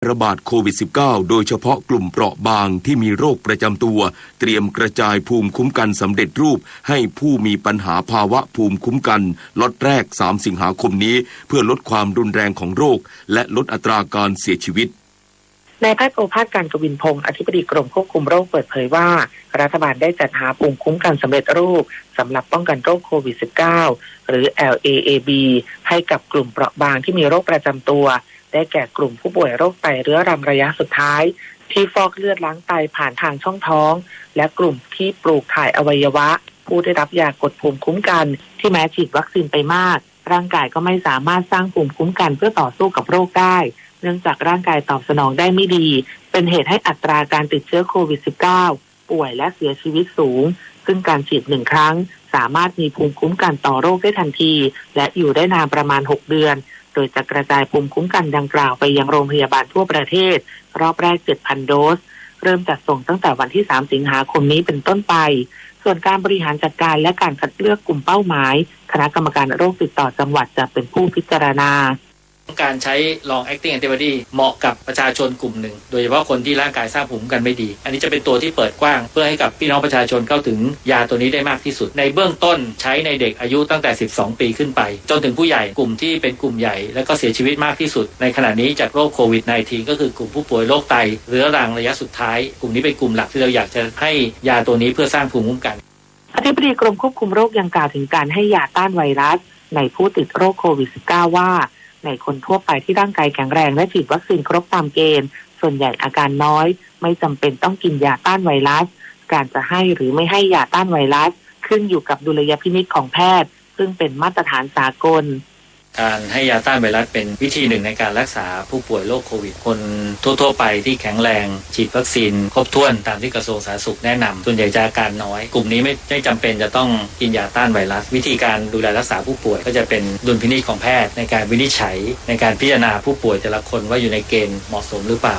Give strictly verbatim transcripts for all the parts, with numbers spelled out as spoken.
ระบาดโควิด สิบเก้า โดยเฉพาะกลุ่มเปราะบางที่มีโรคประจำตัว เตรียมกระจายภูมิคุ้มกันสำเร็จรูปให้ผู้มีปัญหาภาวะภูมิคุ้มกันล็อตแรก สาม สิงหาคมนี้ เพื่อลดความรุนแรงของโรค และลดอัตราการเสียชีวิต นายแพทย์โอภาส การกวินพงศ์ อธิบดีกรมควบคุมโรค เปิดเผยว่า รัฐบาลได้จัดหาภูมิคุ้มกันสำเร็จรูปสำหรับป้องกันโรคโควิด สิบเก้า หรือ แอล เอ เอ บี ให้กับกลุ่มเปราะบางที่มีโรคประจำตัว ได้แก่กลุ่มผู้ป่วยโรคไตเรื้อรังระยะสุดท้าย ที่ฟอกเลือดล้างไตผ่านทางช่องท้อง และกลุ่มที่ปลูกถ่ายอวัยวะ ผู้ได้รับยากดภูมิคุ้มกันที่แม้ฉีดวัคซีนไปมาก ร่างกายก็ไม่สามารถสร้างภูมิคุ้มกันเพื่อต่อสู้กับโรคได้ เนื่องจากร่างกายตอบสนองได้ไม่ดี เป็นเหตุให้อัตราการติดเชื้อโควิด สิบเก้า ป่วยและเสียชีวิตสูง ซึ่งการฉีดหนึ่งครั้ง สามารถมีภูมิคุ้มกันต่อโรคได้ทันที และอยู่ได้นานประมาณ หก เดือน โดยจะกระจายภูมิคุ้มกันดังกล่าวไปยังโรงพยาบาลทั่วประเทศ รอบแรก เจ็ดพัน โดส เริ่มจัดส่งตั้งแต่วันที่ สาม สิงหาคมนี้เป็นต้นไป ส่วนการบริหารจัดการและการคัดเลือกกลุ่มเป้าหมาย คณะกรรมการโรคติดต่อจังหวัดจะเป็นผู้พิจารณา การใช้ long acting antibody เหมาะกับประชาชนกลุ่มหนึ่ง โดยเฉพาะคนที่ร่างกายสร้างภูมิคุ้มกันไม่ดี อันนี้จะเป็นตัวที่เปิดกว้างเพื่อให้กับพี่น้องประชาชนเข้าถึงยาตัวนี้ได้มากที่สุด ในเบื้องต้นใช้ในเด็กอายุตั้งแต่ สิบสอง ปีขึ้นไป จนถึงผู้ใหญ่ กลุ่มที่เป็นกลุ่มใหญ่ และก็เสียชีวิตมากที่สุดในขณะนี้จากโรคโควิด สิบเก้า ก็คือกลุ่มผู้ป่วยโรคไตเรื้อรังระยะสุดท้าย กลุ่มนี้เป็นกลุ่มหลักที่เราอยากจะให้ยาตัวนี้เพื่อสร้างภูมิคุ้มกัน อธิบดีกรมควบคุมโรคยังกล่าวถึงการให้ยาต้านไวรัส ในผู้ติดโรคโควิด สิบเก้า ว่า ในคนทั่วไปที่ร่างกายแข็งแรงและฉีดวัคซีนครบตามเกณฑ์ ส่วนใหญ่อาการน้อย ไม่จำเป็นต้องกินยาต้านไวรัส การจะให้หรือไม่ให้ยาต้านไวรัส ขึ้นอยู่กับดุลยพินิจของแพทย์ ซึ่งเป็นมาตรฐานสากล การให้ยาต้านไวรัสเป็นวิธีหนึ่งในการรักษาผู้ป่วยโรคโควิด คนทั่วๆไปที่แข็งแรง ฉีดวัคซีนครบถ้วนตามที่กระทรวงสาธารณสุขแนะนำ ส่วนใหญ่จะอาการน้อย กลุ่มนี้ไม่ ไม่จำเป็นจะต้องกินยาต้านไวรัส วิธีการดูแลรักษาผู้ป่วยก็จะเป็นดุลพินิจของแพทย์ในการวินิจฉัย ในการพิจารณาผู้ป่วยแต่ละคนว่าอยู่ในเกณฑ์เหมาะสมหรือเปล่า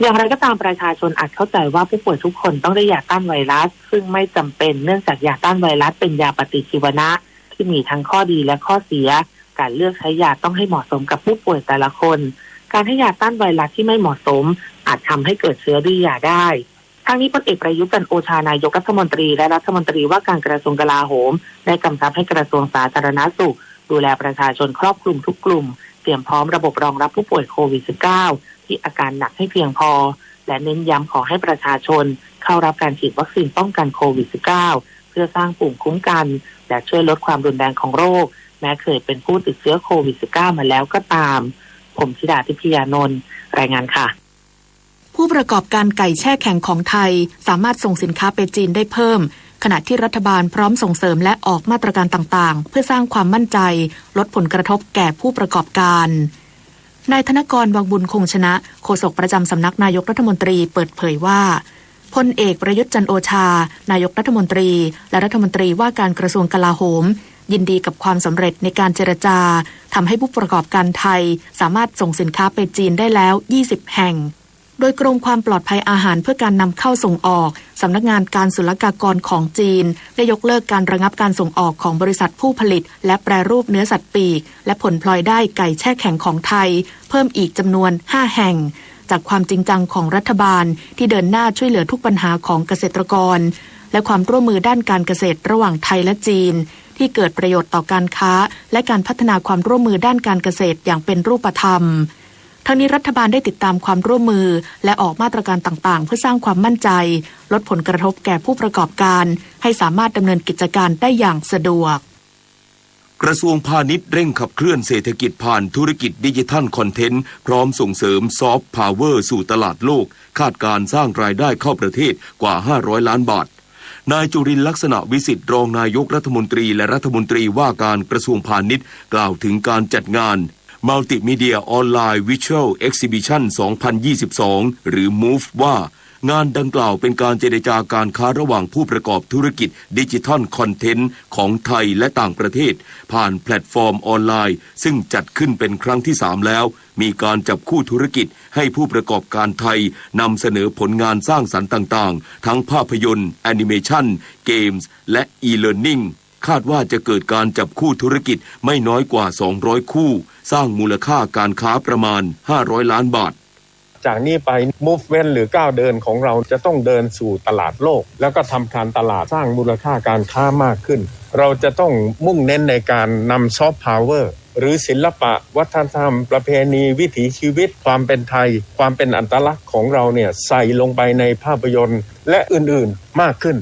อย่างไรก็ตาม ประชาชนอาจเข้าใจว่าผู้ป่วยทุกคนต้องได้ยาต้านไวรัส ซึ่งไม่จำเป็น เนื่องจากยาต้านไวรัสเป็นยาปฏิชีวนะ ที่มีทั้งข้อดีและข้อเสีย การเลือกใช้ยาต้องให้เหมาะสมกับผู้ป่วยแต่ละคน การให้ยาต้านไวรัสที่ไม่เหมาะสม อาจทำให้เกิดเชื้อดื้อยาได้ ทั้งนี้ พลเอกประยุทธ์ จันทร์โอชา นายกรัฐมนตรี และรัฐมนตรีว่าการกระทรวงกลาโหม ได้กำชับให้กระทรวงสาธารณสุข ดูแลประชาชนครอบคลุมทุกกลุ่ม เตรียมพร้อมระบบรองรับผู้ป่วยโควิด สิบเก้า ที่อาการหนักให้เพียงพอ และเน้นย้ำขอให้ประชาชนเข้ารับการฉีดวัคซีนป้องกันโควิด สิบเก้า เพื่อสร้างภูมิคุ้มกัน และช่วยลดความรุนแรงของโรค แม้เคยเป็นผู้ติดเชื้อโควิด สิบเก้า มาแล้วก็ตาม ผมธิดา ทิพยานนท์ รายงานค่ะ ผู้ประกอบการไก่แช่แข็งของไทย สามารถส่งสินค้าไปจีนได้เพิ่ม ขณะที่รัฐบาลพร้อมส่งเสริมและออกมาตรการต่างๆ เพื่อสร้างความมั่นใจ ลดผลกระทบแก่ผู้ประกอบการ นายธนกร วังบุญคงชนะ โฆษกประจำสำนักนายกรัฐมนตรี เปิดเผยว่า พลเอกประยุทธ์ จันทร์โอชา นายกรัฐมนตรี และรัฐมนตรีว่าการกระทรวงกลาโหม ยินดีกับความสำเร็จในการเจรจา ทำให้ผู้ประกอบการไทย สามารถส่งสินค้าไปจีนได้แล้ว ยี่สิบ แห่ง โดยกรมความปลอดภัยอาหารเพื่อการนำเข้าส่งออก สำนักงานการศุลกากรของจีน ได้ยกเลิกการระงับการส่งออกของบริษัทผู้ผลิต และแปรรูปเนื้อสัตว์ปีก และผลพลอยได้ไก่แช่แข็งของไทย เพิ่มอีกจำนวน ห้า แห่ง จากความจริงจังของรัฐบาล ที่เดินหน้าช่วยเหลือทุกปัญหาของเกษตรกร และความร่วมมือด้านการเกษตรระหว่างไทยและจีน ที่เกิดประโยชน์ต่อการค้า และการพัฒนาความร่วมมือด้านการเกษตรอย่างเป็นรูปธรรม ทั้งนี้รัฐบาลได้ติดตามความร่วมมือ และออกมาตรการต่างๆ เพื่อสร้างความมั่นใจ ลดผลกระทบแก่ผู้ประกอบการ ให้สามารถดำเนินกิจการได้อย่างสะดวก กระทรวงพาณิชย์เร่งขับเคลื่อนเศรษฐกิจผ่านธุรกิจดิจิทัลคอนเทนต์ พร้อมส่งเสริมซอฟต์พาวเวอร์สู่ตลาดโลก คาดการณ์สร้างรายได้เข้าประเทศกว่า ห้าร้อย ล้านบาท นายจุรินทร์ ลักษณะวิสิทธิ์ รองนายกรัฐมนตรี และรัฐมนตรีว่าการกระทรวงพาณิชย์ กล่าวถึงการจัดงาน Multimedia Online Visual Exhibition สองพันยี่สิบสอง หรือ มูฟ ว่า งานดังกล่าวเป็นการเจรจาการค้าระหว่างผู้ประกอบธุรกิจดิจิทัลคอนเทนต์ของไทยและต่างประเทศ ผ่านแพลตฟอร์มออนไลน์ ซึ่งจัดขึ้นเป็นครั้งที่สามแล้ว มีการจับคู่ธุรกิจให้ผู้ประกอบการไทยนำเสนอผลงานสร้างสรรค์ต่างๆ ทั้งภาพยนตร์ แอนิเมชัน เกมส์ และ อี-เลิร์นนิ่ง คาดว่าจะเกิดการจับคู่ธุรกิจไม่น้อยกว่า สองร้อย คู่ สร้างมูลค่าการค้าประมาณ ห้าร้อย ล้านบาท จากนี้ไป movement หรือก้าวเดินของเราจะต้องเดินสู่ตลาดโลก แล้วก็ทำการตลาดสร้างมูลค่าการค้ามากขึ้น เราจะต้องมุ่งเน้นในการนำ soft power หรือศิลปะวัฒนธรรมประเพณีวิถีชีวิตความเป็นไทยความเป็นอัตลักษณ์ของเราเนี่ยใส่ลงไปในภาพยนตร์และอื่นๆมากขึ้น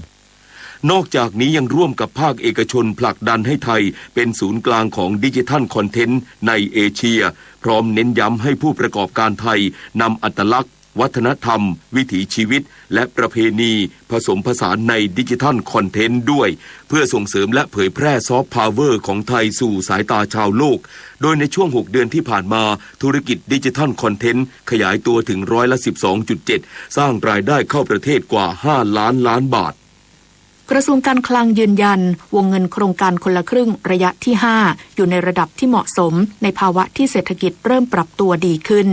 นอกจากนี้ยังร่วมกับภาคเอกชนผลักดันให้ไทยเป็นศูนย์กลางของดิจิทัลคอนเทนต์ในเอเชีย พร้อมเน้นย้ำให้ผู้ประกอบการไทยนำอัตลักษณ์ วัฒนธรรม วิถีชีวิต และประเพณีผสมผสานในดิจิทัลคอนเทนต์ด้วย เพื่อส่งเสริมและเผยแพร่ซอฟต์พาวเวอร์ของไทยสู่สายตาชาวโลก โดยในช่วงหกเดือนที่ผ่านมา ธุรกิจดิจิทัลคอนเทนต์ขยายตัวถึงร้อยละสิบสองจุดเจ็ด สร้างรายได้เข้าประเทศกว่าห้าล้านล้านบาท กระทรวงการคลังยืนยัน วงเงินโครงการคนละครึ่งระยะที่ ห้า อยู่ในระดับที่เหมาะสม ในภาวะที่เศรษฐกิจเริ่มปรับตัวดีขึ้น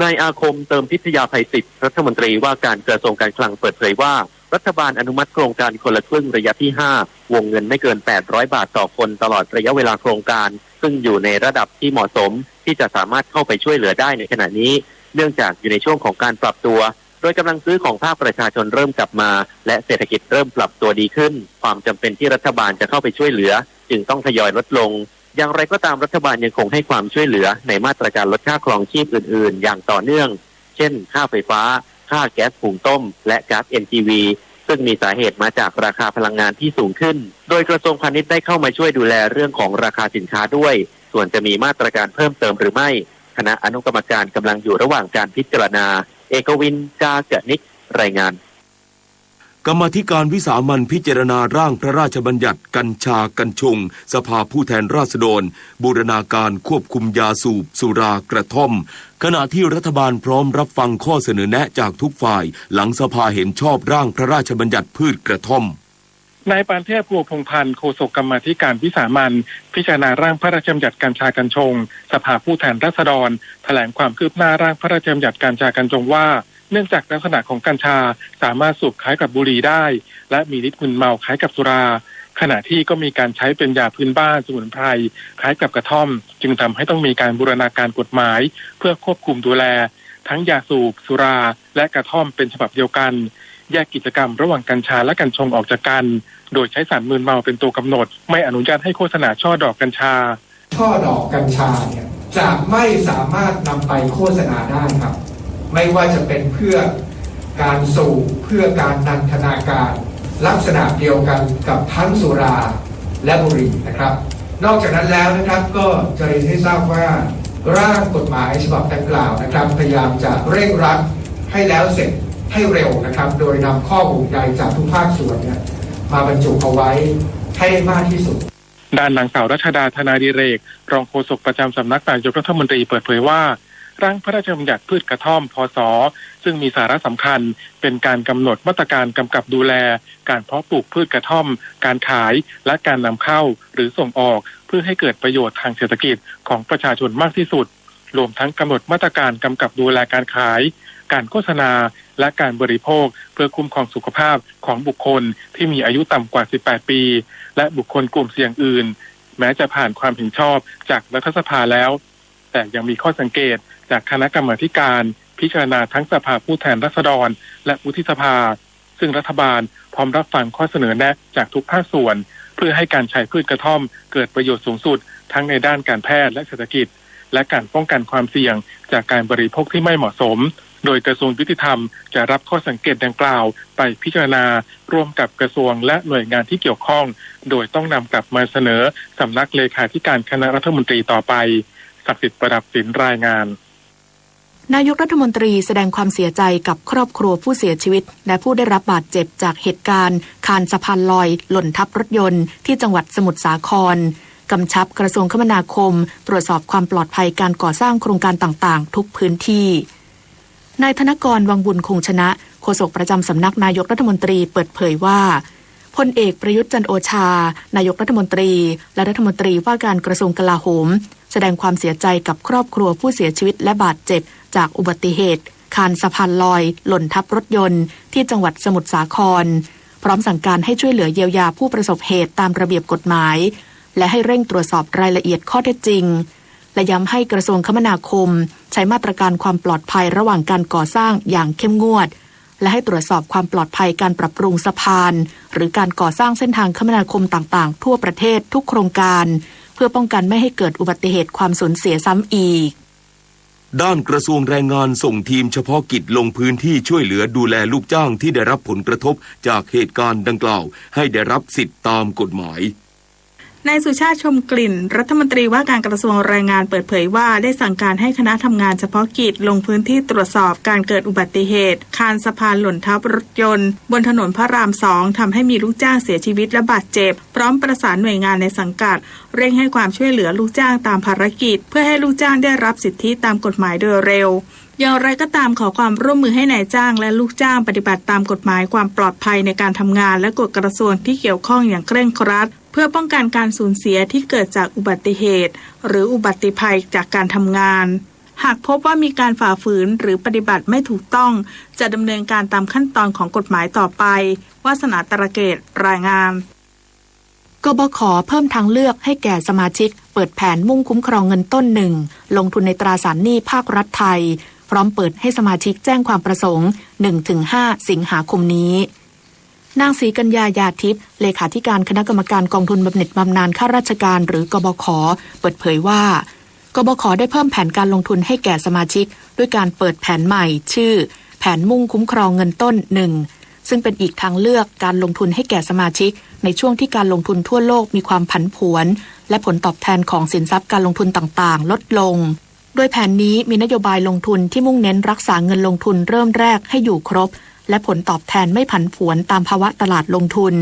นายอาคม เติมพิทยาภัยศิษย์ รัฐมนตรีว่าการกระทรวงการคลังเปิดเผยว่า รัฐบาลอนุมัติโครงการคนละครึ่งระยะที่ ห้า วงเงินไม่เกิน แปดร้อยบาทต่อคน ตลอดระยะเวลาโครงการ ซึ่งอยู่ในระดับที่เหมาะสม ที่จะสามารถเข้าไปช่วยเหลือได้ในขณะนี้ เนื่องจากอยู่ในช่วงของการปรับตัว โดยกำลังซื้อของภาคประชาชนเริ่มกลับมา และเศรษฐกิจเริ่มปรับตัวดีขึ้น ความจำเป็นที่รัฐบาลจะเข้าไปช่วยเหลือ จึงต้องทยอยลดลง อย่างไรก็ตามรัฐบาลยังคงให้ความช่วยเหลือในมาตรการลดค่าครองชีพอื่นๆ อย่างต่อเนื่อง เช่น ค่าไฟฟ้า ค่าแก๊สหุงต้ม และก๊าซ เอ็น จี วี ซึ่งมีสาเหตุมาจากราคาพลังงานที่สูงขึ้น โดยกระทรวงพาณิชย์ได้เข้ามาช่วยดูแลเรื่องของราคาสินค้าด้วย ส่วนจะมีมาตรการเพิ่มเติมหรือไม่ คณะอนุกรรมการกำลังอยู่ระหว่างการพิจารณา เอกวิน กาเกนิก รายงาน กรรมาธิการวิสามัญพิจารณาร่างพระราชบัญญัติกัญชากัญชง สภาผู้แทนราษฎร บูรณาการควบคุมยาสูบสุรากระท่อม ขณะที่รัฐบาลพร้อมรับฟังข้อเสนอแนะจากทุกฝ่าย หลังสภาเห็นชอบร่างพระราชบัญญัติพืชกระท่อม นายปานเทพ ภัวพงษ์พันธ์ โฆษกกรรมาธิการวิสามัญพิจารณาร่างพระราชบัญญัติกัญชากัญชง สภาผู้แทนราษฎร แถลงความคืบหน้าร่างพระราชบัญญัติกัญชากัญชงว่า เนื่องจากลักษณะของกัญชาสามารถสูบคล้ายกับบุหรี่ได้ และมีฤทธิ์มึนเมาคล้ายกับสุรา ขณะที่ก็มีการใช้เป็นยาพื้นบ้านสมุนไพรคล้ายกับกระท่อม จึงทำให้ต้องมีการบูรณาการกฎหมาย เพื่อควบคุมดูแล ทั้งยาสูบ สุรา และกระท่อมเป็นฉบับเดียวกัน แยกกิจกรรมระหว่างกัญชาและกัญชงออกจากกัน โดยใช้สารมึนเมาเป็นตัวกำหนด ไม่อนุญาตให้โฆษณาช่อดอกกัญชา ช่อดอกกัญชาเนี่ยจะไม่สามารถนำไปโฆษณาได้ครับ ไม่ว่าจะเป็นเพื่อการสูบ เพื่อการนันทนาการ ลักษณะเดียวกันกับทั้งสุราและบุหรี่นะครับ นอกจากนั้นแล้วนะครับ ก็จะเรียนให้ทราบว่าร่างกฎหมายฉบับดังกล่าวนะครับ พยายามจะเร่งรัดให้แล้วเสร็จให้เร็วนะครับ โดยนำข้อห่วงใยจากทุกภาคส่วนเนี่ยมาบรรจุเอาไว้ให้ได้มากที่สุด ด้านนางสาวรัชดา ธนาดิเรก รองโฆษกประจำสำนักนายกรัฐมนตรีเปิดเผยว่า ร่างพระราชบัญญัติพืชกระท่อม พศ ซึ่งมีสาระสำคัญ เป็นการกำหนดมาตรการกำกับดูแล การเพาะปลูกพืชกระท่อม การขาย และการนำเข้า หรือส่งออก เพื่อให้เกิดประโยชน์ทางเศรษฐกิจของประชาชนมากที่สุด รวมทั้งกำหนดมาตรการกำกับดูแลการขาย การโฆษณา และการบริโภค เพื่อคุ้มครองสุขภาพของบุคคลที่มีอายุต่ำกว่า สิบแปด ปี และบุคคลกลุ่มเสี่ยงอื่น แม้จะผ่านความเห็นชอบจากรัฐสภาแล้ว แต่ยังมีข้อสังเกตจากคณะกรรมาธิการพิจารณาทั้งสภาผู้แทนราษฎร และวุฒิสภา ซึ่งรัฐบาลพร้อมรับฟังข้อเสนอแนะจากทุกภาคส่วน เพื่อให้การใช้พืชกระท่อมเกิดประโยชน์สูงสุด ทั้งในด้านการแพทย์และเศรษฐกิจ และการป้องกันความเสี่ยงจากการบริโภคที่ไม่เหมาะสม โดยกระทรวงยุติธรรมจะรับข้อสังเกตดังกล่าวไปพิจารณาร่วมกับกระทรวงและหน่วยงานที่เกี่ยวข้อง โดยต้องนำกลับมาเสนอสำนักเลขาธิการคณะรัฐมนตรีต่อไป ศักดิ์สิทธิ์ ประดับศิลป์ รายงาน นายกรัฐมนตรีแสดงความเสียใจกับครอบครัวผู้เสียชีวิต และผู้ได้รับบาดเจ็บจากเหตุการณ์คานสะพานลอยหล่นทับรถยนต์ที่จังหวัดสมุทรสาคร กำชับกระทรวงคมนาคมตรวจสอบความปลอดภัยการก่อสร้างโครงการต่างๆ ทุกพื้นที่ นายธนกร วังบุญคงชนะ โฆษกประจำสำนักนายกรัฐมนตรีเปิดเผยว่า พลเอกประยุทธ์ จันทร์โอชา นายกรัฐมนตรี และรัฐมนตรีว่าการกระทรวงกลาโหม แสดงความเสียใจกับครอบครัวผู้เสียชีวิตและบาดเจ็บจากอุบัติเหตุคานสะพานลอยหล่นทับรถยนต์ที่จังหวัดสมุทรสาคร พร้อมสั่งการให้ช่วยเหลือเยียวยาผู้ประสบเหตุตามระเบียบกฎหมาย และให้เร่งตรวจสอบรายละเอียดข้อเท็จจริง และย้ำให้กระทรวงคมนาคมใ ช้มาตรการความปลอดภัยระหว่างการก่อสร้างอย่างเข้มงวด และให้ตรวจสอบความปลอดภัยการปรับปรุงสะพาน หรือการก่อสร้างเส้นทางคมนาคมต่างๆ ทั่วประเทศทุกโครงการ เพื่อป้องกันไม่ให้เกิดอุบัติเหตุความสูญเสียซ้ำอีก ด้านกระทรวงแรงงานส่งทีมเฉพาะกิจลงพื้นที่ช่วยเหลือดูแลลูกจ้างที่ได้รับผลกระทบจากเหตุการณ์ดังกล่าว ให้ได้รับสิทธิ์ตามกฎหมาย นายสุชาติ ชมกลิ่น รัฐมนตรีว่าการกระทรวงแรงงานเปิดเผยว่า ได้สั่งการให้คณะทำงานเฉพาะกิจลงพื้นที่ตรวจสอบการเกิดอุบัติเหตุ คานสะพานหล่นทับรถยนต์ บนถนนพระรามสอง ทำให้มีลูกจ้างเสียชีวิตและบาดเจ็บ พร้อมประสานหน่วยงานในสังกัด เร่งให้ความช่วยเหลือลูกจ้างตามภารกิจ เพื่อให้ลูกจ้างได้รับสิทธิตามกฎหมายโดยเร็ว อย่างไรก็ตามขอความร่วมมือให้นายจ้างและลูกจ้างปฏิบัติตามกฎหมายความปลอดภัยในการทำงานและกฎกระทรวงที่เกี่ยวข้องอย่างเคร่งครัด เพื่อป้องกันการสูญเสียที่เกิดจากอุบัติเหตุ หรืออุบัติภัยจากการทำงาน หากพบว่ามีการฝ่าฝืนหรือปฏิบัติไม่ถูกต้อง จะดำเนินการตามขั้นตอนของกฎหมายต่อไป วาสนา ตระเกต รายงาน กบข เพิ่มทางเลือกให้แก่สมาชิกเปิดแผนมุ่งคุ้มครองเงินต้นหนึ่ง ลงทุนในตราสารหนี้ภาครัฐไทย พร้อมเปิดให้สมาชิกแจ้งความประสงค์ หนึ่งถึงห้า สิงหาคมนี้ นางศรีกัญญา ยาทิพย์ เลขาธิการคณะกรรมการกองทุนบำเหน็จบำนาญข้าราชการ หรือ กบข เปิดเผยว่า กบข ได้เพิ่มแผนการลงทุนให้แก่สมาชิก ด้วยการเปิดแผนใหม่ ชื่อ แผนมุ่งคุ้มครองเงินต้นหนึ่ง ซึ่งเป็นอีกทางเลือกการลงทุนให้แก่สมาชิก ในช่วงที่การลงทุนทั่วโลกมีความผันผวน และผลตอบแทนของสินทรัพย์การลงทุนต่างๆ ลดลง โดยแผนนี้มีนโยบายลงทุนที่มุ่งเน้นรักษาเงินลงทุนเริ่มแรกให้อยู่ครบ และผลตอบแทนไม่ผันผวนตามภาวะตลาดลงทุน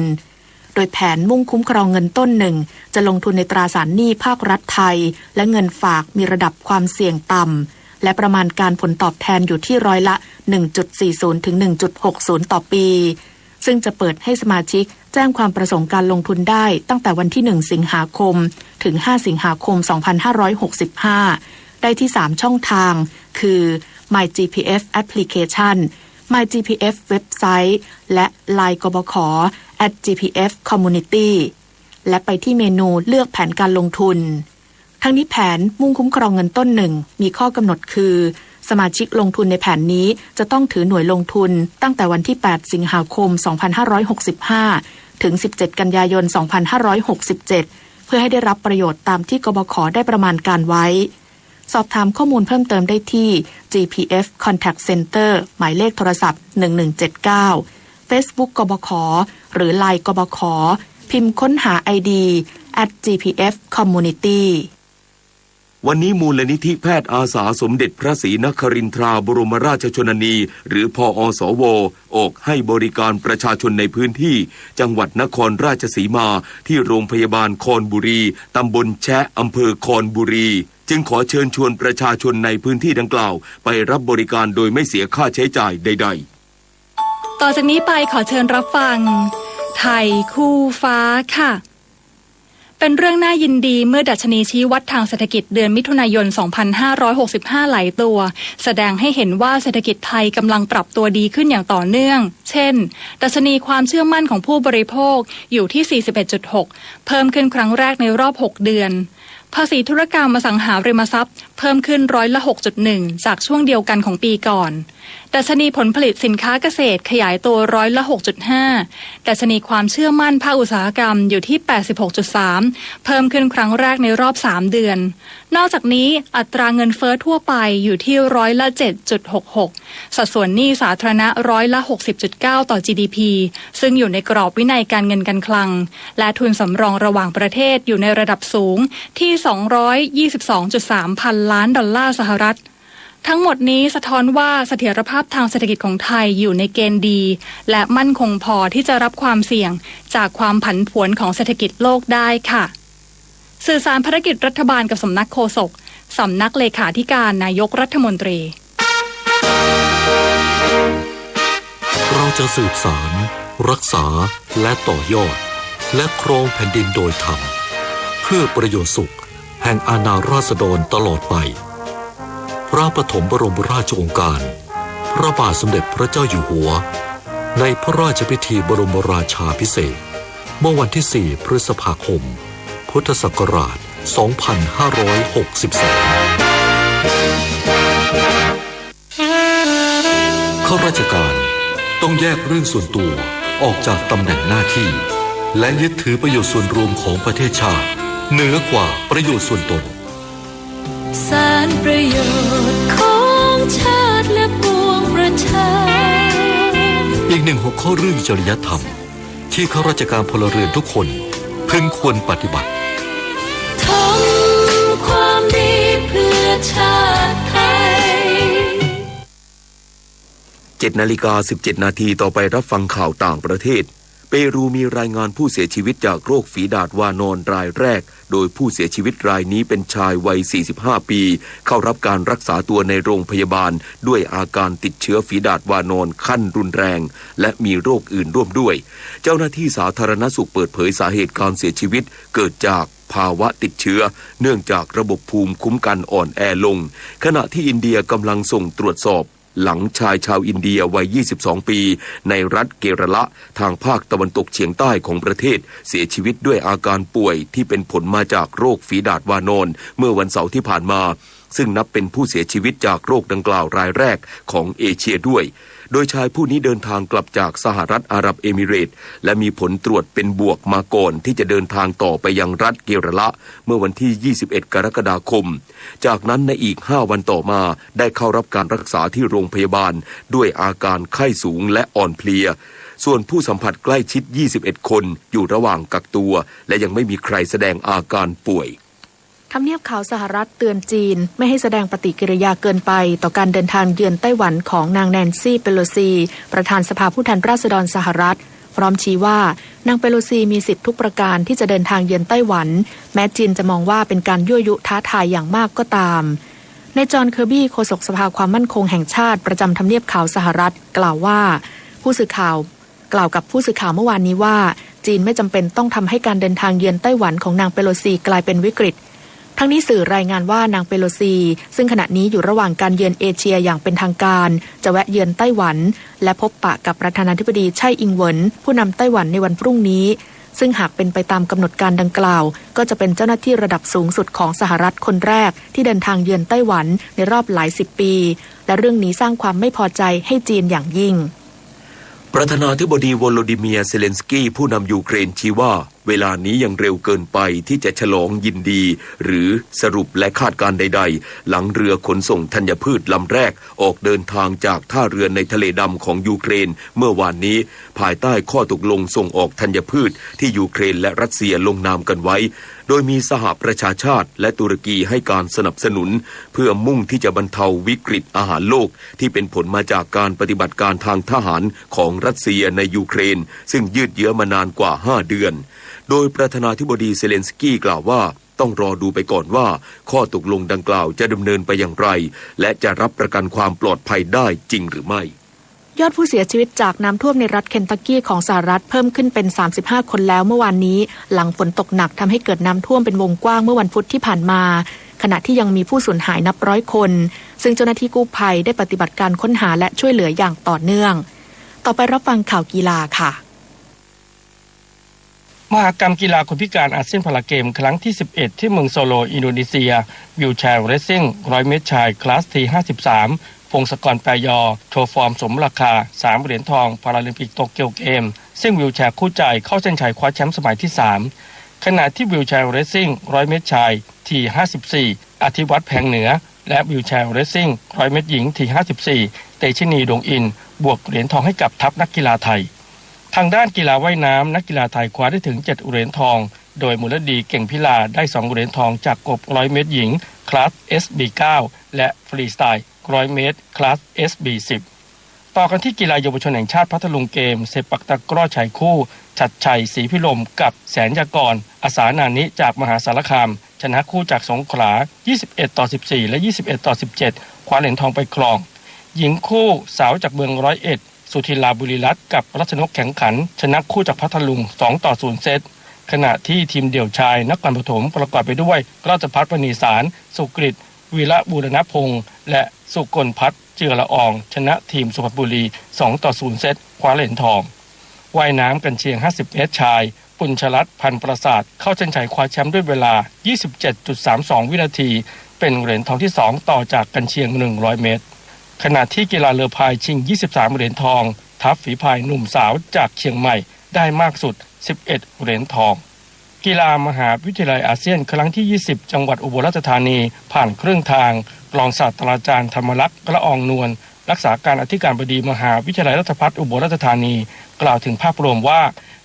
โดยแผนมุ่งคุ้มครองเงินต้นหนึ่ง จะลงทุนในตราสารหนี้ภาครัฐไทย และเงินฝากมีระดับความเสี่ยงต่ำ และประมาณการผลตอบแทนอยู่ที่ร้อยละ หนึ่งจุดสี่ศูนย์ ถึง หนึ่งจุดหกศูนย์ ต่อปี ซึ่งจะเปิดให้สมาชิกแจ้งความประสงค์การลงทุนได้ตั้งแต่วันที่ หนึ่ง สิงหาคม ถึง ห้า สิงหาคม สองพันห้าร้อยหกสิบห้า ได้ที่ สาม ช่องทาง คือ My จี พี เอฟ Application My จี พี เอฟ เว็บไซต์ และ ไลน์ กบข แอท จี พี เอฟ Community และไปที่เมนูเลือกแผนการลงทุน ทั้งนี้แผนมุ่งคุ้มครองเงินต้นหนึ่ง มีข้อกำหนดคือ สมาชิกลงทุนในแผนนี้จะต้องถือหน่วยลงทุนตั้งแต่วันที่ แปด สิงหาคม สองพันห้าร้อยหกสิบห้า ถึง สิบเจ็ด กันยายน สองพันห้าร้อยหกสิบเจ็ด เพื่อให้ได้รับประโยชน์ตามที่ กบข ได้ประมาณการไว้ สอบถามข้อมูลเพิ่มเติมได้ที่ จี พี เอฟ Contact Center หมายเลขโทรศัพท์ หนึ่งหนึ่งเจ็ดเก้า Facebook กบข หรือ ไลน์ กบข พิมพ์ค้นหา ไอดี แอท จี พี เอฟ Community วันนี้มูลนิธิแพทย์อาสาสมเด็จพระศรีนครินทราบรมราชชนนี หรือ พอสว ออกให้บริการประชาชนในพื้นที่จังหวัดนครราชสีมา ที่โรงพยาบาลคอนบุรี ตำบลแชะ อำเภอคอนบุรี จึงขอเชิญชวนประชาชนในพื้นที่ดังกล่าวไปรับบริการโดยไม่เสียค่าใช้จ่ายใดๆ ต่อจากนี้ไปขอเชิญรับฟัง ไทยคู่ฟ้าค่ะ เป็นเรื่องน่ายินดีเมื่อดัชนีชี้วัดทางเศรษฐกิจเดือนมิถุนายน สองพันห้าร้อยหกสิบห้า หลายตัว แสดงให้เห็นว่าเศรษฐกิจไทยกำลังปรับตัวดีขึ้นอย่างต่อเนื่อง เช่น ดัชนีความเชื่อมั่นของผู้บริโภคอยู่ที่ สี่สิบเอ็ดจุดหก เพิ่มขึ้นครั้งแรกในรอบ หก เดือน ภาษีธุรกรรมอสังหาริมทรัพย์เพิ่มขึ้นร้อยละ หกจุดหนึ่ง จากช่วงเดียวกันของปีก่อน ดัชนีผลผลิตสินค้าเกษตรขยายตัวร้อยละ หกจุดห้า ดัชนีความเชื่อมั่นภาคอุตสาหกรรมอยู่ที่ แปดสิบหกจุดสาม เพิ่มขึ้นครั้งแรกในรอบ สาม เดือน นอกจากนี้อัตราเงินเฟ้อทั่วไปอยู่ที่ร้อยละ เจ็ดจุดหกหก สัดส่วนหนี้สาธารณะร้อยละ หกสิบจุดเก้า ต่อ จีดีพี ซึ่งอยู่ในกรอบวินัยการเงินการคลัง และทุนสำรองระหว่างประเทศอยู่ในระดับสูงที่ สองร้อยยี่สิบสองจุดสาม พันล้านดอลลาร์สหรัฐ ทั้งหมดนี้สะท้อนว่าเสถียรภาพทางเศรษฐกิจของไทยอยู่ในเกณฑ์ดี และมั่นคงพอที่จะรับความเสี่ยงจากความผันผวนของเศรษฐกิจโลกได้ค่ะ สื่อสารภารกิจรัฐบาลกับสำนักโฆษก สำนักเลขาธิการนายกรัฐมนตรี เราจะสืบสาน รักษา และต่อยอด และครองแผ่นดินโดยธรรม เพื่อประโยชน์สุขแห่งอาณาราษฎรตลอดไป พระปฐมบรมราชโองการ พระบาทสมเด็จพระเจ้าอยู่หัว ในพระราชพิธีบรมราชาภิเษก เมื่อวันที่ สี่ พฤษภาคม พุทธศักราช สองพันห้าร้อยหกสิบสอง ราชการต้องแยกเรื่องส่วนตัวออกจากตำแหน่งหน้าที่ และยึดถือประโยชน์ส่วนรวมของประเทศชาติ เหนือกว่าประโยชน์ส่วนตน สารประโยชน์ของชาติและปวงประชา อีกหนึ่งหัวข้อเรื่องจริยธรรม ที่ข้าราชการพลเรือนทุกคนพึงควรปฏิบัติ ทำความดีเพื่อชาติไทย เจ็ดนาฬิกาสิบเจ็ดนาที ต่อไปรับฟังข่าวต่างประเทศ เปรูมีรายงานผู้เสียชีวิตจากโรคฝีดาษวานอนรายแรก โดยผู้เสียชีวิตรายนี้เป็นชายวัยสี่สิบห้าปี เข้ารับการรักษาตัวในโรงพยาบาล ด้วยอาการติดเชื้อฝีดาษวานอนขั้นรุนแรง และมีโรคอื่นร่วมด้วย เจ้าหน้าที่สาธารณสุขเปิดเผยสาเหตุการเสียชีวิตเกิดจากภาวะติดเชื้อ เนื่องจากระบบภูมิคุ้มกันอ่อนแอลง ขณะที่อินเดียกำลังส่งตรวจสอบ หลังชายชาวอินเดียวัยยี่สิบสองปี ในรัฐเกรัลละ ทางภาคตะวันตกเฉียงใต้ของประเทศ เสียชีวิตด้วยอาการป่วยที่เป็นผลมาจากโรคฝีดาษวานอน เมื่อวันเสาร์ที่ผ่านมา ซึ่งนับเป็นผู้เสียชีวิตจากโรคดังกล่าวรายแรกของเอเชียด้วย โดยชายผู้นี้เดินทางกลับจากสหรัฐอาหรับเอมิเรตส์ และมีผลตรวจเป็นบวกมาก่อนที่จะเดินทางต่อไปยังรัฐเกรัลละ เมื่อวันที่ยี่สิบเอ็ดกรกฎาคม จากนั้นในอีกห้าวันต่อมา ได้เข้ารับการรักษาที่โรงพยาบาลด้วยอาการไข้สูงและอ่อนเพลีย ส่วนผู้สัมผัสใกล้ชิดยี่สิบเอ็ดคนอยู่ระหว่างกักตัว และยังไม่มีใครแสดงอาการป่วย ทำเนียบขาวสหรัฐเตือนจีนไม่ให้แสดงปฏิกิริยาเกินไปต่อการเดินทางเยือนไต้หวันของนางแนนซี่ เปโลซี ประธานสภาผู้แทนราษฎรสหรัฐ พร้อมชี้ว่านาง เปโลซี มีสิทธิ์ทุกประการที่จะเดินทางเยือนไต้หวัน แม้จีนจะมองว่าเป็นการยั่วยุท้าทายอย่างมากก็ตาม นายจอห์น เคอร์บี้ โฆษกสภาความมั่นคงแห่งชาติประจำทำเนียบขาวสหรัฐ กล่าวว่า ผู้สื่อข่าว กล่าวกับผู้สื่อข่าวเมื่อวานนี้ว่า จีนไม่จำเป็นต้องทำให้การเดินทางเยือนไต้หวันของนาง เปโลซี กลายเป็นวิกฤต ทั้งนี้สื่อรายงานว่านาง เปโลซี ซึ่งขณะนี้อยู่ระหว่างการเยือนเอเชียอย่างเป็นทางการ จะแวะเยือนไต้หวัน และพบปะกับประธานาธิบดี ไช่อิงเหวิน ผู้นำไต้หวันในวันพรุ่งนี้ ซึ่งหากเป็นไปตามกำหนดการดังกล่าว ก็จะเป็นเจ้าหน้าที่ระดับสูงสุดของสหรัฐคนแรกที่เดินทางเยือนไต้หวันในรอบหลายสิบปี และเรื่องนี้สร้างความไม่พอใจให้จีนอย่างยิ่ง ประธานาธิบดี โวโลดิเมียร์ เซเลนสกี้ ผู้นำยูเครน ชี้ว่า เวลานี้ยังเร็วเกินไปที่จะฉลองยินดี หรือสรุปและคาดการณ์ใดๆ หลังเรือขนส่งธัญพืชลำแรกออกเดินทางจากท่าเรือในทะเลดำของยูเครน เมื่อวานนี้ ภายใต้ข้อตกลงส่งออกธัญพืชที่ยูเครนและรัสเซียลงนามกันไว้ โดยมีสหประชาชาติและตุรกีให้การสนับสนุน เพื่อมุ่งที่จะบรรเทาวิกฤตอาหารโลก ที่เป็นผลมาจากการปฏิบัติการทางทหารของรัสเซียในยูเครน ซึ่งยืดเยื้อมานานกว่าห้าเดือน โดยประธานาธิบดีเซเลนสกี้กล่าวว่า ต้องรอดูไปก่อนว่าข้อตกลงดังกล่าวจะดำเนินไปอย่างไร และจะรับประกันความปลอดภัยได้จริงหรือไม่ ยอดผู้เสียชีวิตจากน้ำท่วมในรัฐเคนตักกี้ของสหรัฐเพิ่มขึ้นเป็นสามสิบห้าคนแล้วเมื่อวานนี้ หลังฝนตกหนักทำให้เกิดน้ำท่วมเป็นวงกว้างเมื่อวันพุธที่ผ่านมา ขณะที่ยังมีผู้สูญหายนับร้อยคน ซึ่งเจ้าหน้าที่กู้ภัยได้ปฏิบัติการค้นหาและช่วยเหลืออย่างต่อเนื่อง ต่อไปรับฟังข่าวกีฬาค่ะ มหกรรมกีฬาคนพิการอาเซียนพาราเกมครั้งที่สิบเอ็ด ที่เมืองโซโล อินโดนีเซีย วีลแชร์เรซซิ่ง ร้อยเมตรชาย คลาส ที ห้าสิบสาม พงศกร แปรยอ โชว์ฟอร์มสมราคา สามเหรียญทองพาราลิมปิกโตเกียวเกม ซึ่งวีลแชร์คู่ใจเข้าเส้นชัยคว้าแชมป์สมัยที่สาม ขณะที่วีลแชร์เรซซิ่ง ร้อยเมตรชาย ที ห้าสิบสี่ อธิวัฒน์ แพงเหนือ และวีลแชร์เรซซิ่ง ร้อยเมตรหญิง ที ห้าสิบสี่ เตชินี ดวงอินทร์ บวกเหรียญทองให้กับทัพนักกีฬาไทย ทางด้านกีฬาว่ายน้ำ นักกีฬาไทยคว้าได้ถึงเจ็ดเหรียญทอง โดยมูลดี เก่งพิลา ได้สองเหรียญทองจากกบร้อยเมตรหญิง คลาส เอสบี เก้า และฟรีสไตล์ ร้อยเมตร คลาส เอสบี สิบ ต่อกันที่กีฬาเยาวชนแห่งชาติพัทลุงเกม เซปักตะกร้อชายคู่ ชัดชัย ศรีพิรม กับ แสนยากร อาสานานิ จากมหาสารคาม ชนะคู่จากสงขลา ยี่สิบเอ็ดต่อสิบสี่ และ ยี่สิบเอ็ดต่อสิบเจ็ด คว้าเหรียญทองไปครอง หญิงคู่สาวจากเมืองร้อยเอ็ด สุธีรา บุรีรัตน์ กับ รัชนก แข็งขัน ชนะคู่จากพัทลุง สองต่อศูนย์ เซต ขณะที่ทีมเดี่ยวชายนครปฐมประกอบไปด้วย ราชภัฏ มณีสาร สุกฤต วีระบูรณพงษ์ และ สุกลพัฒน์ เจือละออง ชนะทีมสุพรรณบุรี สองต่อศูนย์ เซต คว้าเหรียญทอง ว่ายน้ำกันเชียง ห้าสิบเมตรชาย ปุญชรัตน์ พันธุ์ประสาท เข้าเส้นชัยคว้าแชมป์ด้วยเวลา ยี่สิบเจ็ดจุดสามสอง วินาที เป็นเหรียญทองที่สองต่อจากกันเชียง หนึ่งร้อยเมตร ขณะที่กีฬาเรือพายชิง ยี่สิบสาม เหรียญทอง ทัพฝีพายหนุ่มสาวจากเชียงใหม่ได้มากสุด สิบเอ็ด เหรียญทอง กีฬามหาวิทยาลัยอาเซียนครั้งที่ ยี่สิบ จังหวัดอุบลราชธานีผ่านครึ่งทาง รองศาสตราจารย์ธรรมลักษณ์ ละอองนวล รักษาการอธิการบดีมหาวิทยาลัยราชภัฏอุบลราชธานี กล่าวถึงภาพรวมว่า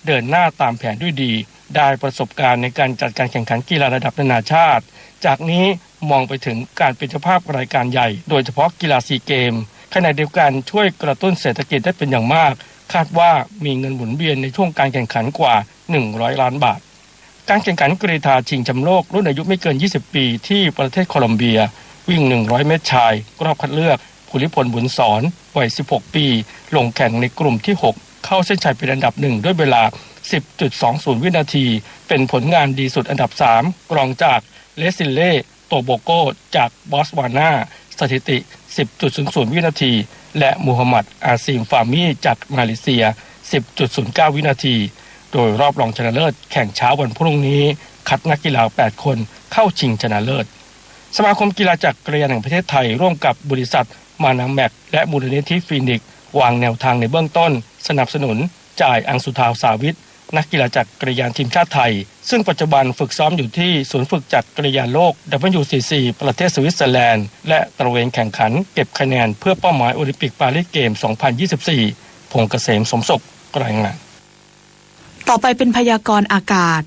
เดินหน้าตามแผนด้วยดี ได้ประสบการณ์ในการจัดการแข่งขันกีฬาระดับนานาชาติ จากนี้มองไปถึงการเป็นเจ้าภาพรายการใหญ่ โดยเฉพาะกีฬาซีเกม ขณะเดียวกันช่วยกระตุ้นเศรษฐกิจได้เป็นอย่างมาก คาดว่ามีเงินหมุนเวียนในช่วงการแข่งขันกว่า หนึ่งร้อย ล้านบาท การแข่งขันกรีฑาชิงแชมป์โลกรุ่นอายุไม่เกิน ยี่สิบ ปีที่ประเทศโคลอมเบีย วิ่ง หนึ่งร้อย เมตรชาย รอบคัดเลือก ภูริพล บุญสอน วัย สิบหก ปี ลงแข่งในกลุ่มที่ หก เข้าเส้นชัยเป็นอันดับหนึ่งด้วยเวลา สิบจุดสองศูนย์ วินาที เป็นผลงานดีสุดอันดับสาม รองจากเลซิเล่ โตโบโก จากบอตสวานา สถิติ สิบจุดศูนย์ศูนย์ วินาที และมูฮัมหมัด อาซีม ฟามี จากมาเลเซีย สิบจุดศูนย์เก้า วินาที โดยรอบรองชนะเลิศแข่งเช้าวันพรุ่งนี้ คัดนักกีฬา แปด คนเข้าชิงชนะเลิศ สมาคมกีฬาจักรยานแห่งประเทศไทย ร่วมกับบริษัทมานาแม็ก และมูลนิธิฟีนิกซ์ วางแนวทางในเบื้องต้น สนับสนุนจ่ายอังสุทาว สาวิท นักกีฬาจักรยานทีมชาติไทย ซึ่งปัจจุบันฝึกซ้อมอยู่ที่ศูนย์ฝึกจักรยานโลก ดับเบิลยูซีซี ประเทศสวิตเซอร์แลนด์ และตระเวนแข่งขันเก็บคะแนนเพื่อเป้าหมายโอลิมปิกปารีสเกม สองพันยี่สิบสี่ พงษ์เกษม สมศุข รายงาน ต่อไปเป็นพยากรณ์อากาศ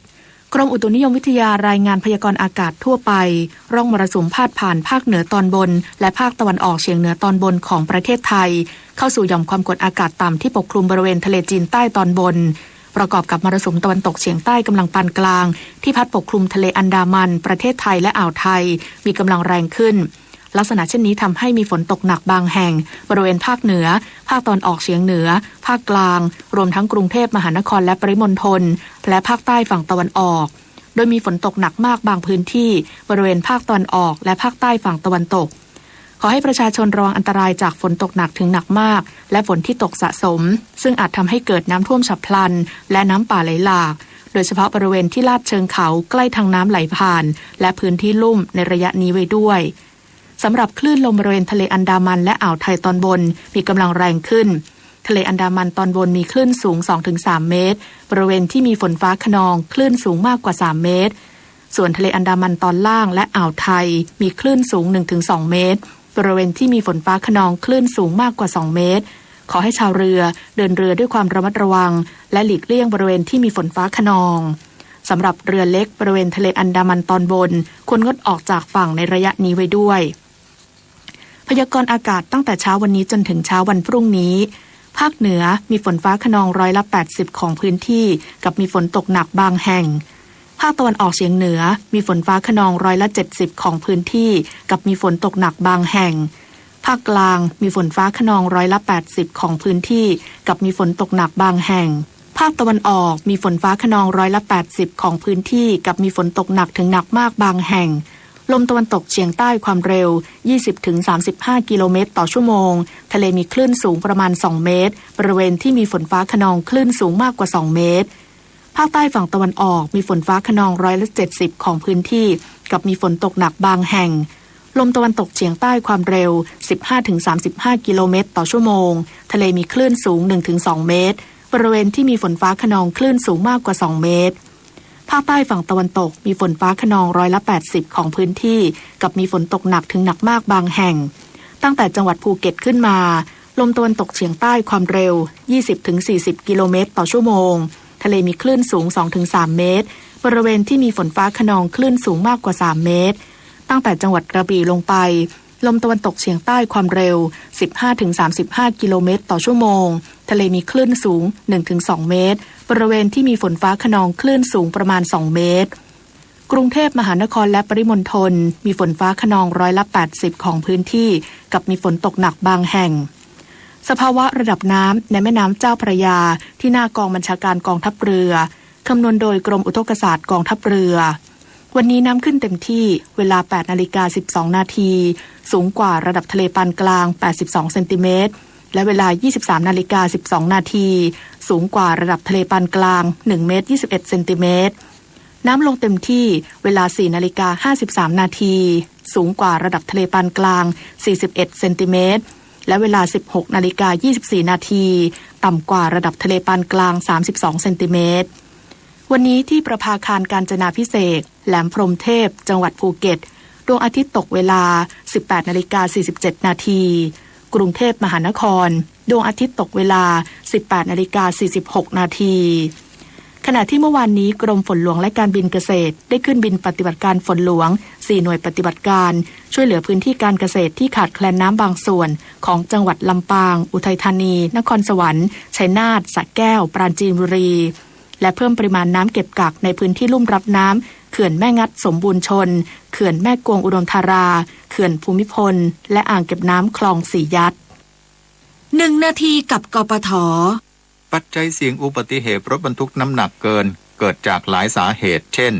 กรมอุตุนิยมวิทยารายงานพยากรณ์อากาศทั่วไป ร่องมรสุมพาดผ่านภาคเหนือตอนบน และภาคตะวันออกเฉียงเหนือตอนบนของประเทศไทย เข้าสู่หย่อมความกดอากาศต่ำที่ปกคลุมบริเวณทะเลจีนใต้ตอนบน ประกอบกับมรสุมตะวันตกเฉียงใต้กำลังปานกลาง ที่พัดปกคลุมทะเลอันดามัน ประเทศไทยและอ่าวไทย มีกำลังแรงขึ้น ลักษณะเช่นนี้ทำให้มีฝนตกหนักบางแห่ง บริเวณภาคเหนือ ภาคตะวันออกเฉียงเหนือ ภาคกลาง รวมทั้งกรุงเทพมหานครและปริมณฑล และภาคใต้ฝั่งตะวันออก โดยมีฝนตกหนักมากบางพื้นที่ บริเวณภาคตะวันออก และภาคใต้ฝั่งตะวันตก ขอให้ประชาชนระวังอันตรายจากฝนตกหนักถึงหนักมาก และฝนที่ตกสะสม ซึ่งอาจทำให้เกิดน้ำท่วมฉับพลัน และน้ำป่าไหลหลาก โดยเฉพาะบริเวณที่ลาดเชิงเขาใกล้ทางน้ำไหลผ่าน และพื้นที่ลุ่มในระยะนี้ไว้ด้วย สำหรับคลื่นลมบริเวณทะเลอันดามันและอ่าวไทยตอนบน มีกำลังแรงขึ้น ทะเลอันดามันตอนบนมีคลื่นสูง สองถึงสาม เมตร บริเวณที่มีฝนฟ้าคะนอง คลื่นสูงมากกว่า สาม เมตร ส่วนทะเลอันดามันตอนล่างและอ่าวไทย มีคลื่นสูง หนึ่งถึงสอง เมตร บริเวณที่มีฝนฟ้าคะนอง คลื่นสูงมากกว่า สอง เมตร ขอให้ชาวเรือเดินเรือด้วยความระมัดระวัง และหลีกเลี่ยงบริเวณที่มีฝนฟ้าคะนอง สำหรับเรือเล็กบริเวณทะเลอันดามันตอนบน ควรงดออกจากฝั่งในระยะนี้ไว้ด้วย พยากรณ์อากาศตั้งแต่เช้าวันนี้จนถึงเช้าวันพรุ่งนี้ ภาคเหนือมีฝนฟ้าคะนองร้อยละแปดสิบของพื้นที่ กับมีฝนตกหนักบางแห่ง ภาคตะวันออกเฉียงเหนือมีฝนฟ้าคะนองร้อยละเจ็ดสิบของพื้นที่ กับมีฝนตกหนักบางแห่ง ภาคกลางมีฝนฟ้าคะนองร้อยละแปดสิบของพื้นที่ กับมีฝนตกหนักบางแห่ง ภาคตะวันออกมีฝนฟ้าคะนองร้อยละแปดสิบของพื้นที่ กับมีฝนตกหนักถึงหนักมากบางแห่ง ลมตะวันตกเฉียงใต้ความเร็ว ยี่สิบถึงสามสิบห้า กิโลเมตรต่อชั่วโมง ทะเลมีคลื่นสูงประมาณ สอง เมตร บริเวณที่มีฝนฟ้าคะนองคลื่นสูงมากกว่า สอง เมตร ภาคใต้ฝั่งตะวันออกมีฝนฟ้าคะนองร้อยละเจ็ดสิบของพื้นที่ กับมีฝนตกหนักบางแห่ง ลมตะวันตกเฉียงใต้ความเร็ว สิบห้าถึงสามสิบห้า กิโลเมตรต่อชั่วโมง ทะเลมีคลื่นสูง หนึ่งถึงสอง เมตร บริเวณที่มีฝนฟ้าคะนองคลื่นสูงมากกว่า สอง เมตร ภาคใต้ฝั่งตะวันตกมีฝนฟ้าคะนองร้อยละแปดสิบของพื้นที่ กับมีฝนตกหนักถึงหนักมากบางแห่ง ตั้งแต่จังหวัดภูเก็ตขึ้นมา ลมตะวันตกเฉียงใต้ความเร็ว ยี่สิบถึงสี่สิบ กิโลเมตรต่อชั่วโมง ทะเลมีคลื่นสูง สองถึงสาม เมตร บริเวณที่มีฝนฟ้าคะนองคลื่นสูงมากกว่า สาม เมตร ตั้งแต่จังหวัดกระบี่ลงไป ลมตะวันตกเฉียงใต้ความเร็ว สิบห้าถึงสามสิบห้า กิโลเมตรต่อชั่วโมง ทะเลมีคลื่นสูง หนึ่งถึงสอง เมตร บริเวณที่มีฝนฟ้าคะนองคลื่นสูงประมาณ สอง เมตร กรุงเทพมหานครและปริมณฑลมีฝนฟ้าคะนองร้อยละแปดสิบของพื้นที่ กับมีฝนตกหนักบางแห่ง สภาวะระดับน้ำในแม่น้ำเจ้าพระยา ที่หน้ากองบัญชาการกองทัพเรือ คำนวณโดยกรมอุทกศาสตร์กองทัพเรือ วันนี้น้ำขึ้นเต็มที่เวลา แปดนาฬิกาสิบสองนาที สูงกว่าระดับทะเลปานกลาง แปดสิบสองเซนติเมตร และเวลา ยี่สิบสามนาฬิกาสิบสองนาที สูงกว่าระดับทะเลปานกลาง หนึ่งเมตรยี่สิบเอ็ดเซนติเมตร น้ำลงเต็มที่เวลา สี่นาฬิกาห้าสิบสามนาที สูงกว่าระดับทะเลปานกลาง สี่สิบเอ็ดเซนติเมตร และเวลา สิบหกนาฬิกา ยี่สิบสี่นาที ต่ำกว่าระดับทะเลปานกลาง สามสิบสองเซนติเมตร วันนี้ที่ประภาคารกาญจนาภิเษก แหลมพรหมเทพ จังหวัดภูเก็ต ดวงอาทิตย์ตกเวลา สิบแปดนาฬิกา สี่สิบเจ็ดนาที กรุงเทพมหานคร ดวงอาทิตย์ตกเวลา สิบแปดนาฬิกา สี่สิบหกนาที ขณะที่เมื่อวานนี้กรมฝนหลวงและการบินเกษตร ได้ขึ้นบินปฏิบัติการฝนหลวง สี่หน่วยปฏิบัติการ ช่วยเหลือพื้นที่การเกษตรที่ขาดแคลนน้ำบางส่วน ของจังหวัดลำปาง อุทัยธานี นครสวรรค์ ชัยนาท สระแก้ว ปราจีนบุรี และเพิ่มปริมาณน้ำเก็บกักในพื้นที่ลุ่มรับน้ำ เขื่อนแม่งัดสมบูรณ์ชล เขื่อนแม่กวงอุดมธารา เขื่อนภูมิพล และอ่างเก็บน้ำคลองสี่ยัด หนึ่งนาทีกับ กปท. ปัจจัยเสี่ยงอุบัติเหตุรถบรรทุกน้ำหนักเกิน เกิดจากหลายสาเหตุ เช่น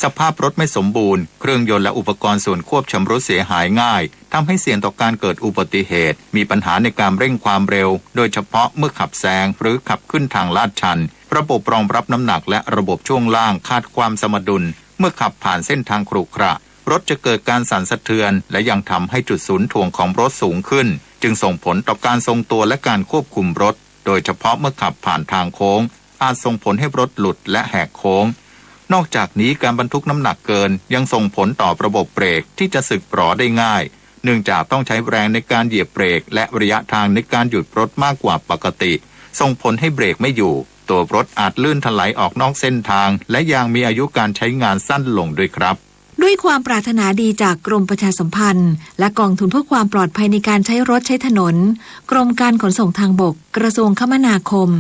สภาพรถไม่สมบูรณ์ เครื่องยนต์และอุปกรณ์ส่วนควบชำรุดเสียหายง่าย ทำให้เสี่ยงต่อการเกิดอุบัติเหตุ มีปัญหาในการเร่งความเร็ว โดยเฉพาะเมื่อขับแซงหรือขับขึ้นทางลาดชัน ระบบรองรับน้ำหนักและระบบช่วงล่างขาดความสมดุล เมื่อขับผ่านเส้นทางขรุขระ รถจะเกิดการสั่นสะเทือน และยังทำให้จุดศูนย์ถ่วงของรถสูงขึ้น จึงส่งผลต่อการทรงตัวและการควบคุมรถ โดยเฉพาะเมื่อขับผ่านทางโค้ง อาจส่งผลให้รถหลุดและแหกโค้ง นอกจากนี้การบรรทุกน้ำหนักเกินยังส่งผลต่อระบบเบรกที่จะสึกหรอได้ง่าย เนื่องจากต้องใช้แรงในการเหยียบเบรก และระยะทางในการหยุดรถมากกว่าปกติ ส่งผลให้เบรกไม่อยู่ ตัวรถอาจลื่นถลายออกนอกเส้นทาง และยางมีอายุการใช้งานสั้นลงด้วยครับ ด้วยความปรารถนาดีจากกรมประชาสัมพันธ์ และกองทุนเพื่อความปลอดภัยในการใช้รถใช้ถนน กรมการขนส่งทางบก กระทรวงคมนาคม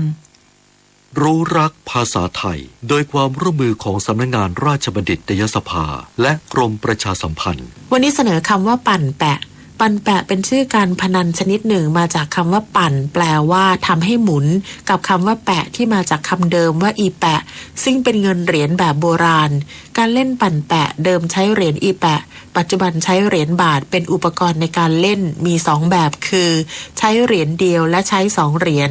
รู้รักภาษาไทย โดยความร่วมมือของสำนักงานราชบัณฑิตยสภา และกรมประชาสัมพันธ์ วันนี้เสนอคำว่าปั่นแปะ ปั่นแปะเป็นชื่อการพนันชนิดหนึ่ง มาจากคำว่าปั่น แปลว่าทำให้หมุน กับคำว่าแปะที่มาจากคำเดิมว่าอีแปะ ซึ่งเป็นเงินเหรียญแบบโบราณ การเล่นปั่นแปะเดิมใช้เหรียญอีแปะ ปัจจุบันใช้เหรียญบาทเป็นอุปกรณ์ในการเล่น มีสองแบบคือ ใช้เหรียญเดียวและใช้สองเหรียญ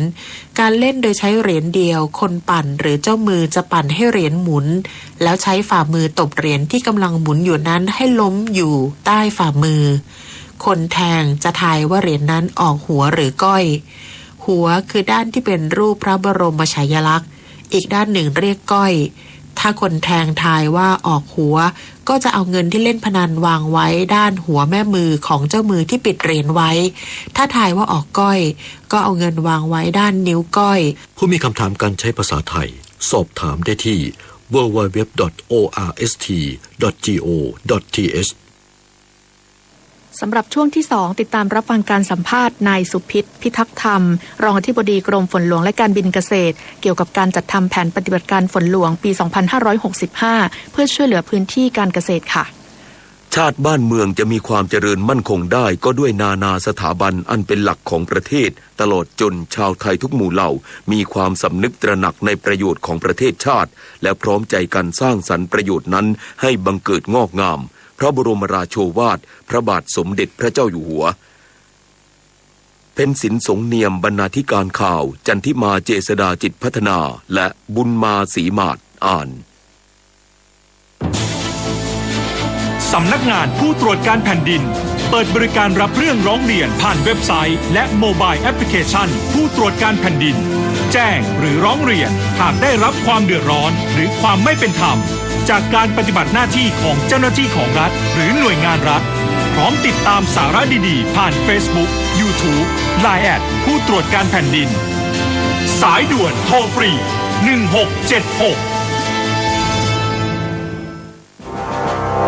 การเล่นโดยใช้เหรียญเดียว คนปั่นหรือเจ้ามือจะปั่นให้เหรียญหมุน แล้วใช้ฝ่ามือตบเหรียญที่กำลังหมุนอยู่นั้นให้ล้มอยู่ใต้ฝ่ามือ คนแทงจะทายว่าเหรียญนั้นออกหัวหรือก้อย หัวคือด้านที่เป็นรูปพระบรมฉายาลักษณ์ อีกด้านหนึ่งเรียกก้อย ถ้าคนแทงทายว่าออกหัว ก็จะเอาเงินที่เล่นพนันวางไว้ด้านหัวแม่มือของเจ้ามือที่ปิดเหรียญไว้ ถ้าทายว่าออกก้อย ก็เอาเงินวางไว้ด้านนิ้วก้อย ผู้มีคำถามการใช้ภาษาไทย สอบถามได้ที่ ดับเบิลยู ดับเบิลยู ดับเบิลยู ดอท โอ อาร์ เอส ที ดอท จี โอ ดอท ที เอช สำหรับช่วงที่สอง ติดตามรับฟังการสัมภาษณ์นายสุพิษ พิทักษ์ธรรม รองอธิบดีกรมฝนหลวงและการบินเกษตร เกี่ยวกับการจัดทำแผนปฏิบัติการฝนหลวงปี สองพันห้าร้อยหกสิบห้า เพื่อช่วยเหลือพื้นที่การเกษตรค่ะ ชาติบ้านเมืองจะมีความเจริญมั่นคงได้ ก็ด้วยนานาสถาบันอันเป็นหลักของประเทศ ตลอดจนชาวไทยทุกหมู่เหล่า มีความสำนึกตระหนักในประโยชน์ของประเทศชาติ และพร้อมใจกันสร้างสรรค์ประโยชน์นั้นให้บังเกิดงอกงาม พระบรมราโชวาท พระบาทสมเด็จพระเจ้าอยู่หัว เพ็ญศิลป์ สงเนียม บรรณาธิการข่าว จันทิมา เจษฎาจิตพัฒนา และบุญมา ศรีหมาด อ่าน สำนักงานผู้ตรวจการแผ่นดิน เปิดบริการรับเรื่องร้องเรียนผ่านเว็บไซต์ และโมบายแอปพลิเคชัน ผู้ตรวจการแผ่นดิน แจ้งหรือร้องเรียนหากได้รับความเดือดร้อน หรือความไม่เป็นธรรม จากการปฏิบัติหน้าที่ของเจ้าหน้าที่ของรัฐ หรือหน่วยงานรัฐ พร้อมติดตามสาระดีๆ ผ่าน Facebook YouTube Line แอดผู้ตรวจการแผ่นดิน สายด่วนโทรฟรี หนึ่งหกเจ็ดหก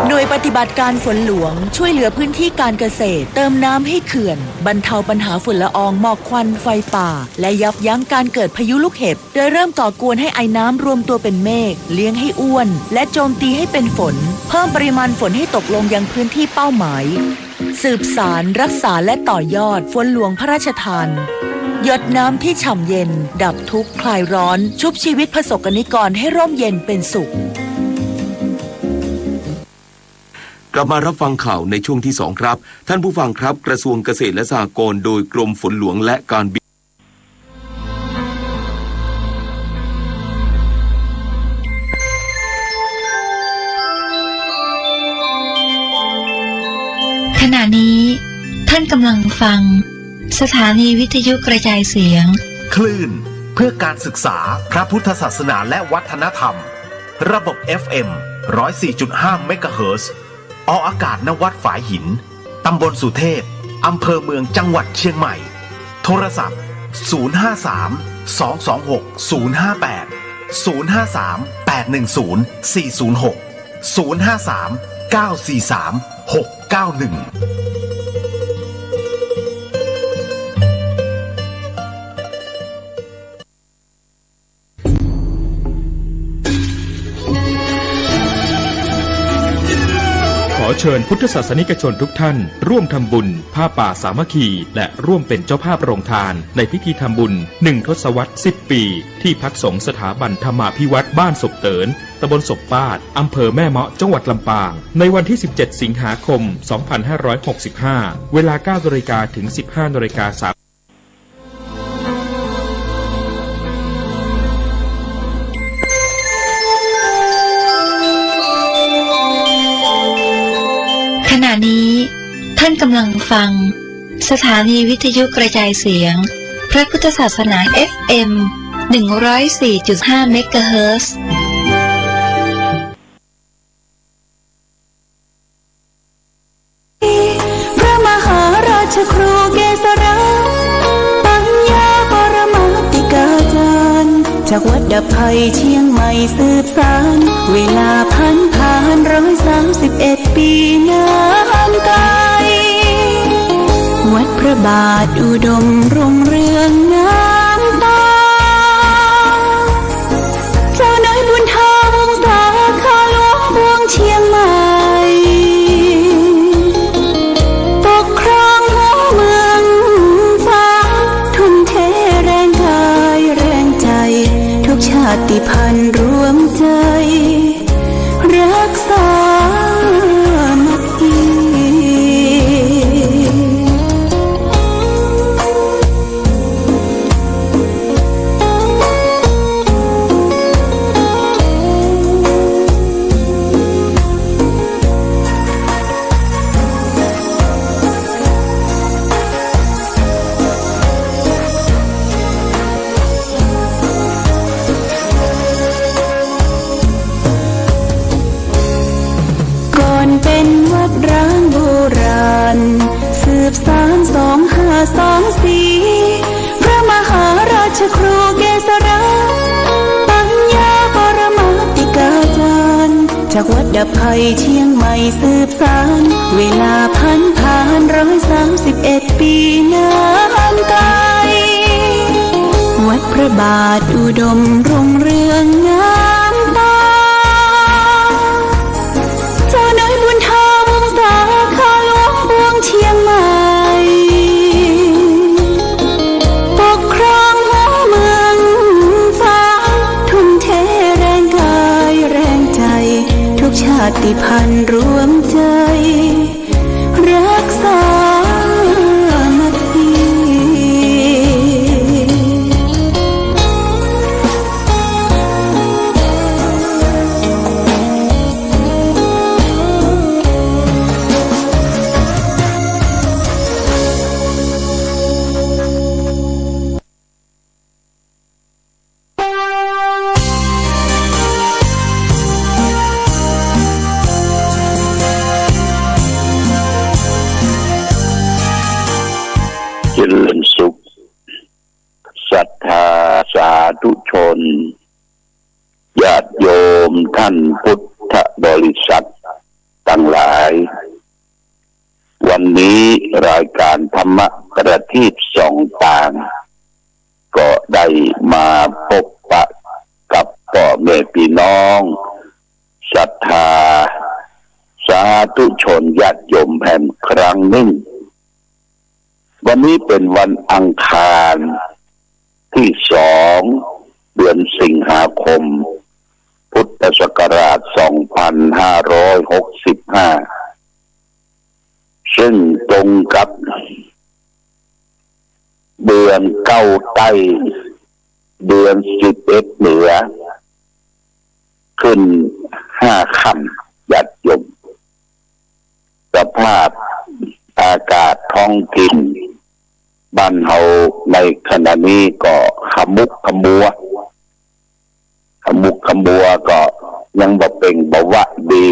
หน่วยปฏิบัติการฝนหลวง ช่วยเหลือพื้นที่การเกษตร เติมน้ำให้เขื่อน บรรเทาปัญหาฝุ่นละออง หมอกควัน ไฟป่า และยับยั้งการเกิดพายุลูกเห็บ โดยเริ่มก่อกวนให้ไอน้ำรวมตัวเป็นเมฆ เลี้ยงให้อ้วน และโจมตีให้เป็นฝน เพิ่มปริมาณฝนให้ตกลงยังพื้นที่เป้าหมาย สืบสาน รักษา และต่อยอด ฝนหลวงพระราชทาน หยดน้ำที่ฉ่ำเย็น ดับทุกข์คลายร้อน ชุบชีวิตประสบกนิกรให้ร่มเย็นเป็นสุข กลับมารับฟังข่าวในช่วงที่สองครับ ท่านผู้ฟังครับ กระทรวงเกษตรและสหกรณ์ โดยกรมฝนหลวงและการบิน ขณะนี้ท่านกำลังฟัง สถานีวิทยุกระจายเสียง คลื่นเพื่อการศึกษาพระพุทธศาสนาและวัฒนธรรม ระบบ เอฟ เอ็ม ร้อยสี่จุดห้า เมกะเฮิรตซ์ ออกอากาศ ณ วัดฝายหิน ตำบลสุเทพ อำเภอเมือง จังหวัดเชียงใหม่ โทรศัพท์ ศูนย์ห้าสาม สองสองหก ศูนย์ห้าแปด ศูนย์ห้าสาม แปดหนึ่งศูนย์ สี่ศูนย์หก ศูนย์ห้าสาม เก้าสี่สาม หกเก้าหนึ่ง ขอเชิญพุทธศาสนิกชนทุกท่านร่วมทำบุญผ้าป่าสามัคคี และร่วมเป็นเจ้าภาพโรงทานในพิธีทำบุญหนึ่งทศวรรษสิบปี ที่พักสงฆ์สถาบันธรรมาภิวัฒน์บ้านศพเติน ตำบลศพปาด อำเภอแม่เมาะ จังหวัดลำปาง ในวันที่สิบเจ็ดสิงหาคมสองพันห้าร้อยหกสิบห้า เวลาเก้านาฬิกาถึงสิบห้านาฬิกาสาม ขณะนี้ท่านกำลังฟังสถานีวิทยุกระจายเสียงพระพุทธศาสนา เอฟ เอ็ม หนึ่งร้อยสี่จุดห้า เมกะเฮิรตซ์ พระมหาราชครูเกษราช ปัญญาปรมาติกาจารย์ จากวัดดับภัยเชียงใหม่สืบสาน เวลาผ่านผ่านร้อยสามสิบเอ็ดปีนานไกล วัดพระบาทอุดมรุ่งเรืองงามตา เจ้านายบุญธรรมสาขาหลวงปวงเชียงใหม่ ปกครองหัวเมืองฟ้า ทุ่มเทแรงกายแรงใจ ทุกชาติพันธุ์รวมใจ รักสามัคคี ก่อนเป็นวัดร้างโบราณ สืบสานสองห้าสองสี่ พระมหาราชครูเกษราช ปัญญาปรมาติกาจารย์ จากวัดดับภัยเชียงใหม่สืบสาน เวลาผ่านผ่านร้อยสามสิบเอ็ดปีนานไกล วัดพระบาทอุดมรุ่งเรืองงามตา เจ้านายบุญธรรมสาขาหลวงปวงเชียงใหม่ ปกครองหัวเมืองฟ้า ทุ่มเทแรงกายแรงใจ ทุกชาติพันธุ์รวมใจ รักสามัคคี เจริญสุข ศรัทธาสาธุชน ญาติโยมท่านพุทธบริษัททั้งหลาย วันนี้รายการธรรมะประทีปส่องตาง ก็ได้มาพบปะกับพ่อแม่พี่น้อง ศรัทธาสาธุชนญาติโยมแหมครั้งหนึ่ง วันนี้เป็นวันอังคารที่สอง เดือนสิงหาคม พุทธศักราชสองพันห้าร้อยหกสิบห้า ซึ่งตรงกับเดือนเก้าใต้ เดือนสิบเอ็ดเหนือ ขึ้นห้าค่ำ ญาติโยม สภาพอากาศท้องถิ่น บ้านเฮาในขณะนี้ก็ขมุกขมัว ขมุกขมัวก็ยังบ่เปล่งบ่วาดี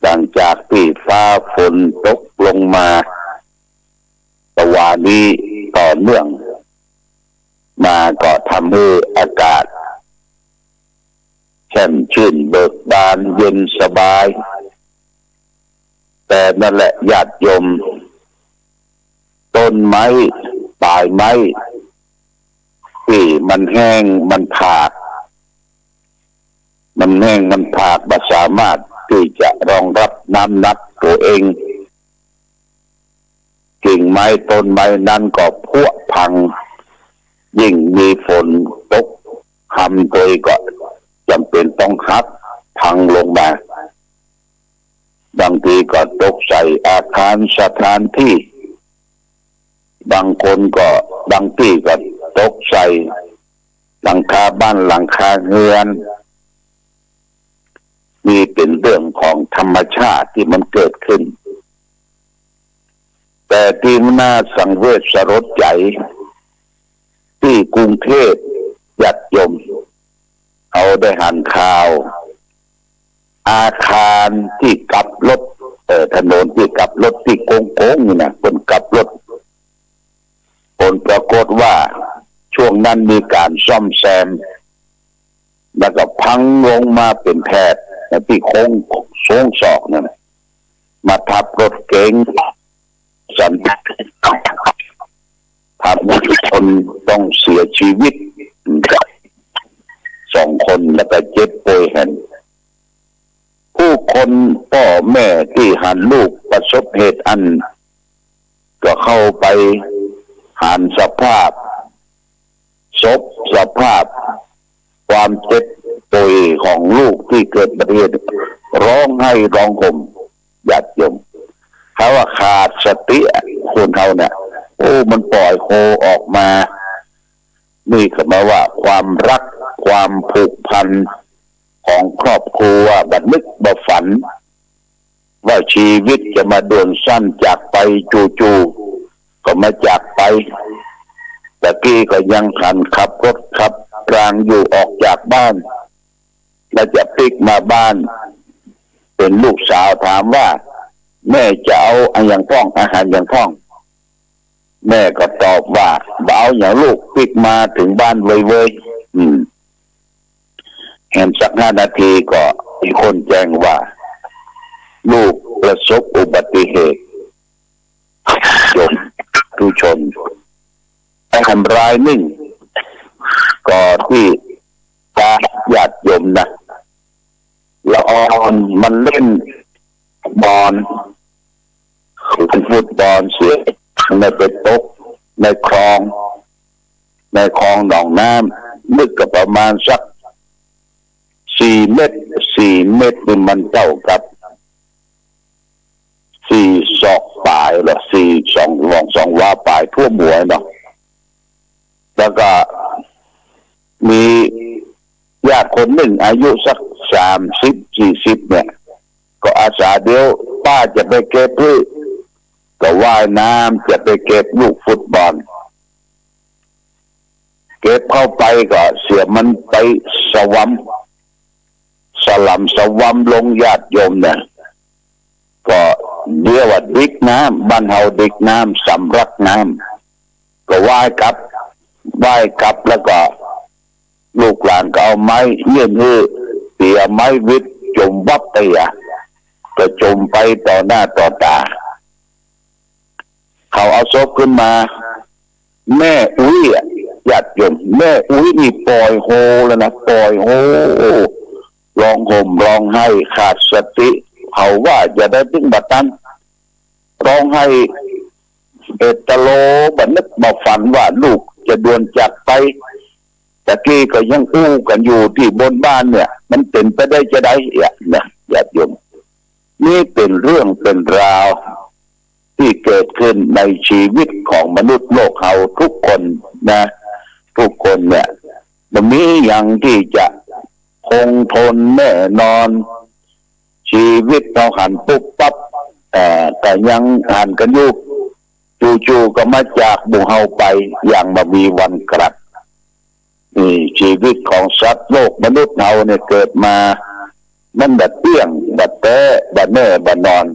หลังจากที่ฟ้าฝนตกลงมาตะวานี้ต่อเนื่องมา ก็ทำให้อากาศแช่มชื่นเบิกบานเย็นสบาย แต่นั่นแหละญาติโยม ต้นไม้ ปลายไม้ ที่มันแห้งมันผาก มันแห้งมันผาก บ่สามารถที่จะรองรับน้ำหนักตัวเอง กิ่งไม้ต้นไม้นั้นก็ผุพัง ยิ่งมีฝนตกพร่ำโดยก็จำเป็นต้องหักพังลงมา บางทีก็ตกใส่อาคารสถานที่ บางคนก็ บางที่ก็ตกใส่หลังคาบ้านหลังคาเฮือน นี่เป็นเรื่องของธรรมชาติที่มันเกิดขึ้น แต่ที่น่าสังเวชสลดใจ ที่กรุงเทพ ญาติโยม เฮาได้หันข่าว อาคารที่กลับรถ เอ่อ ถนนที่กลับรถที่โค้งๆ นี่นะ เปิ้นกลับรถ ผลปรากฏว่าช่วงนั้นมีการซ่อมแซม แล้วก็พังลงมาเป็นแถบ ที่โค้ง โค้งศอกนั่นน่ะ มาทับรถเก๋ง สัน ทำให้คนต้องเสียชีวิตสองคน แล้วก็เจ็บป่วยหั้น ผู้คน พ่อแม่ที่หันลูกประสบเหตุอั้น ก็เข้าไปหันสภาพศพ สภาพความเจ็บป่วยของลูกที่เกิดอุบัติเหตุ ร้องไห้ร้องห่ม ญาติโยม เขาว่าขาดสติอะ คนเฮาเนี่ย โอ้ มันปล่อยโฮออกมา นี่ก็หมายว่าความรัก ความผูกพันของครอบครัว บ่นึกบ่ฝัน ว่าชีวิตจะมาด่วนสั้นจากไป จู่ๆ ก็มาจากไป ตะกี้ก็ยังหันขับรถขับรางอยู่ออกจากบ้าน แล้วจะปิ๊กมาบ้าน เป็นลูกสาวถามว่า แม่จะเอาอะหยังพ่อง อาหารหยังพ่อง แม่ก็ตอบว่า บ่เอาหยังลูก ปิ๊กมาถึงบ้านเว้ยๆ อืม แหมสักห้านาทีก็มีคนแจ้งว่า ลูกประสบอุบัติเหตุ โยมผู้ชน แถมรายหนึ่ง ก็ที่พระญาติโยมนะ ละอ่อนมันเล่นบอล เล่นฟุตบอลเสีย ในไปตกในคลอง ในคลองหนองน้ำ ลึกก็ประมาณสักสี่เมตร สี่เมตรนี่มันเท่ากับสี่ศอกปลายเหรอ สี่ สอง สอง สองวาปลาย ท่วมหัวเนาะ แล้วก็มีญาติคนหนึ่งอายุสักสามสิบ สี่สิบ เนี่ย ก็อาสา เดี๋ยวป้าจะไปเก็บ ก็ว่ายน้ำจะไปเก็บลูกฟุตบอล เก็บเข้าไปก็เสียมันไปสะหว่ำ สะหว่ำสะหว่ำลง ญาติโยมเนี่ย ก็เรียกว่าดิกน้ำ บ้านเฮาดิกน้ำ สำลักน้ำ ก็ว่ายกลับ ว่ายกลับแล้วก็ ลูกหลานก็เอาไม้ยื่นหื้อ เตียไม้วิด จมวับไปอะ ก็จมไปต่อหน้าต่อตา เขาเอาศพขึ้นมา แม่อุ๊ยอะ ญาติโยม แม่อุ๊ยนี่ปล่อยโฮแล้วนะ ปล่อยโฮ ร้องห่มร้องไห้ขาดสติ เขาว่าจะได้ตึงบ่ตัน ร้องไห้เอดโลร บ่นึกบ่ฝันว่าลูกจะด่วนจากไป ตะกี้ก็ยังอู้กันอยู่ที่บนบ้านเนี่ย มันเป็นไปได้จะไดอะนะ ญาติโยม นี่เป็นเรื่องเป็นราวที่เกิดขึ้นในชีวิตของมนุษย์โลกเฮาทุกคนนะ ทุกคนเนี่ย บ่มีหยังที่จะคงทนแน่นอน ชีวิตเฮาหันปุ๊บปั๊บ เอ่อ ก็ยังหันกันอยู่ จู่ๆ ก็มาจากหมู่เฮาไปอย่างบ่มีวันกลับ นี่ชีวิตของสัตว์โลกมนุษย์เฮาเนี่ยเกิดมา มันบ่เตี้ยง บ่แต๊ บ่แน่ บ่นอน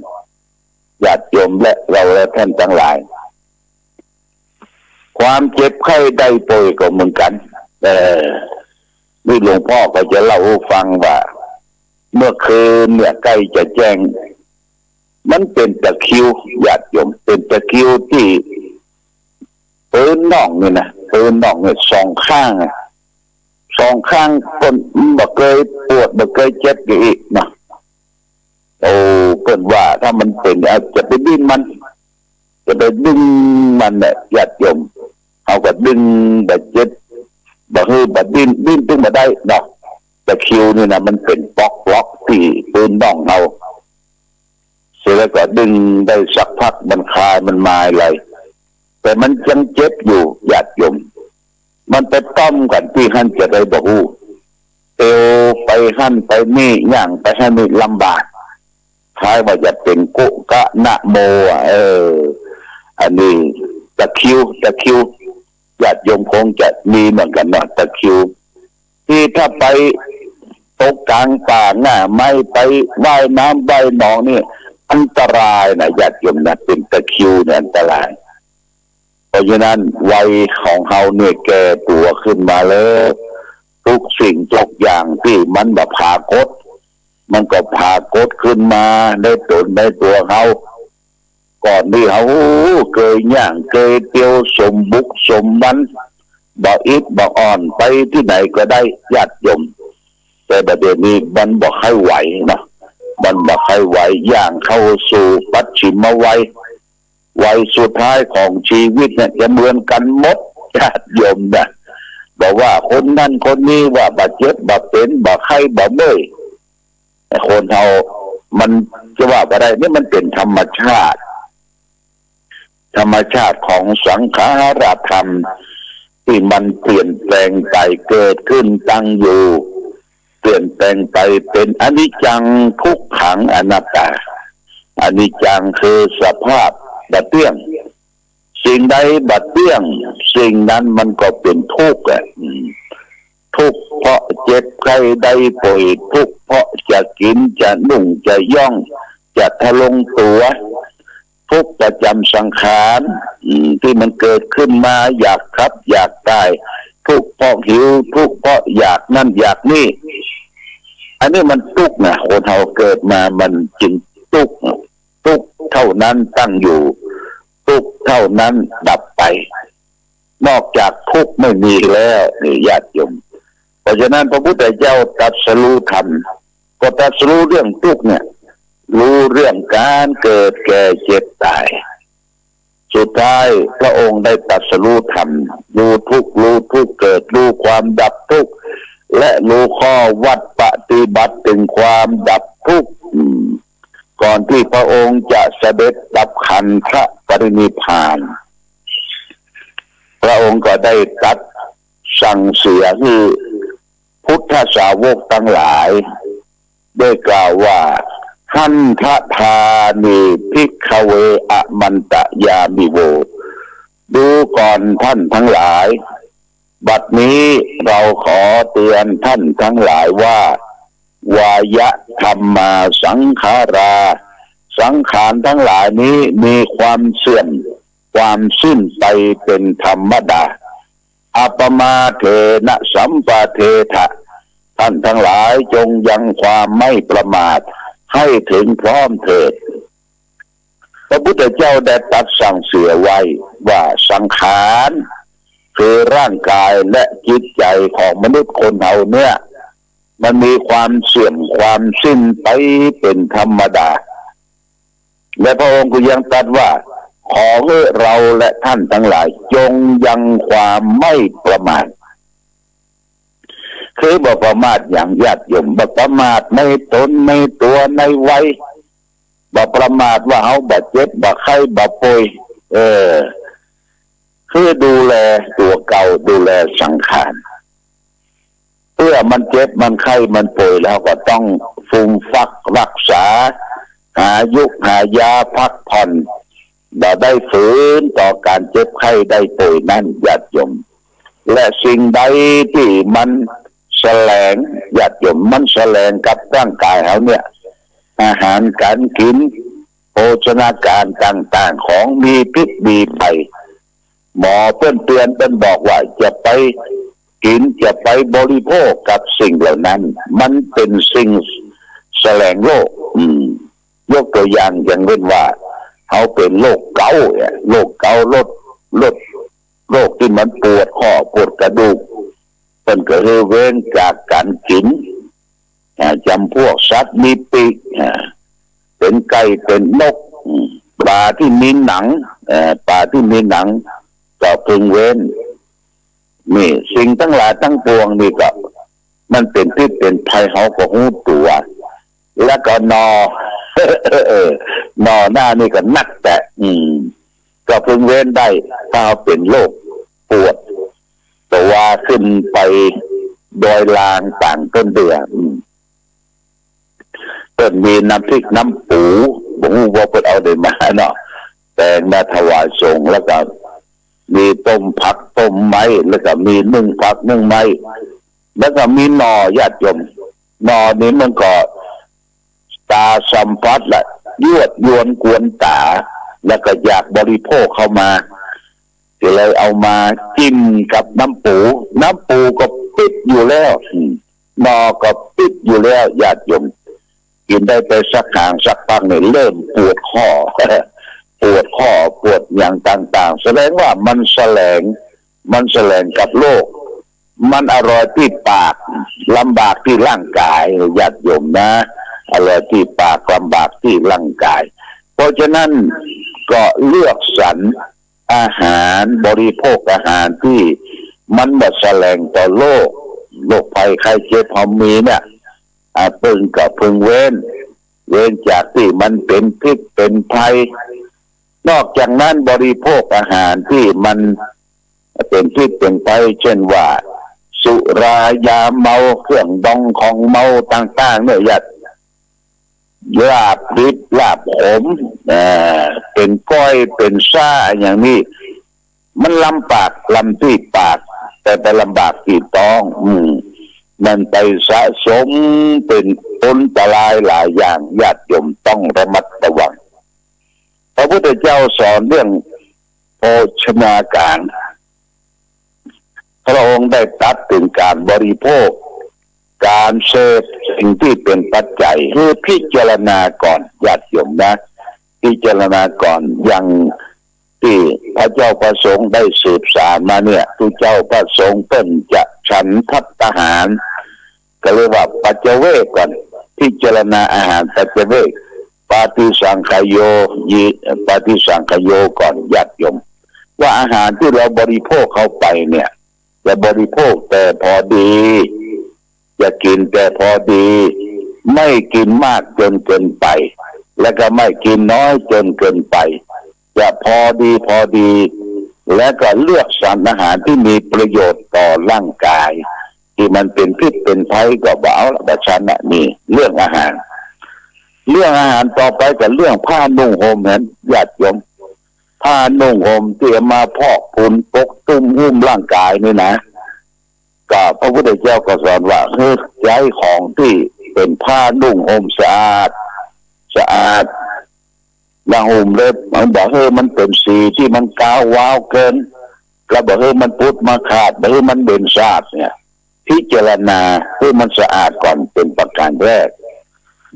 ญาติโยมและเราและท่านทั้งหลาย ความเจ็บไข้ได้ป่วยก็เหมือนกัน เออ นี่หลวงพ่อก็จะเล่าให้ฟังว่า เมื่อคืนเนี่ยใกล้จะแจ้ง มันเป็นตะคริว ญาติโยม เป็นตะคริวที่ปืนน้องนี่นะ ปืนน้องเนี่ยสองข้างอะ สองข้างคนบ่เคยปวดบ่เคยเจ็บอยู่อีกเนาะ โอ้ เปิ้นว่าถ้ามันเป็น เอา จะไปดิ้นมัน จะไปดึงมันเนี่ย ญาติโยม เฮาก็ดึงบ่เจ็บ บ่หื้อบ่ดิ้น ดิ้นตึงบ่ได้เนาะ ตะคริวนี่นะ มันเป็นป๊อกล็อกที่ปืนน้องเฮา เสร็จแล้วก็ดึงได้สักพักมันคลายมันมาอะไร แต่มันยังเจ็บอยู่ ญาติโยม มันไปต้อมกันที่หั้นจะได้บ่ฮู้ เตียวไปหั้นไปนี่ ย่างไปหั้นนี่ลำบาก คล้ายว่าจะเป็นกุกะนะโมอ่ะ เออ อันนี้ตะคริว ตะคริว ญาติโยมคงจะมีเหมือนกันเนาะ ตะคริว ที่ถ้าไปตกกลางป่าง่าไม้ ไปว่ายน้ำว่ายหนองนี่ อันตรายนะ ญาติโยมนะ เป็นตะคริวเนี่ยอันตราย เพราะฉะนั้นวัยของเฮาเนี่ยแก่ตัวขึ้นมาแล้ว ทุกสิ่งทุกอย่างที่มันบ่ผากด มันก็ผากดขึ้นมาในตนในตัวเฮา ก่อนนี้เฮาเคยย่างเคยเตียวสมบุกสมบัน บ่อิดบ่อ่อน ไปที่ไหนก็ได้ ญาติโยม แต่บัดเดี๋ยวนี้มันบ่ค่อยไหวเนาะ มันบ่ค่อยไหว ย่างเข้าสู่ปัจฉิมวัย วัยสุดท้ายของชีวิตเนี่ยจะเหมือนกันหมด ญาติโยมนะ บ่ว่าคนนั้นคนนี้ว่าบ่เจ็บบ่เป็นบ่ไข้บ่เมื่อย คนเฮามันจะว่าบ่ได้ นี่มันเป็นธรรมชาติ ธรรมชาติของสังขารธรรม ที่มันเปลี่ยนแปลงไป เกิดขึ้นตั้งอยู่ เปลี่ยนแปลงไป เป็นอนิจจังทุกขังอนัตตา อนิจจังคือสภาพบ่เตี้ยง สิ่งใดบ่เตี้ยง สิ่งนั้นมันก็เป็นทุกข์อ่ะ อืม ทุกข์เพราะเจ็บไข้ได้ป่วย ทุกข์เพราะจะกินจะนุ่งจะย่อง จะทะลงตัว ทุกข์ประจำสังขาร อืม ที่มันเกิดขึ้นมา อยากขับอยากตาย ทุกข์เพราะหิว ทุกข์เพราะอยากนั่นอยากนี่ อันนี้มันทุกข์นะ คนเฮาเกิดมามันจึงทุกข์ ทุกข์เท่านั้นตั้งอยู่ ทุกข์เท่านั้นดับไป นอกจากทุกข์ไม่มีแล้ว นี่ญาติโยม เพราะฉะนั้นพระพุทธเจ้าตรัสรู้ธรรม ก็ตรัสรู้เรื่องทุกข์เนี่ย รู้เรื่องการเกิดแก่เจ็บตาย สุดท้ายพระองค์ได้ตรัสรู้ธรรม รู้ทุกข์ รู้ทุกข์เกิด รู้ความดับทุกข์ และรู้ข้อวัดปฏิบัติถึงความดับทุกข์ อืม ก่อนที่พระองค์จะเสด็จดับขันธปรินิพพาน พระองค์ก็ได้ตรัสสั่งเสียหื้อพุทธสาวกทั้งหลาย ได้กล่าวว่า หันทะทานิภิกขเว อมันตะยามิโว ดูก่อนท่านทั้งหลาย บัดนี้เราขอเตือนท่านทั้งหลายว่า วายะธัมมาสังขารา สังขารทั้งหลายนี้มีความเสื่อม ความสิ้นไปเป็นธรรมดา อัปปมาเทนะสัมปาเทถะ ท่านทั้งหลายจงยังความไม่ประมาทให้ถึงพร้อมเถิด พระพุทธเจ้าได้ตรัสสั่งเสียไว้ว่าสังขาร คือร่างกายและจิตใจของมนุษย์คนเฮาเนี่ย มันมีความเสื่อมความสิ้นไปเป็นธรรมดา และพระองค์ก็ยังตรัสว่า ขอให้เราและท่านทั้งหลายจงยังความไม่ประมาท คือบ่ประมาทหยัง ญาติโยม บ่ประมาทในตนในตัวในวัย บ่ประมาทว่าเฮาบ่เจ็บบ่ไข้บ่ป่วย เออ คือดูแลตัวเก่า ดูแลสังขาร เพื่อมันเจ็บมันไข้มันป่วยแล้วก็ต้องฟูมฟักรักษา หายุกหายาพักผ่อน บ่ได้ฝืนต่อการเจ็บไข้ได้ป่วยนั้น ญาติโยม และสิ่งใดที่มันแสลง ญาติโยม มันแสลงกับร่างกายเฮาเนี่ย อาหารการกิน โภชนาการต่างๆ ของมีพิษมีภัย หมอเปิ้นเตือนเปิ้นบอกว่าจะไปกินจะไปบริโภคกับสิ่งเหล่านั้น มันเป็นสิ่งแสลงโรค อืม ยกตัวอย่างอย่างเช่นว่า เฮาเป็นโรคเกาต์เนี่ย โรคเกาต์ โรค โรค โรคที่มันปวดข้อปวดกระดูก เปิ้นก็หื้อเว้นจากการกิน อ่า จำพวกสัตว์มีปีก อ่า เป็นไก่ เป็นนก อืม ปลาที่มีหนัง เอ่อ ปลาที่มีหนัง ก็พึงเว้น นี่ สิ่งทั้งหลายทั้งปวงนี่ก็ มันเป็นพิษเป็นภัย เฮาก็ฮู้ตัว แล้วก็นอ นอหน้านี่ก็นักแต๊ อืม ก็พึงเว้นได้ ถ้าเฮาเป็นโรคปวดตัวขึ้นไปดอยลางต่างต้นเดือ อืม เปิ้นมีน้ำพริกน้ำปู บ่ฮู้ว่าเปิ้นเอาใดมาเนาะ แตงมาถวายสงฆ์ แล้วก็มีต้มผักต้มไม้ แล้วก็มีนึ่งผักนึ่งไม้ แล้วก็มีหน่อ ญาติโยม หน่อนี่มันก็ตาสัมผัสละ ยั่วยวนกวนตา แล้วก็อยากบริโภคเข้ามา ก็เลยเอามาจิ้มกับน้ำปู น้ำปูก็ปิดอยู่แล้ว อืม หน่อก็ปิดอยู่แล้ว ญาติโยม กินได้ไปสักหางสักพักนี่เริ่มปวดข้อ ปวดข้อ ปวดอย่างต่างๆ แสดงว่ามันแสลง มันแสลงกับโรค มันอร่อยที่ปาก ลำบากที่ร่างกาย ญาติโยมนะ อร่อยที่ปาก ลำบากที่ร่างกาย เพราะฉะนั้นก็เลือกสรร อาหาร บริโภคอาหารที่มันบ่แสลงต่อโรค โรคภัยไข้เจ็บเฮามีเนี่ย อ่า เปิ้นก็พึงเว้น เว้นจากที่มันเป็นพิษเป็นภัย นอกจากนั้นบริโภคอาหารที่มันเป็นพิษเป็นภัย เช่นว่า สุรายาเมา เครื่องดองของเมาต่างๆ เนี่ย ญาติ ลาบดิบ ลาบขม เอ่อ เป็นก้อย เป็นซ่า อย่างนี้ มันลำบาก ลำตี้ปาก แต่ไปลำบากตี้ต๊อง อืม มันไปสะสมเป็นอันตรายหลายอย่าง ญาติโยมต้องระมัดระวัง พระพุทธเจ้าสอนเรื่องโภชนาการ พระองค์ได้ตรัสถึงการบริโภค การเสพสิ่งที่เป็นปัจจัย คือพิจารณาก่อน ญาติโยมนะ พิจารณาก่อน อย่างที่พระเจ้าพระสงฆ์ได้สืบสานมาเนี่ย ผู้เจ้าพระสงฆ์เปิ้นจะฉันภัตตาหาร ก็เรียกว่าปัจจเวกก่อน พิจารณาอาหารปัจจเวก ปาฏิสังขโย ยิ ปาฏิสังขโยก่อน ญาติโยม ว่าอาหารที่เราบริโภคเข้าไปเนี่ย จะบริโภคแต่พอดี จะกินแต่พอดี ไม่กินมากจนเกินไป และก็ไม่กินน้อยจนเกินไป จะพอดีพอดี และก็เลือกสรรอาหารที่มีประโยชน์ต่อร่างกาย ที่มันเป็นพิษเป็นภัยก็บ่เอาละ บ่ฉันละ นี่เรื่องอาหาร เรื่องอาหารต่อไปก็เรื่องผ้านุ่งห่มหั้น ญาติโยม ผ้านุ่งห่มที่เอามาพอกพูนปกตุ้มหุ้มร่างกายนี่นะ ก็พระพุทธเจ้าก็สอนว่า เฮ้ย ใจ๊ของที่เป็นผ้านุ่งห่มสะอาด สะอาด อย่าห่มเลย มันบ่าเฮ้ยมันเป็นสีที่มันกาววาวเกิน แล้วบ่าเฮ้ยมันปุดมาขาด บ่าเฮ้ยมันเบนสาดเนี่ย พิจารณาให้มันสะอาดก่อนเป็นประการแรก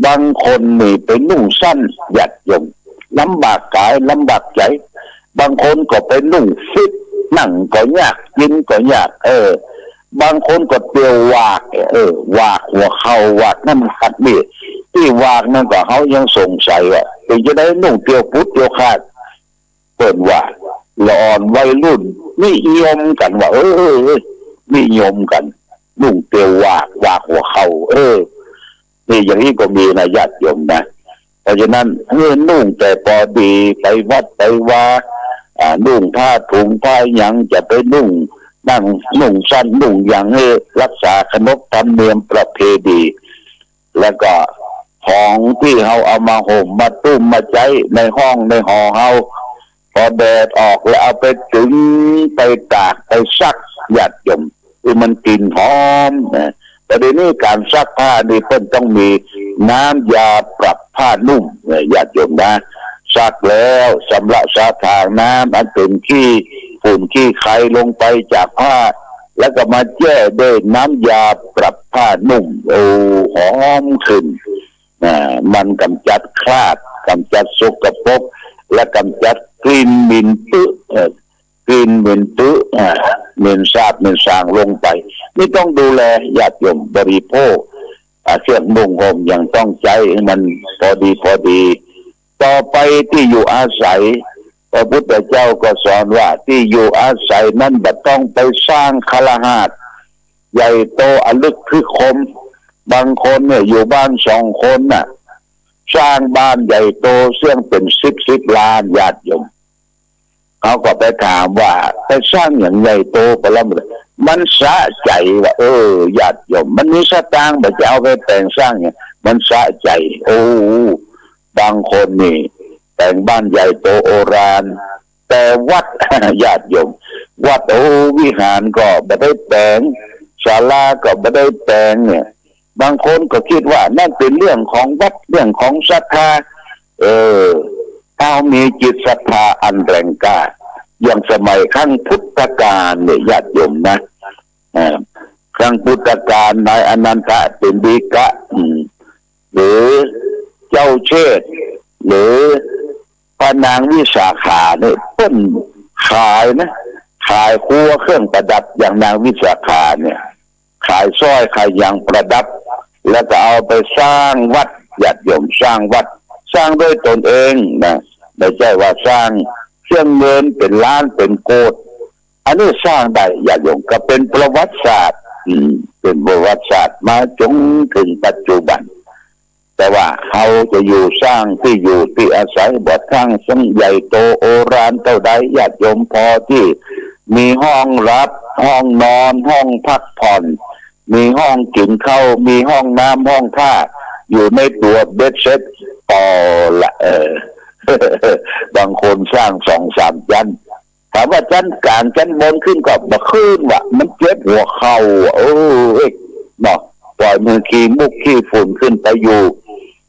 บางคนนี่ไปนุ่งสั้น ญาติโยม ลำบากกายลำบากใจ บางคนก็ไปนุ่งฟิต นั่งก็ยาก กินก็ยาก เออ บางคนก็เตียวหวาก เออ หวากหัวเข่า หวากนั่นหวากนี่ ตี้หวากนั่นก็เฮายังสงสัยว่า เป็นจะได้นุ่งเตียวปุดเตียวขาด เปิ้นว่า ละอ่อนวัยรุ่นนิยมกันว่า เออ เออ เออ นิยมกัน นุ่งเตียวหวาก หวากหัวเข่า เออ นี่อย่างนี้ก็มีนะ ญาติโยมนะ เพราะฉะนั้น เออ นุ่งแต่พอดี ไปวัดไปวา อ่า นุ่งผ้าถุงผ้าหยัง จะไปนุ่ง นั่ง นุ่งสั้นนุ่งหยัง ให้รักษาขนบธรรมเนียมประเพณี แล้วก็ของที่เฮาเอามาห่มมาตุ้มมาใจ๊ในห้องในหอเฮา พอแดดออกแล้วเอาไปตึง ไปตาก ไปซัก ญาติโยม ให้มันกลิ่นหอมนะ ประเดี๋ยวนี้การซักผ้านี่เปิ้นต้องมีน้ำยาปรับผ้านุ่มนะ ญาติโยมนะ ซักแล้วชำระสะถางน้ำอันเป็นขี้ฝุ่นขี้ไคลงไปจากผ้า แล้วก็มาแช่ด้วยน้ำยาปรับผ้านุ่ม โอ้ หอมขึ้น อ่า มันกำจัดคราบ กำจัดสกปรก และกำจัดกลิ่นเหม็นเปื้อน เอ่อ กลิ่นเหม็นเปื้อน อ่า เหม็นสาบ เหม็นสางลงไป นี่ต้องดูแล ญาติโยม บริโภค อ่า เครื่องนุ่งห่มยังต้องใช้ให้มันพอดีพอดี ต่อไปที่อยู่อาศัย พระพุทธเจ้าก็สอนว่าที่อยู่อาศัยนั้นบ่ต้องไปสร้างคฤหาสน์ใหญ่โตอลึกคึกคม บางคนเนี่ยอยู่บ้านสองคนน่ะ สร้างบ้านใหญ่โตเสี้ยงเป็นสิบสิบล้าน ญาติโยม เขาก็ไปถามว่าไปสร้างอย่างใหญ่โตไปแล้วมัน มันสะใจว่า เออ ญาติโยม มันมีสตางค์บ่จะเอาไปแต่งสร้างอย่าง มันสะใจ โอ้ บางคนนี่แต่งบ้านใหญ่โตโอฬาร แต่วัด ญาติโยม วัด โอ้ วิหารก็บ่ได้แต่ง ศาลาก็บ่ได้แต่งเนี่ย บางคนก็คิดว่านั่นเป็นเรื่องของวัด เรื่องของศรัทธา เออ ถ้ามีจิตศรัทธาอันแรงกล้า อย่างสมัยครั้งพุทธกาลเนี่ย ญาติโยมนะ เอ่อ ครั้งพุทธกาล นายอนันทปิณฑิกะ อืม หรือเจ้าเชษฐ์ หรือพระนางวิสาขาเนี่ย เปิ้นขายนะ ขายครัวเครื่องประดับ อย่างนางวิสาขาเนี่ย ขายสร้อยขายหยังประดับ แล้วก็เอาไปสร้างวัด ญาติโยม สร้างวัด สร้างด้วยตนเองนะ ไม่ใช่ว่าสร้างเสี้ยงเงินเป็นล้านเป็นโกด อันนี้สร้างได้ ญาติโยม ก็เป็นประวัติศาสตร์ อืม เป็นประวัติศาสตร์มาจนถึงปัจจุบัน แต่ว่าเฮาจะอยู่สร้างที่อยู่ที่อาศัย บ่สร้างซึ่งใหญ่โตโอฬารเท่าใด ญาติโยม พอที่มีห้องหลับ ห้องนอน ห้องพักผ่อน มีห้องกินข้าว มีห้องน้ำห้องท่า อยู่ในตัวเบ็ดเสร็จ พอละ เออ บางคนสร้างสองสามชั้น ถามว่าชั้นกลางชั้นบนขึ้นก็บ่ขึ้นว่ะ มันเจ็บหัวเข่าอ่ะ เออ เอ้ย เนาะ ปล่อยมือขี้มูกขี้ฝุ่นขึ้นไปอยู่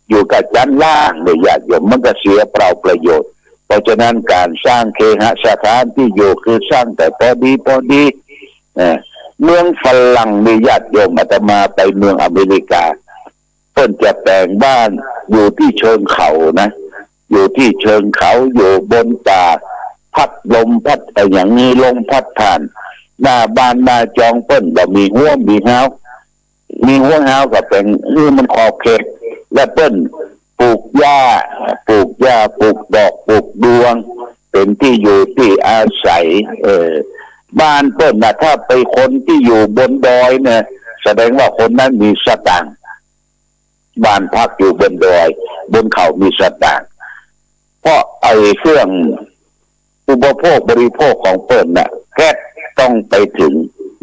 อยู่กับชั้นล่างเนี่ย ญาติโยม มันก็เสียเปล่าประโยชน์ เพราะฉะนั้นการสร้างเคหสถานที่อยู่คือสร้างแต่พอดีพอดี เออ เมืองฝรั่งนี่ ญาติโยม อาตมาไปเมืองอเมริกา เปิ้นจะแปลงบ้านอยู่ที่เชิงเขานะ อยู่ที่เชิงเขา อยู่บนป่า พัดลมพัดอะหยัง มีลมพัดผ่าน หน้าบ้านหน้าจองเปิ้นบ่มีฮั้วมีฮาว มีฮั้วฮาวก็แปลงหื้อมันขอบเขต และเปิ้นปลูกหญ้า ปลูกหญ้า ปลูกดอก ปลูกดวง เป็นที่อยู่ที่อาศัย เออ บ้านเปิ้นน่ะ ถ้าไปคนที่อยู่บนดอยเนี่ย แสดงว่าคนนั้นมีสตางค์ บ้านพักอยู่บนดอย บนเขามีสตางค์ เพราะไอ้เครื่องอุปโภคบริโภคของเปิ้นน่ะ แก๊สต้องไปถึง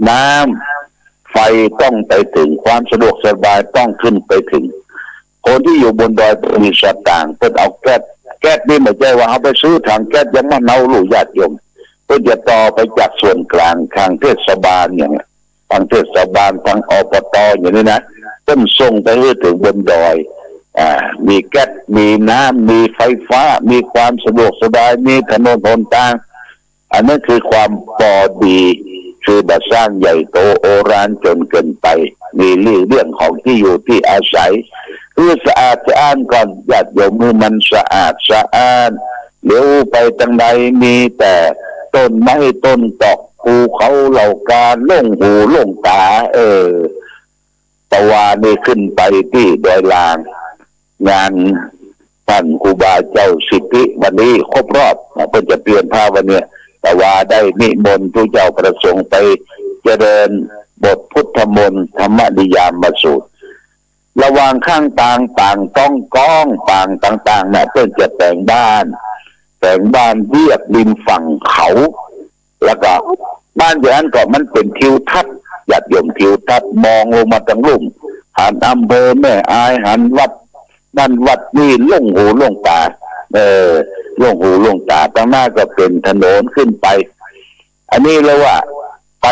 น้ำไฟต้องไปถึง ความสะดวกสบายต้องขึ้นไปถึง คนที่อยู่บนดอยมีสตางค์ เปิ้นเอาแก๊ส แก๊สนี่ไม่ใช่ว่าเอาไปซื้อถังแก๊สยังมาเนาลูก ญาติโยม เปิ้นจะต่อไปจากส่วนกลาง ทางเทศบาลอย่างเงี้ย ทางเทศบาล ทาง อปต อย่างนี้นะ เปิ้นส่งไปหื้อถึงบนดอย อ่า มีแก๊ส มีน้ำ มีไฟฟ้า มีความสะดวกสบาย มีถนนหนทาง อันนั้นคือความพอดี คือบ่สร้างใหญ่โตโอฬารจนเกินไป มีเรื่องของที่อยู่ที่อาศัย คือสะอาดสะอ้านก่อน ญาติโยม เมื่อมันสะอาดสะอ้าน เหลียวไปตางใดมีแต่ต้นไม้ต้นตอก ภูเขาเหล่ากา โล่งหูโล่งตา เออ ตะวานี่ขึ้นไปที่ดอยลาง งานท่านครูบาเจ้าสิทธิวันนี้ครบรอบนะ เปิ้นจะเปลี่ยนพระวันเนี้ย ตะวาได้นิมนต์พระเจ้าประสงค์ไปเจริญบทพุทธมนต์ธรรมนิยามสูตร ระหว่างข้างตางปางต้องก้อง ปางต่างๆ น่ะ เปิ้นจะแปลงบ้าน แปลงบ้านเวียกริมฝั่งเขา แล้วก็บ้านอย่างนั้นก็มันเป็นทิวทัศน์ ญาติโยม ทิวทัศน์มองลงมาทางลุ่ม หันอำเภอแม่อาย หันวัดนั่นวัดนี่ โล่งหูโล่งตา เออ โล่งหูโล่งตา ตังหน้าก็เป๋นถนนขึ้นไป อันนี้เรียกว่าไป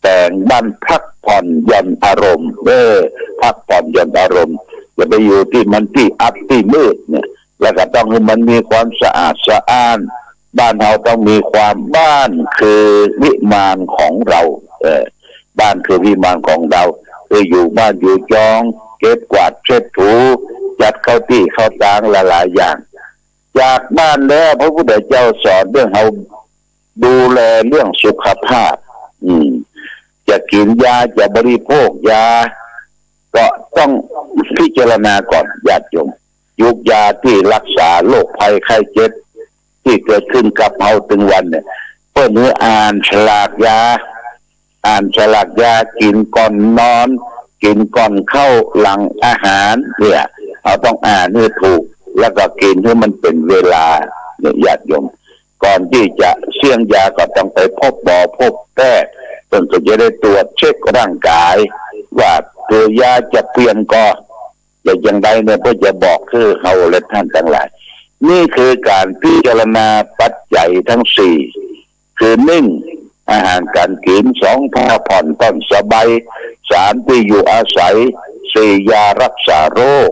แต่งบ้านพักผ่อนหย่อนอารมณ์ เออ พักผ่อนหย่อนอารมณ์ อย่าไปอยู่ตี้มันตี้อับตี้มืดเนี่ย แล้วก็ต้องให้มันมีความสะอาดสะอ้าน บ้านเฮาต้องมีความ บ้านคือวิมานของเรา เออ บ้านคือวิมานของเรา คืออยู่บ้านอยู่จอง เก็บกวาดเช็ดถู จัดเข้าตี้เข้าตางหลายๆ อย่าง จากบ้านแล้วพระพุทธเจ้าสอนเรื่องเฮาดูแลเรื่องสุขภาพ อืม จะกินยา จะบริโภคยา ก็ต้องพิจารณาก่อน ญาติโยม ยุกยาตี้รักษาโรคภัยไข้เจ็บ ตี้เกิดขึ้นกับเฮาตึงวันเนี่ย เปิ้นหื้ออ่านฉลากยา อ่านฉลากยา กินก่อนนอน กินก่อนเข้า หลังอาหารเนี่ย เฮาต้องอ่านหื้อถูก แล้วก็กินหื้อมันเป๋นเวลาเนี่ย ญาติโยม ก่อนตี้จะเสี้ยงยาก็ต้องไปพบหมอพบแพทย์ เปิ้นก็จะได้ตรวจเช็คร่างกาย ว่าตัวยาจะเพียงพอ จะอย่างใดเนี่ย เปิ้นจะบอกคือเฮาและท่านทั้งหลาย นี่คือการพิจารณาปัจจัยทั้งสี่ คือหนึ่ง อาหารการกิน สอง ผ้าผ่อนต้อนสบาย สาม ที่อยู่อาศัย สี่ ยารักษาโรค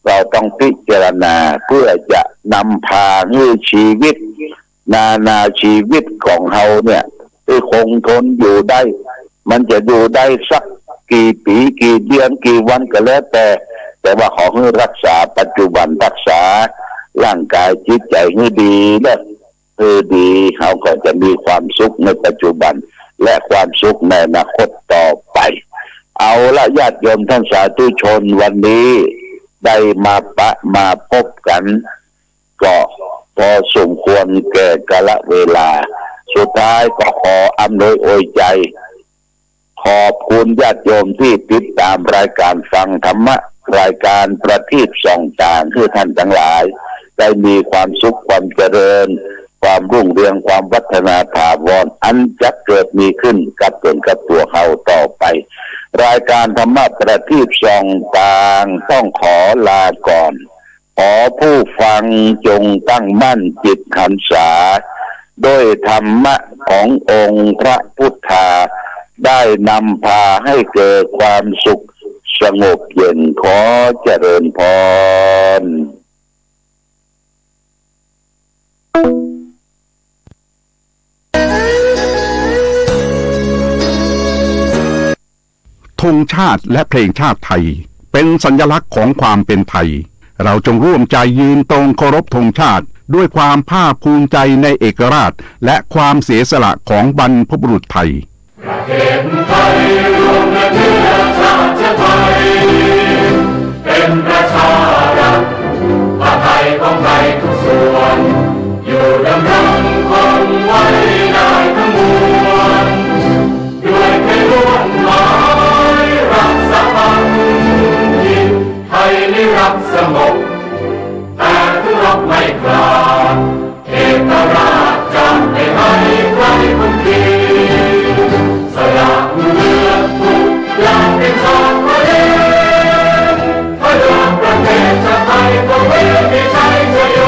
เราต้องพิจารณาเพื่อจะนำพาให้ชีวิต นานาชีวิตของเฮาเนี่ย ให้คงทนอยู่ได้ มันจะอยู่ได้สักกี่ปี๋ กี่เดือน กี่วันก็แล้วแต่ แต่ว่าขอให้รักษาปัจจุบัน รักษาร่างกายจิตใจให้ดีนะ เออ ดี เฮาก็จะมีความสุขในปัจจุบัน และความสุขในอนาคตต่อไป เอาละ ญาติโยมท่านสาธุชน วันนี้ได้มาปะมาพบกัน ก็พอสมควรแก่กาลเวลา สุดท้ายก็ขออำนวยอวยใจ ขอบคุณญาติโยมที่ติดตามรายการฟังธรรมะ รายการประทีปส่องตาง ให้ท่านทั้งหลายได้มีความสุข ความเจริญ ความรุ่งเรือง ความวัฒนาถาวร อันจะเกิดมีขึ้นกับตนกับตัวเฮาต่อไป รายการธรรมะประทีปส่องตางต้องขอลาก่อน ขอผู้ฟังจงตั้งมั่นจิตหันษา ด้วยธรรมะขององค์พระพุทธา ได้นำพาให้เกิดความสุขสงบเย็น ขอเจริญพร ธงชาติและเพลงชาติไทย เป็นสัญลักษณ์ของความเป็นไทย เราจงร่วมใจยืนตรงเคารพธงชาติ ด้วยความภาคภูมิใจในเอกราช และความเสียสละของบรรพบุรุษไทย ประเทศไทยรวมและเชื้อชาติไทย เป็นประชารัฐ ผ้าไทยของไทยทุกส่วน อยู่ดำรงคงไว้ได้ทั้งมวล ด้วยเพียงลวดลายรักษาพันธ์ ไทยนิรักสงบ แต่ถึงรบไม่กล้า เอกราชจะไม่ให้ใครคุมเขียน สละเลือดทุกอย่างเป็นชาติทะเล พระยาประเทศชาติไทยก็ไม่มีชัยชโย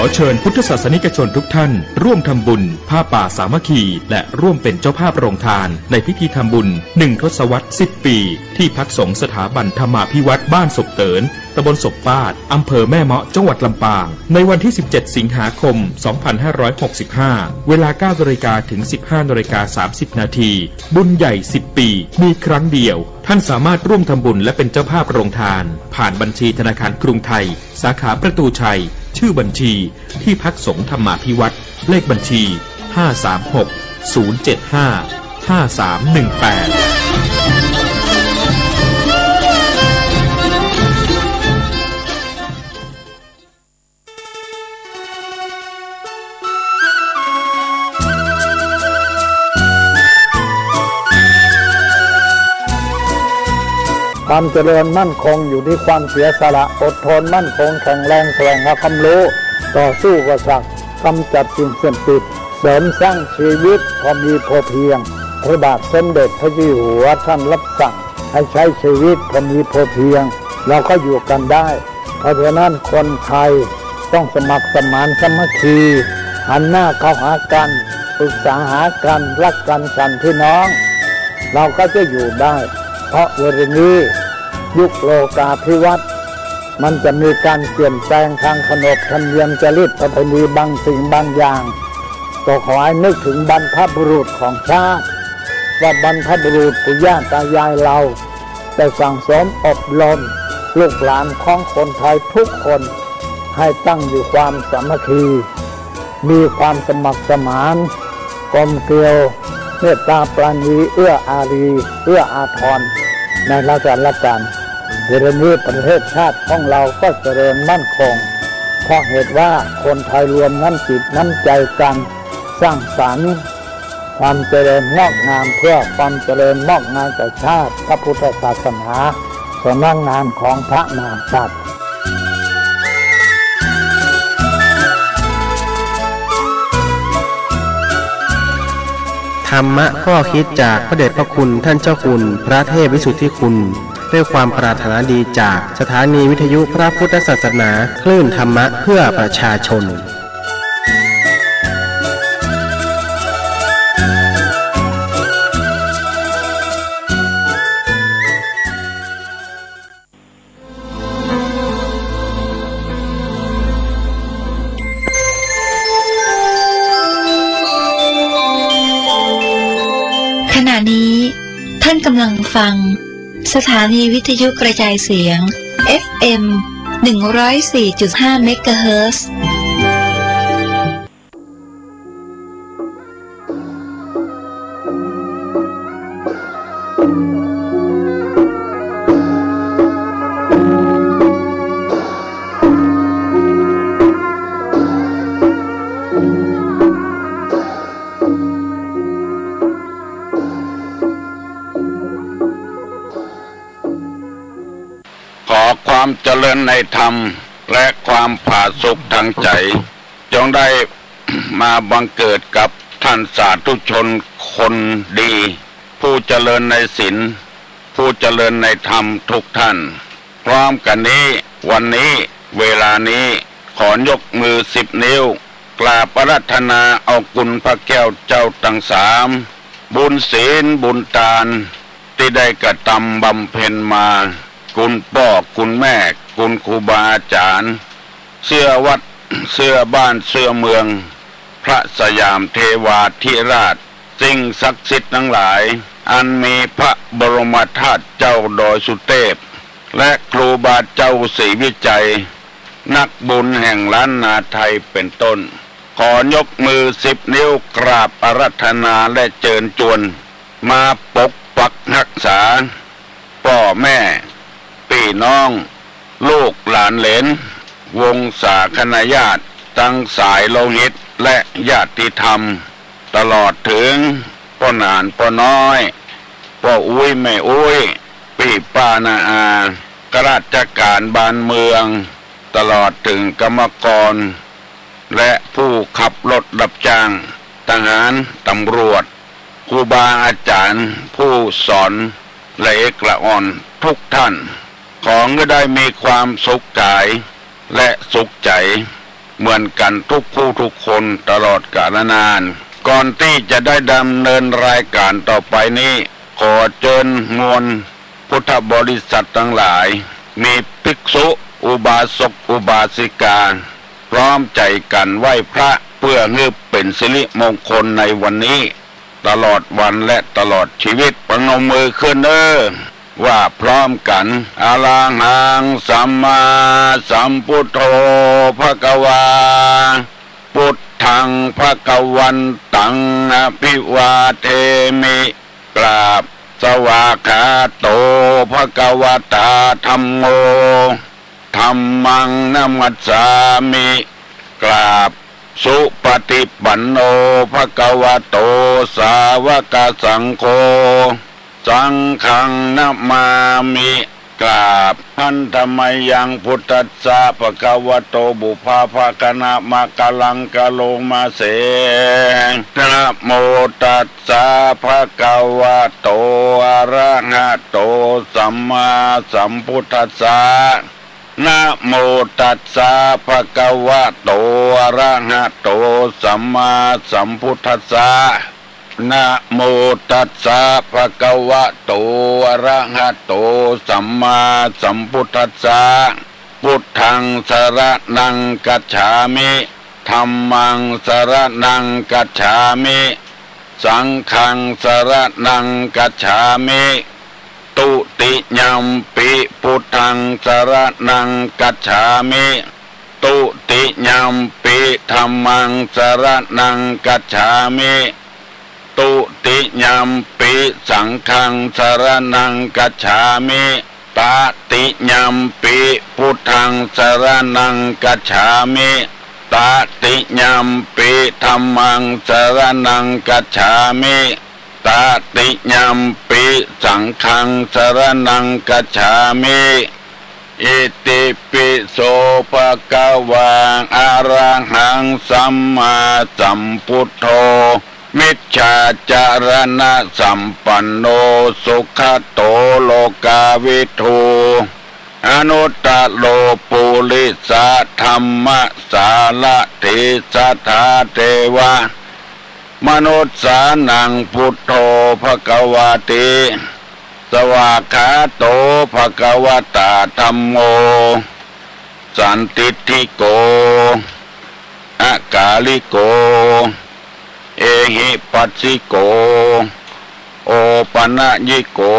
ขอเชิญพุทธศาสนิกชนทุกท่าน ร่วมทำบุญผ้าป่าสามัคคี และร่วมเป็นเจ้าภาพโรงทาน ในพิธีทำบุญ หนึ่งทศวรรษ สิบปี ที่พักสงฆ์สถาบันธรรมาภิวัฒน์ บ้านศพเติน ตำบลศพปาด อำเภอแม่เมาะ จังหวัดลำปาง ในวันที่ สิบเจ็ด สิงหาคม สองพันห้าร้อยหกสิบห้า เวลา เก้านาฬิกา ถึง สิบห้านาฬิกา สามสิบนาที บุญใหญ่ สิบปี มีครั้งเดียว ท่านสามารถร่วมทำบุญและเป็นเจ้าภาพโรงทาน ผ่านบัญชีธนาคารกรุงไทย สาขาประตูชัย ชื่อบัญชี ที่พักสงฆ์ธรรมาภิวัฒน์ เลขบัญชี ห้าสามหก ศูนย์เจ็ดห้า ห้าสามหนึ่งแปด ความเจริญมั่นคงอยู่ที่ความเสียสละ อดทนมั่นคงแข็งแรง แสวงหาความรู้ ต่อสู้อุปสรรค กำจัดสิ่งเสพติด เสริมสร้างชีวิตพอมีพอเพียง พระบาทสมเด็จพระเจ้าอยู่หัวท่านรับสั่งให้ใช้ชีวิตพอมีพอเพียง เราก็อยู่กันได้ เพราะฉะนั้นคนไทยต้องสมัครสมานสามัคคี หันหน้าเข้าหากัน ปรึกษาหากัน รักกันฉันพี่น้อง เราก็จะอยู่ได้ เพราะเวลานี้ยุคโลกาภิวัตน์ มันจะมีการเปลี่ยนแปลงทางขนบธรรมเนียมจารีตประเพณีบางสิ่งบางอย่าง ก็ขอให้นึกถึงบรรพบุรุษของชาติ ว่าบรรพบุรุษปู่ย่าตายายเราได้สั่งสมอบรมลูกหลานของคนไทยทุกคนให้ตั้งอยู่ความสามัคคี มีความสมัครสมาน กลมเกลียว เมตตาปราณี เอื้ออารี เอื้ออาทร ในราชอาณาจักร เดี๋ยวนี้ประเทศชาติของเราก็เจริญมั่นคง เพราะเหตุว่าคนไทยรวมน้ำจิตน้ำใจกัน สร้างสรรค์ความเจริญงอกงาม เพื่อความเจริญงอกงามแก่ชาติ พระพุทธศาสนา สำนักงานของพระมหากษัตริย์ ธรรมะข้อคิดจากพระเดชพระคุณท่านเจ้าคุณพระเทพวิสุทธิคุณ ด้วยความปรารถนาดีจากสถานีวิทยุพระพุทธศาสนา คลื่นธรรมะเพื่อประชาชน ขณะนี้ท่านกำลังฟังสถานีวิทยุกระจายเสียง เอฟเอ็ม หนึ่งร้อยสี่จุดห้า เมกะเฮิรตซ์ ขอความเจริญในธรรมและความผาสุกทางใจ จงได้มาบังเกิดกับท่านสาธุชนคนดี ผู้เจริญในศีล ผู้เจริญในธรรมทุกท่าน พร้อมกันนี้ วันนี้ เวลานี้ ขอยกมือสิบนิ้ว กราบอาราธนาเอาคุณพระแก้วเจ้าทั้งสาม บุญศีลบุญทาน ที่ได้กระทำบำเพ็ญมา คุณพ่อคุณแม่ คุณครูบาอาจารย์ เสื้อวัด เสื้อบ้าน เสื้อเมือง พระสยามเทวาธิราช สิ่งศักดิ์สิทธิ์ทั้งหลาย อันมีพระบรมธาตุเจ้าดอยสุเทพ และครูบาเจ้าศรีวิชัย นักบุญแห่งล้านนาไทยเป็นต้น ขอยกมือสิบนิ้วกราบอาราธนาและเชิญชวน มาปกปักรักษา พ่อแม่ พี่น้อง ลูกหลานเหลน วงศาคณาญาติ ทั้งสายโลหิตและญาติธรรม ตลอดถึงป้อหนานป้อน้อย ป้ออุ๊ยแม่อุ๊ย ปี้ป้าน้าอา ข้าราชการบ้านเมือง ตลอดถึงกรรมกร และผู้ขับรถรับจ้าง ทหาร ตำรวจ ครูบาอาจารย์ ผู้สอน ละเอกละอ่อนทุกท่าน ขอให้ได้มีความสุขกาย และสุขใจ เหมือนกันทุกผู้ทุกคนตลอดกาลนาน ก่อนที่จะได้ดำเนินรายการต่อไปนี้ ขอเชิญมวลพุทธบริษัททั้งหลาย มีภิกษุ อุบาสก อุบาสิกา พร้อมใจกันไหว้พระ เพื่อให้เป็นสิริมงคลในวันนี้ ตลอดวันและตลอดชีวิต ประนมมือขึ้นเด้อ ว่าพร้อมกัน อะระหังสัมมาสัมพุทโธ ภะคะวา พุทธัง ภะคะวันตัง อะภิวาเทมิ กราบ สวากขาโต ภะคะวะตา ธัมโม ธัมมัง นะมัสสามิ กราบ สุปฏิปันโน ภะคะวะโต สาวกสังโฆ สังฆัง นะมามิ กราบ Handa mayaṃ buddhassa bhagavato pubbabhāganamakkhaṃ karoma se. Namo tassa bhagavato arahato sammāsambuddhassa. Namo tassa bhagavato arahato sammāsambuddhassa. Namo tassa bhagavato arahato sammāsambuddhassa. Buddhaṃ saraṇaṃ gacchāmi. Dhammaṃ saraṇaṃ gacchāmi. Saṅghaṃ saraṇaṃ gacchāmi. Dutiyampi buddhaṃ saraṇaṃ gacchāmi. Dutiyampi dhammaṃ saraṇaṃ gacchāmi. Dutiyampi saṅghaṃ saraṇaṃ gacchāmi. Tatiyampi buddhaṃ saraṇaṃ gacchāmi. Tatiyampi dhammaṃ saraṇaṃ gacchāmi. Tatiyampi saṅghaṃ saraṇaṃ gacchāmi. Itipi so bhagavā arahaṃ sammāsambuddho vijjācaraṇasampanno sugato lokavidū anuttaro purisadammasārathi satthā devamanussānaṃ buddho bhagavāti. Svākkhāto bhagavatā dhammo sandiṭṭhiko akāliko ehipassiko opanayiko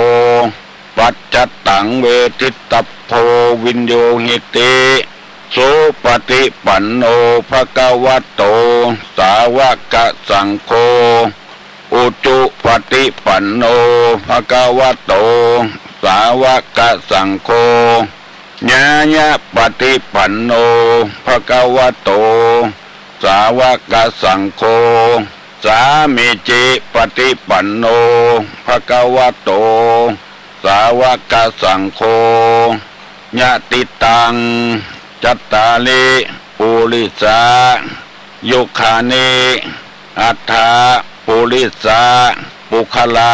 paccattaṃ veditabbo viññūhīti. Supaṭipanno bhagavato sāvakasaṅgho, ujupaṭipanno bhagavato sāvakasaṅgho, ñāyapaṭipanno bhagavato sāvakasaṅgho, sāmīcipaṭipanno bhagavato sāvakasaṅgho, yadidaṃ cattāri purisayugāni aṭṭha purisapuggalā,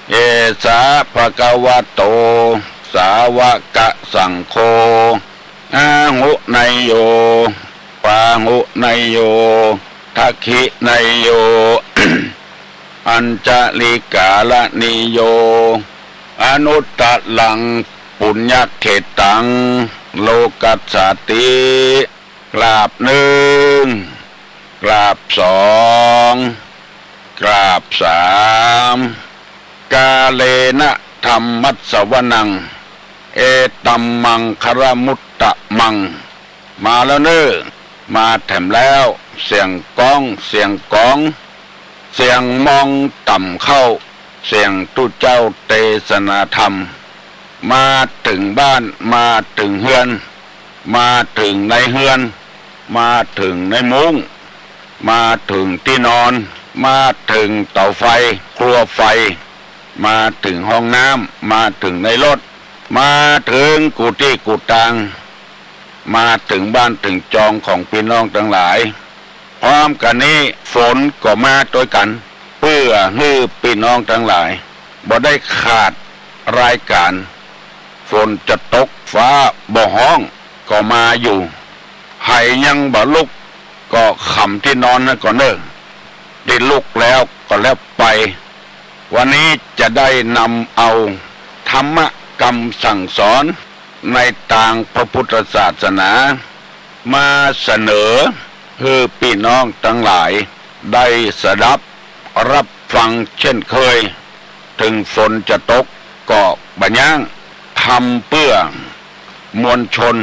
esa bhagavato sāvakasaṅgho, āhuneyyo pāhuneyyo dakkhiṇeyyo añjalikaraṇīyo anuttaraṃ puññakkhettaṃ lokassāti. กราบหนึ่ง กราบสอง กราบสาม Kālena dhammassavanaṃ etammaṅgalamut- tamaṃ มาแล้วเนอ มาแถมแล้ว เสียงก้อง เสียงกอง เสียงมองต่ำเข้า เสียงตุ๊เจ้าเตสนาธรรม มาถึงบ้าน มาถึงเฮือน มาถึงในเฮือน มาถึงในมุ้ง มาถึงตี้นอน มาถึงเต๋าไฟ ครัวไฟ มาถึงห้องน้ำ มาถึงในรถ มาถึงกู้ตี้กู้ตาง มาถึงบ้านถึงจองของปี้น้องตังหลาย พร้อมกันนี้ฝนก็มาตวยกั๋น เปื้อหื้อปี้น้องตังหลายบ่ได้ขาดรายก๋าน ฝนจะตกฟ้าบ่ฮ้องก็มาอยู่ ไหยังบ่ลุกก็ขำตี้นอนนั้นก่อนเน่อ ได้ลุกแล้วก็แล้วไป วันนี้จะได้นำเอาธรรมะกำสั่งสอนในตางพระพุทธศาสนา มาเสนอหื้อปี้น้องตังหลายได้สดับรับฟังเช่นเคย ถึงฝนจะตกก็บ่ย้าง ทำเพื่อมวลชน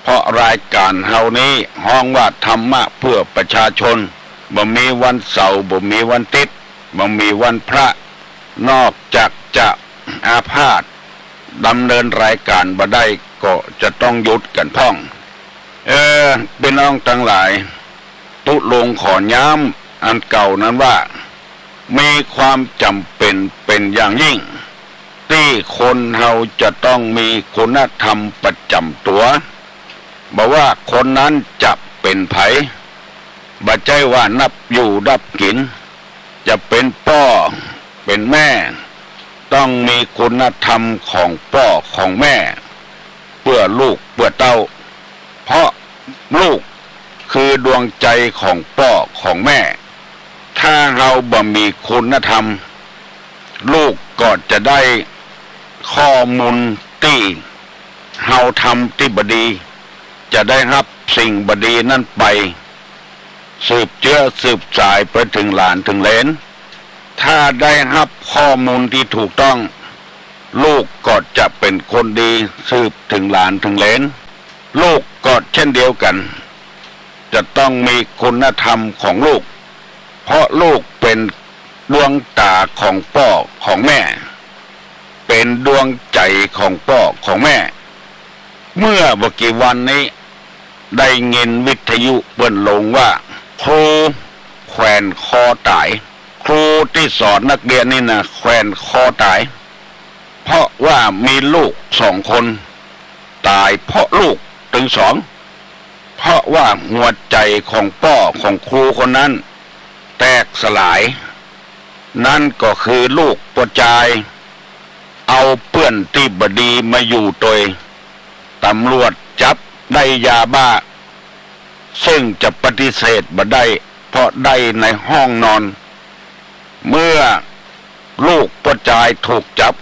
เพราะรายก๋านเฮานี้ฮ้องว่าธรรมะเพื่อประชาชน บ่มีวันเสาร์ บ่มีวันอาทิตย์ บ่มีวันพระ นอกจากจะอาพาธดำเนินรายก๋านบ่ได้ก็จะต้องหยุดกั๋นพ่อง เออ ปี้น้องตังหลาย ตุ๊ลุงขอย้ำอันเก่านั้นว่า มีความจ๋ำเป๋นเป๋นอย่างยิ่ง ตี้คนเฮาจะต้องมีคุณธรรมประจ๋ำตั๋ว บ่ว่าคนนั้นจะเป๋นใผ บ่ใจ้ว่านับอยู่นับกิ๋น จะเป๋นป้อเป๋นแม่ ต้องมีคุณธรรมของป้อของแม่ เปื้อลูกเปื้อเต้า เพราะลูกคือดวงใจ๋ของป้อของแม่ ถ้าเฮาบ่มีคุณธรรม ลูกก็จะได้ข้อมูลตี้เฮาทำตี้บ่ดี จะได้ฮับสิ่งบ่ดีนั้นไป สืบเจื้อสืบสายไปเถิงหลานเถิงเหลน ถ้าได้ฮับข้อมูลตี้ถูกต้อง ลูกก็จะเป๋นคนดีสืบเถิงหลานเถิงเหลน ลูกก็เช่นเดียวกั๋น จะต้องมีคุณธรรมของลูก เพราะลูกเป๋นดวงต๋าของป้อของแม่ เป๋นดวงใจ๋ของป้อของแม่ เมื่อบ่กี่วันนี้ ได้ยินวิทยุเปิ้นลงว่า ครูแขวนคอต๋าย ครูตี้สอนนักเรียนนี่นะแขวนคอต๋าย เพราะว่ามีลูกสองคน ต๋ายเพราะลูกตึงสอง เพราะว่าหัวใจ๋ของป้อของครูคนนั้นแตกสลาย นั่นก็คือลูกป้อจาย เอาเปื้อนตี้บ่ดีมาอยู่ตวย ต๋ำรวจจับได้ยาบ้า ซึ่งจะปฏิเสธบ่ได้ เพราะได้ในห้องนอน เมื่อลูกป้อจายถูกจับ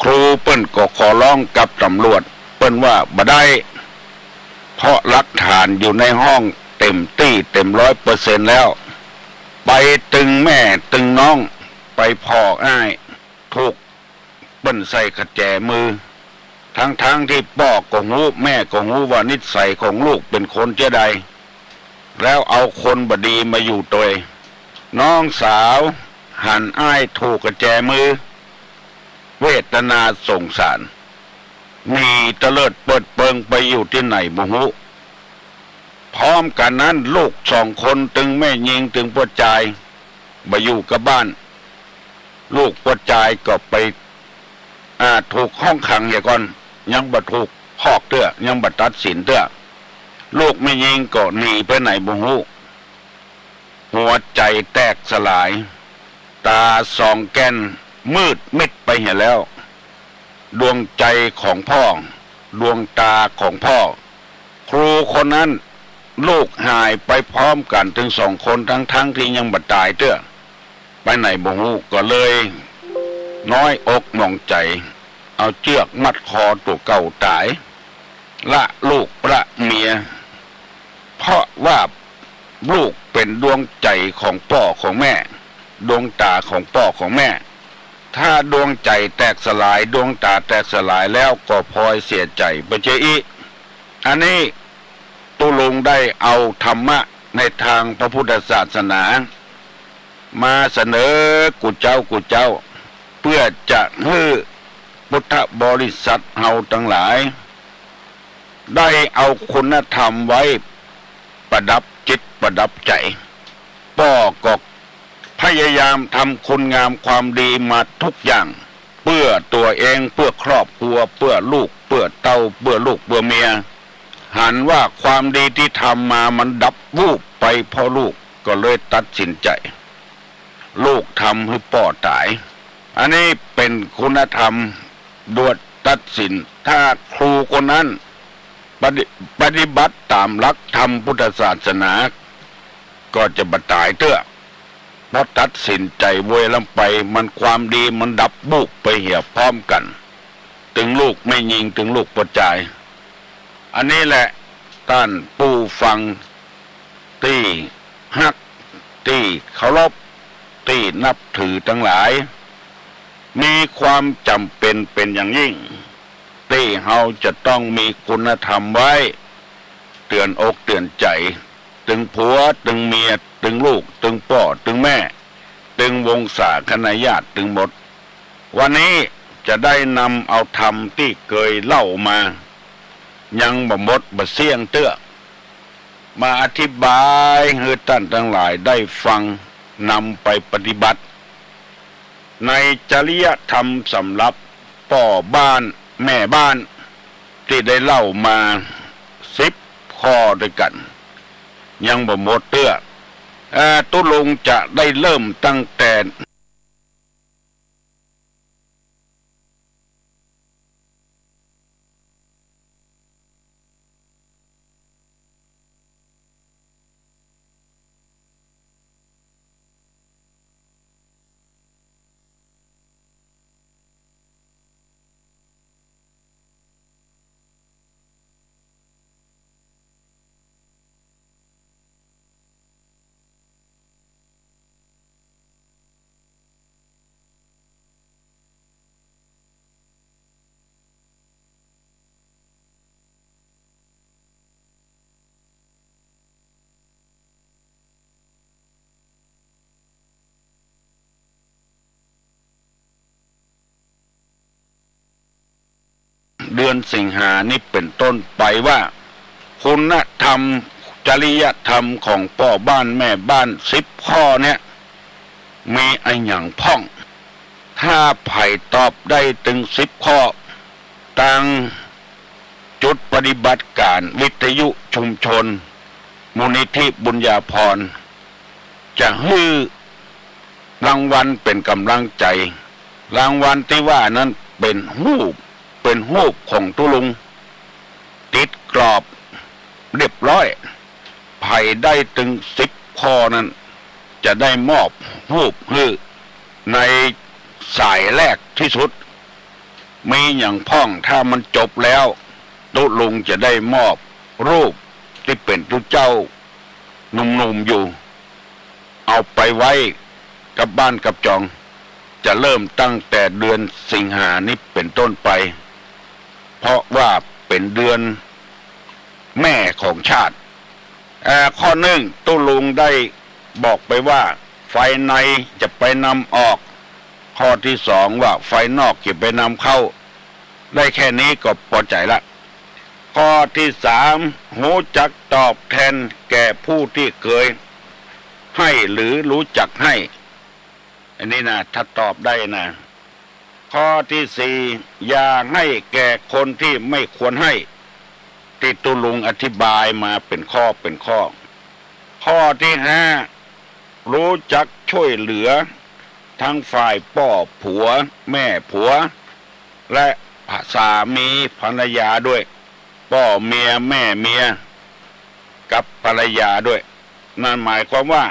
ครูเปิ้นก็ขอร้องกับต๋ำรวจ เปิ้นว่าบ่ได้ เพราะหลักฐานอยู่ในห้องเต็มตี้เต็มร้อยเปอร์เซ็นต์แล้ว ไปตึงแม่ตึงน้อง ไปผ่ออ้าย ถูกเปิ้นใส่กะแจมือ ทั้งๆ ตี้ป้อก็ฮู้แม่ก็ฮู้ว่านิสัยของลูกเป๋นคนเจ้าใด แล้วเอาคนบ่ดีมาอยู่ตวย น้องสาวหันอ้ายถูกกะแจมือ เวทนาสงสาร หนีเตลิดเปิดเปิงไปอยู่ตี้ไหนบ่ฮู้ พร้อมกั๋นนั้นลูกสองคนตึงแม่ญิงตึงป้อจาย บ่อยู่กับบ้าน ลูกป้อจายก็ไป อ่า ถูกห้องขังเหียก่อน ยังบ่ถูกพอกเตื้อ ยังบ่ตัดสินเตื้อ ลูกแม่ญิงก็หนีไปไหนบ่ฮู้ หัวใจ๋แตกสลาย ต๋าสองแก้นมืดมิดไปเหียแล้ว ดวงใจ๋ของป้อ ดวงต๋าของป้อ ครูคนนั้น ลูกหายไปพร้อมกั๋นตึงสองคน ทั้งๆ ตี้ยังบ่ต๋ายเตื้อ ไปไหนบ่ฮู้ ก็เลยน้อยอกหมองใจ๋ เอาเจื้อกมัดคอตั๋วเก่าต๋าย ละลูกละเมีย เพราะว่าลูกเป๋นดวงใจ๋ของป้อของแม่ ดวงต๋าของป้อของแม่ ถ้าดวงใจ๋แตกสลาย ดวงต๋าแตกสลายแล้วก็พลอยเสียใจ๋ไปเสียอี้ อันนี้ตุ๊ลุงได้เอาธรรมะในทางพระพุทธศาสนา มาเสนอกู้เจ้ากู้เจ้า เปื้อจะหื้อพุทธบริษัทเฮาตังหลาย ได้เอาคุณธรรมไว้ประดับจิตประดับใจ๋ ป้อก็พยายามทำคุณงามความดีมาทุกอย่าง เปื้อตั๋วเอง เปื้อครอบครัว เปื้อลูก เปื้อเต้า เปื้อลูก เปื้อเมีย หันว่าความดีตี้ทำมามันดับวูบไปเพราะลูก ก็เลยตัดสินใจ๋ ลูกทำหื้อป้อต๋าย อันนี้เป๋นคุณธรรม ดวดตัดสิน ถ้าครูคนนั้นปฏิ- ปฏิบัติต๋ามหลักธรรมพุทธศาสนา ก็จะบ่ต๋ายเตื้อ เพราะตัดสินใจ๋โวยลำไป มันความดีมันดับบูบไปเหียพร้อมกั๋น ตึงลูกแม่ญิง ตึงลูกป้อจาย อันนี้แหละ ต้านผู้ฟังตี้ฮัก ตี้เคารพ ตี้นับถือตังหลาย มีความจ๋ำเป๋นเป๋นอย่างยิ่ง ตี้เฮาจะต้องมีคุณธรรมไว้ เตื๋อนอกเตื๋อนใจ๋ ตึงผัว ตึงเมีย ตึงลูก ตึงป้อ ตึงแม่ ตึงวงศาคณาญาติตึงหมด วันนี้จะได้นำเอาธรรมตี้เกยเล่ามา ยังบ่หมดบ่เสี้ยงเตื้อ มาอธิบายหื้อต้านตังหลายได้ฟัง นำไปปฏิบัติ ในจริยธรรมสำหรับป้อบ้านแม่บ้าน ตี้ได้เล่ามาสิบข้อด้วยกัน ยังบ่หมดเตื้อ เอ่อ ตุ๊ลุงจะได้เริ่มตั้งแต่ เดือนสิงหานี้เป็นต้นไปว่า คุณธรรมจริยธรรมของป้อบ้านแม่บ้านสิบข้อเนี่ย มีอะหยังพ่อง ถ้าใผตอบได้ตึงสิบข้อ ตางจุดปฏิบัติการวิทยุชุมชน มูลนิธิบุญญาภรณ์ จะหื้อรางวัลเป็นกำลังใจ รางวัลตี้ว่านั้นเป็นฮูป เป็นฮูปของตุ๊ลุง ติดกรอบเรียบร้อย ใผได้ตึงสิบข้อนั้น จะได้มอบฮูปหื้อในสายแรกที่สุด มีหยังพ่อง ถ้ามันจบแล้ว ตุ๊ลุงจะได้มอบฮูปตี้เป็นตุ๊เจ้าหนุ่มๆ อยู่ เอาไปไว้กับบ้านกับจอง จะเริ่มตั้งแต่เดือนสิงหานี้เป็นต้นไป เพราะว่าเป็นเดือนแม่ของชาติ เอ่อ ข้อหนึ่ง ตุ๊ลุงได้บอกไปว่า ฝ่ายในจะไปนำออก ข้อที่สองว่า ฝ่ายนอกจะไปนำเข้า ได้แค่นี้ก็พอใจละ ข้อที่สาม ฮู้จักตอบแทนแก่ผู้ที่เคยให้หรือรู้จักให้ อันนี้นะ ถ้าตอบได้นะ ข้อที่สี่ อย่าให้แก่คนที่ไม่ควรให้ ตี้ตุ๊ลุงอธิบายมาเป็นข้อเป็นข้อ ข้อที่ห้า รู้จักช่วยเหลือทั้งฝ่ายป้อผัวแม่ผัว และสามีภรรยาด้วย ป้อเมียแม่เมีย กับภรรยาด้วย นั่นหมายความว่า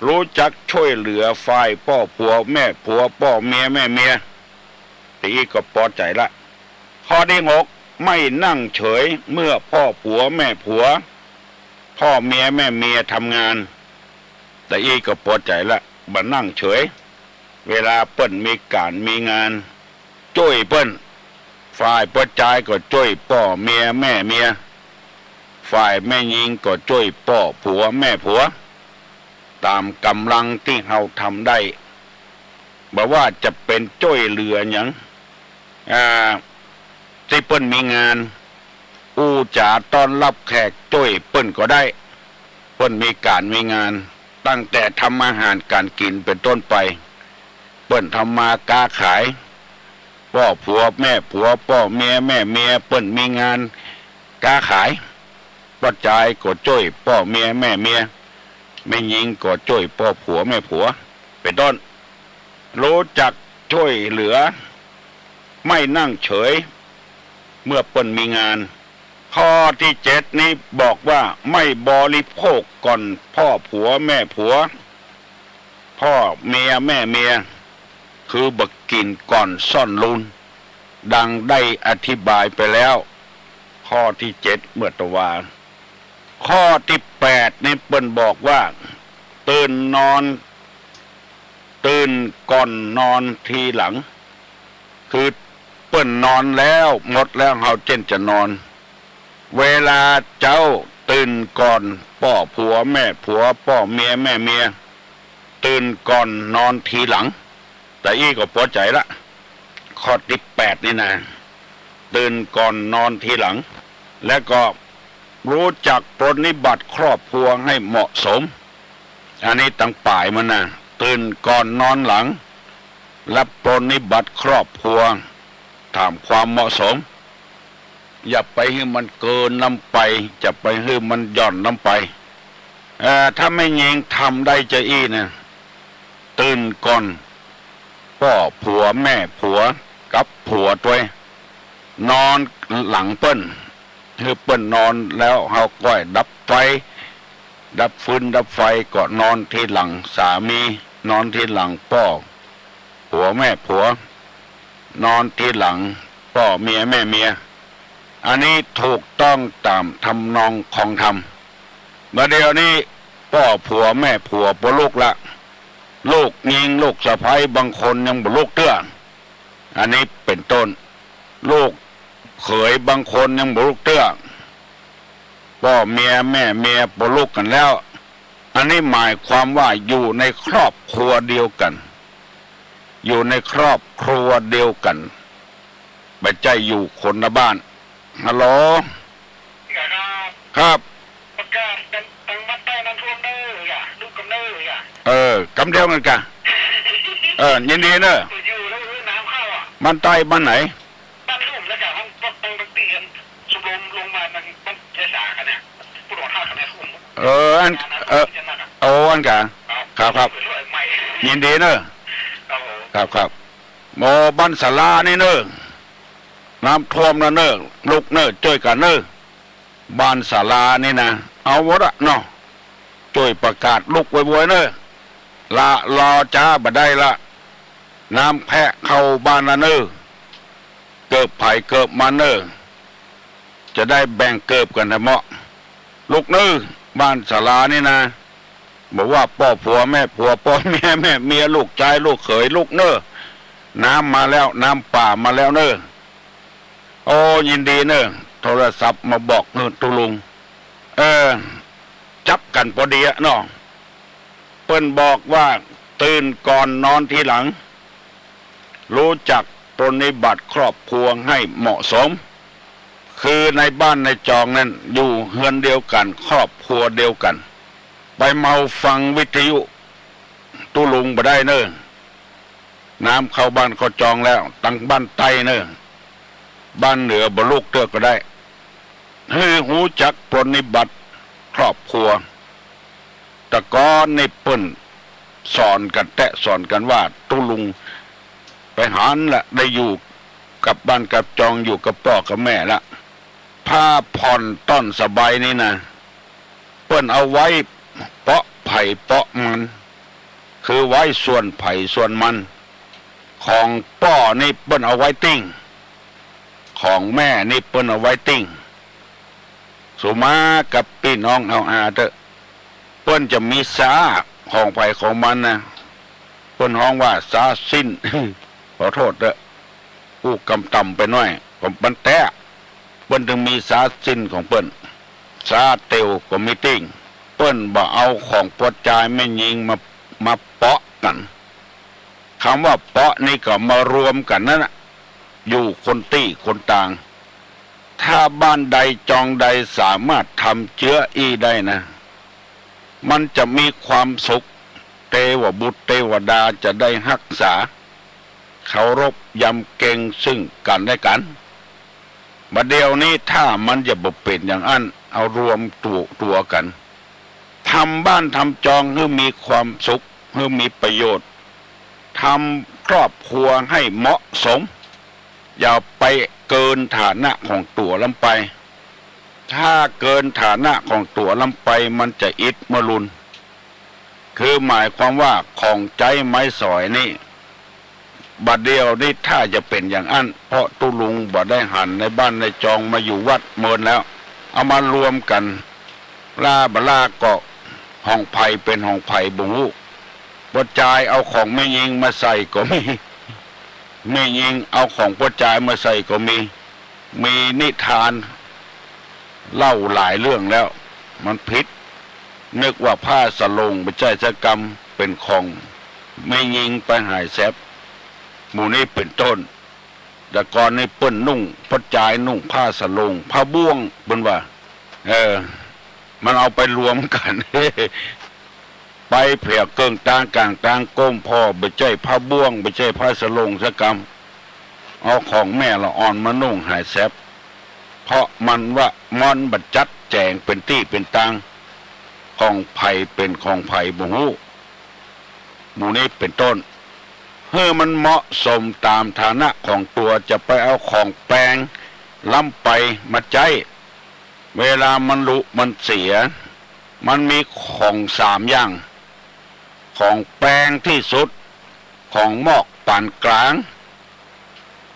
ฮู้จักช่วยเหลือฝ่ายป้อผัวแม่ผัว ป้อเมียแม่เมีย ตะอี้ก็ปอใจ๋ละ ข้อที่หก ไม่นั่งเฉยเมื่อป้อผัวแม่ผัว ป้อเมียแม่เมียทำงาน ตะอี้ก็ปอใจ๋ละ บ่นั่งเฉย เวลาเปิ้นมีก๋านมีงาน จ้วยเปิ้น ฝ่ายป้อจายก็จ้วยป้อเมียแม่เมีย ฝ่ายแม่ญิงก็จ้วยป้อผัวแม่ผัว ต๋ามก๋ำลังตี้เฮาทำได้ บ่ว่าจะเป๋นจ้วยเหลือหยัง อ่า ตี้เปิ้นมีงาน อู้จ๋าต้อนฮับแขกจ้วยเปิ้นก็ได้ เปิ้นมีก๋านมีงาน ตั้งแต่ทำอาหารก๋านกิ๋นเป๋นต้นไป เปิ้นทำมาก๊าขาย ป้อผัวแม่ผัว ป้อเมียแม่เมีย เปิ้นมีงานก๊าขาย ป้อจายก็จ้วยป้อเมียแม่เมีย แม่ญิงก็จ้วยป้อผัวแม่ผัว เป๋นต้น ฮู้จักจ้วยเหลือ ไม่นั่งเฉย เมื่อเปิ้นมีงาน ข้อตี้เจ็ดนี้บอกว่า ไม่บริโภคก่อนป้อผัวแม่ผัว ป้อเมียแม่เมีย คือบ่กิ๋นก่อนซ่อนลูน ดังได้อธิบายไปแล้ว ข้อตี้เจ็ดเมื่อตะวา ข้อตี้แปดนี้เปิ้นบอกว่า ตื่นนอน ตื่นก่อนนอนทีหลัง คือเปิ้นนอนแล้วหมดแล้ว เฮาเจ้นจะนอน เวลาเจ๊าตื่นก่อนป้อผัวแม่ผัว ป้อเมียแม่เมีย ตื่นก่อนนอนทีหลัง ตะอี้ก็ปอใจ๋ละ ข้อตี้แปดนี่นะ ตื่นก่อนนอนทีหลัง และก็รู้จักปรนนิบัติครอบครัวให้เหมาะสม อันนี้ตังป๋ายมันนะ ตื่นก่อนนอนหลัง และปรนนิบัติครอบครัวตามความเหมาะสม อย่าไปหื้อมันเกินล้ำไป อย่าไปหื้อมันหย่อนล้ำไป เอ่อ ถ้าแม่ญิงทำได้จะอี้นะ ตื่นก่อนป้อผัวแม่ผัวกับผัวตวย นอนหลังเปิ้น หื้อเปิ้นนอนแล้วเฮาก้อยดับไฟ ดับฟืนดับไฟก็นอนทีหลังสามี นอนทีหลังป้อผัวแม่ผัว นอนทีหลังป้อเมียแม่เมีย อันนี้ถูกต้องตามทำนองของธรรม เมื่อเดี๋ยวนี้ป้อผัวแม่ผัวบ่ลุกละ ลูกญิงลูกสะใภ้บางคนยังบ่ลุกเตื้อ อันนี้เป็นต้น ลูกเขยบางคนยังบ่ลุกเตื้อ ป้อเมียแม่เมียบ่ลุกกันแล้ว อันนี้หมายความว่าอยู่ในครอบครัวเดียวกัน อยู่ในครอบครัวเดียวกัน บ่ใจ้อยู่คนละบ้าน ฮัลโหล ครับ เออ กำเดียวกันกะ เออ ยินดีเนอะ บ้านใต้บ้านไหน เออ อัน เออ โอ้ อันกะ ครับ ครับ ยินดีเนอะ ครับ ครับ หมอบ้านศาลานี่เนอะ น้ำท่วมแล้วเนอะ ลุกเนอะ จ้วยกันเนอะ บ้านศาลานี่นะ เอาวะละเนาะ จ้วยประกาศลุกไวๆเนอะ ละลอจ๊าบ่ได้ละ น้ำแพะเข้าบ้านละเนอะ เกิบไผเกิบมันเนอะ จะได้แบ่งเกิบกันให้เหมาะ ลุกเนอะ บ้านศาลานี่นะ บอกว่าป้อผัวแม่ผัว ป้อเมียแม่เมีย ลูกจายลูกเขย ลุกเนอะ น้ำมาแล้ว น้ำป่ามาแล้วเนอะ โอ้ ยินดีเนอะ โทรศัพท์มาบอกเนอะ ตุ๊ลุง เออ จับกันพอดีอะเนาะ เปิ้นบอกว่าตื่นก่อนนอนทีหลัง รู้จักปรนนิบัติครอบครัวให้เหมาะสม คือในบ้านในจองนั้นอยู่เฮือนเดียวกัน ครอบครัวเดียวกัน ไปเมาฟังวิทยุตุ๊ลุงบ่ได้เนอะ น้ำเข้าบ้านเข้าจองแล้ว ตังบ้านใต้เนอะ บ้านเหนือบ่ลุกเตื้อก็ได้ หื้อฮู้จักปรนนิบัติครอบครัว แต่ก่อนนี่เปิ้นสอนกันแต๊สอนกันว่าตุ๊ลุงไปหันละ ได้อยู่กับบ้านกับจอง อยู่กับป้อกับแม่ละ ผ้าผ่อนต้อนสบายนี่นะ เปิ้นเอาไว้เปาะไผเปาะมัน คือไว้ส่วนไผส่วนมัน ของป้อนี่เปิ้นเอาไว้ติ้ง ของแม่นี่เปิ้นเอาไว้ติ้ง สุมากับปี้น้องเอาอาเต๊อะ เปิ้นจะมีสาของไผของมันนะ เปิ้นฮ้องว่าสาสิ้น ขอโทษเต๊อะ อู้กำต่ำไปหน้อย ของมันแต๊ เปิ้นจึงมีสาสิ้นของเปิ้น สาเตียวก็มีติ้ง เปิ้นบ่เอาของป้อจายแม่ญิงมา มาเปาะกัน คำว่าเปาะนี่ก็มารวมกันนั่นน่ะ อยู่คนตี้คนตาง ถ้าบ้านใดจองใดสามารถทำเจื้ออี้ได้นะ มันจะมีความสุข เตวบุตรเตวดาจะได้ฮักษา เคารพยำเกรงซึ่งกันและกัน บัดเดี๋ยวนี้ถ้ามันจะบ่เป๋นอย่างอั้น เอารวมตั๋ว ตั๋วกัน ทำบ้านทำจองหื้อมีความสุข หื้อมีประโยชน์ ทำครอบครัวให้เหมาะสม อย่าไปเกินฐานะของตั๋วล้ำไป ถ้าเกินฐานะของตั๋วล้ำไป มันจะอิดมะลุน คือหมายความว่าของใจ๊ไม้สอยนี่ บัดเดี๋ยวนี้ถ้าจะเป๋นอย่างอั้น เพราะตุ๊ลุงบ่ได้หันในบ้านในจองมาอยู่วัดเมินแล้ว เอามารวมกัน ลาบ่ลาก็ของไผเป๋นของไผบ่ฮู้ ป้อจายเอาของแม่ญิงมาใส่ก็มี แม่ญิงเอาของป้อจายมาใส่ก็มี มีนิทานเล่าหลายเรื่องแล้ว มันผิด นึกว่าผ้าสะโหล่งบ่ใจ้สักกำ เป๋นของแม่ญิงไปหายแซบ หมู่นี้เป๋นต้น แต่ก่อนนี่เปิ้นนุ่ง ป้อจายนุ่งผ้าสะโหล่ง ผ้าบ่วง เปิ้นว่า เออ มันเอาไปรวมกัน ไป ไปเผื่อเกิ่งตางกลางตาง ก้มผ่อ บ่ใจ้ผ้าบ่วง บ่ใจ้ผ้าสะโหลงสักกำ เอาของแม่ละอ่อนมานุ่งหายแสบ เพราะมันว่ามันบ่จัดแจงเป็นตี้เป็นตาง ของไผเป็นของไผบ่ฮู้ หมู่นี้เป็นต้น หื้อมันเหมาะสมตามฐานะของตั๋ว จะไปเอาของแปงล้ำไปมาใจ๊ เวลามันหลุมันเสีย มันมีของสามอย่าง ของแปงตี้สุด ของมอกปานกลาง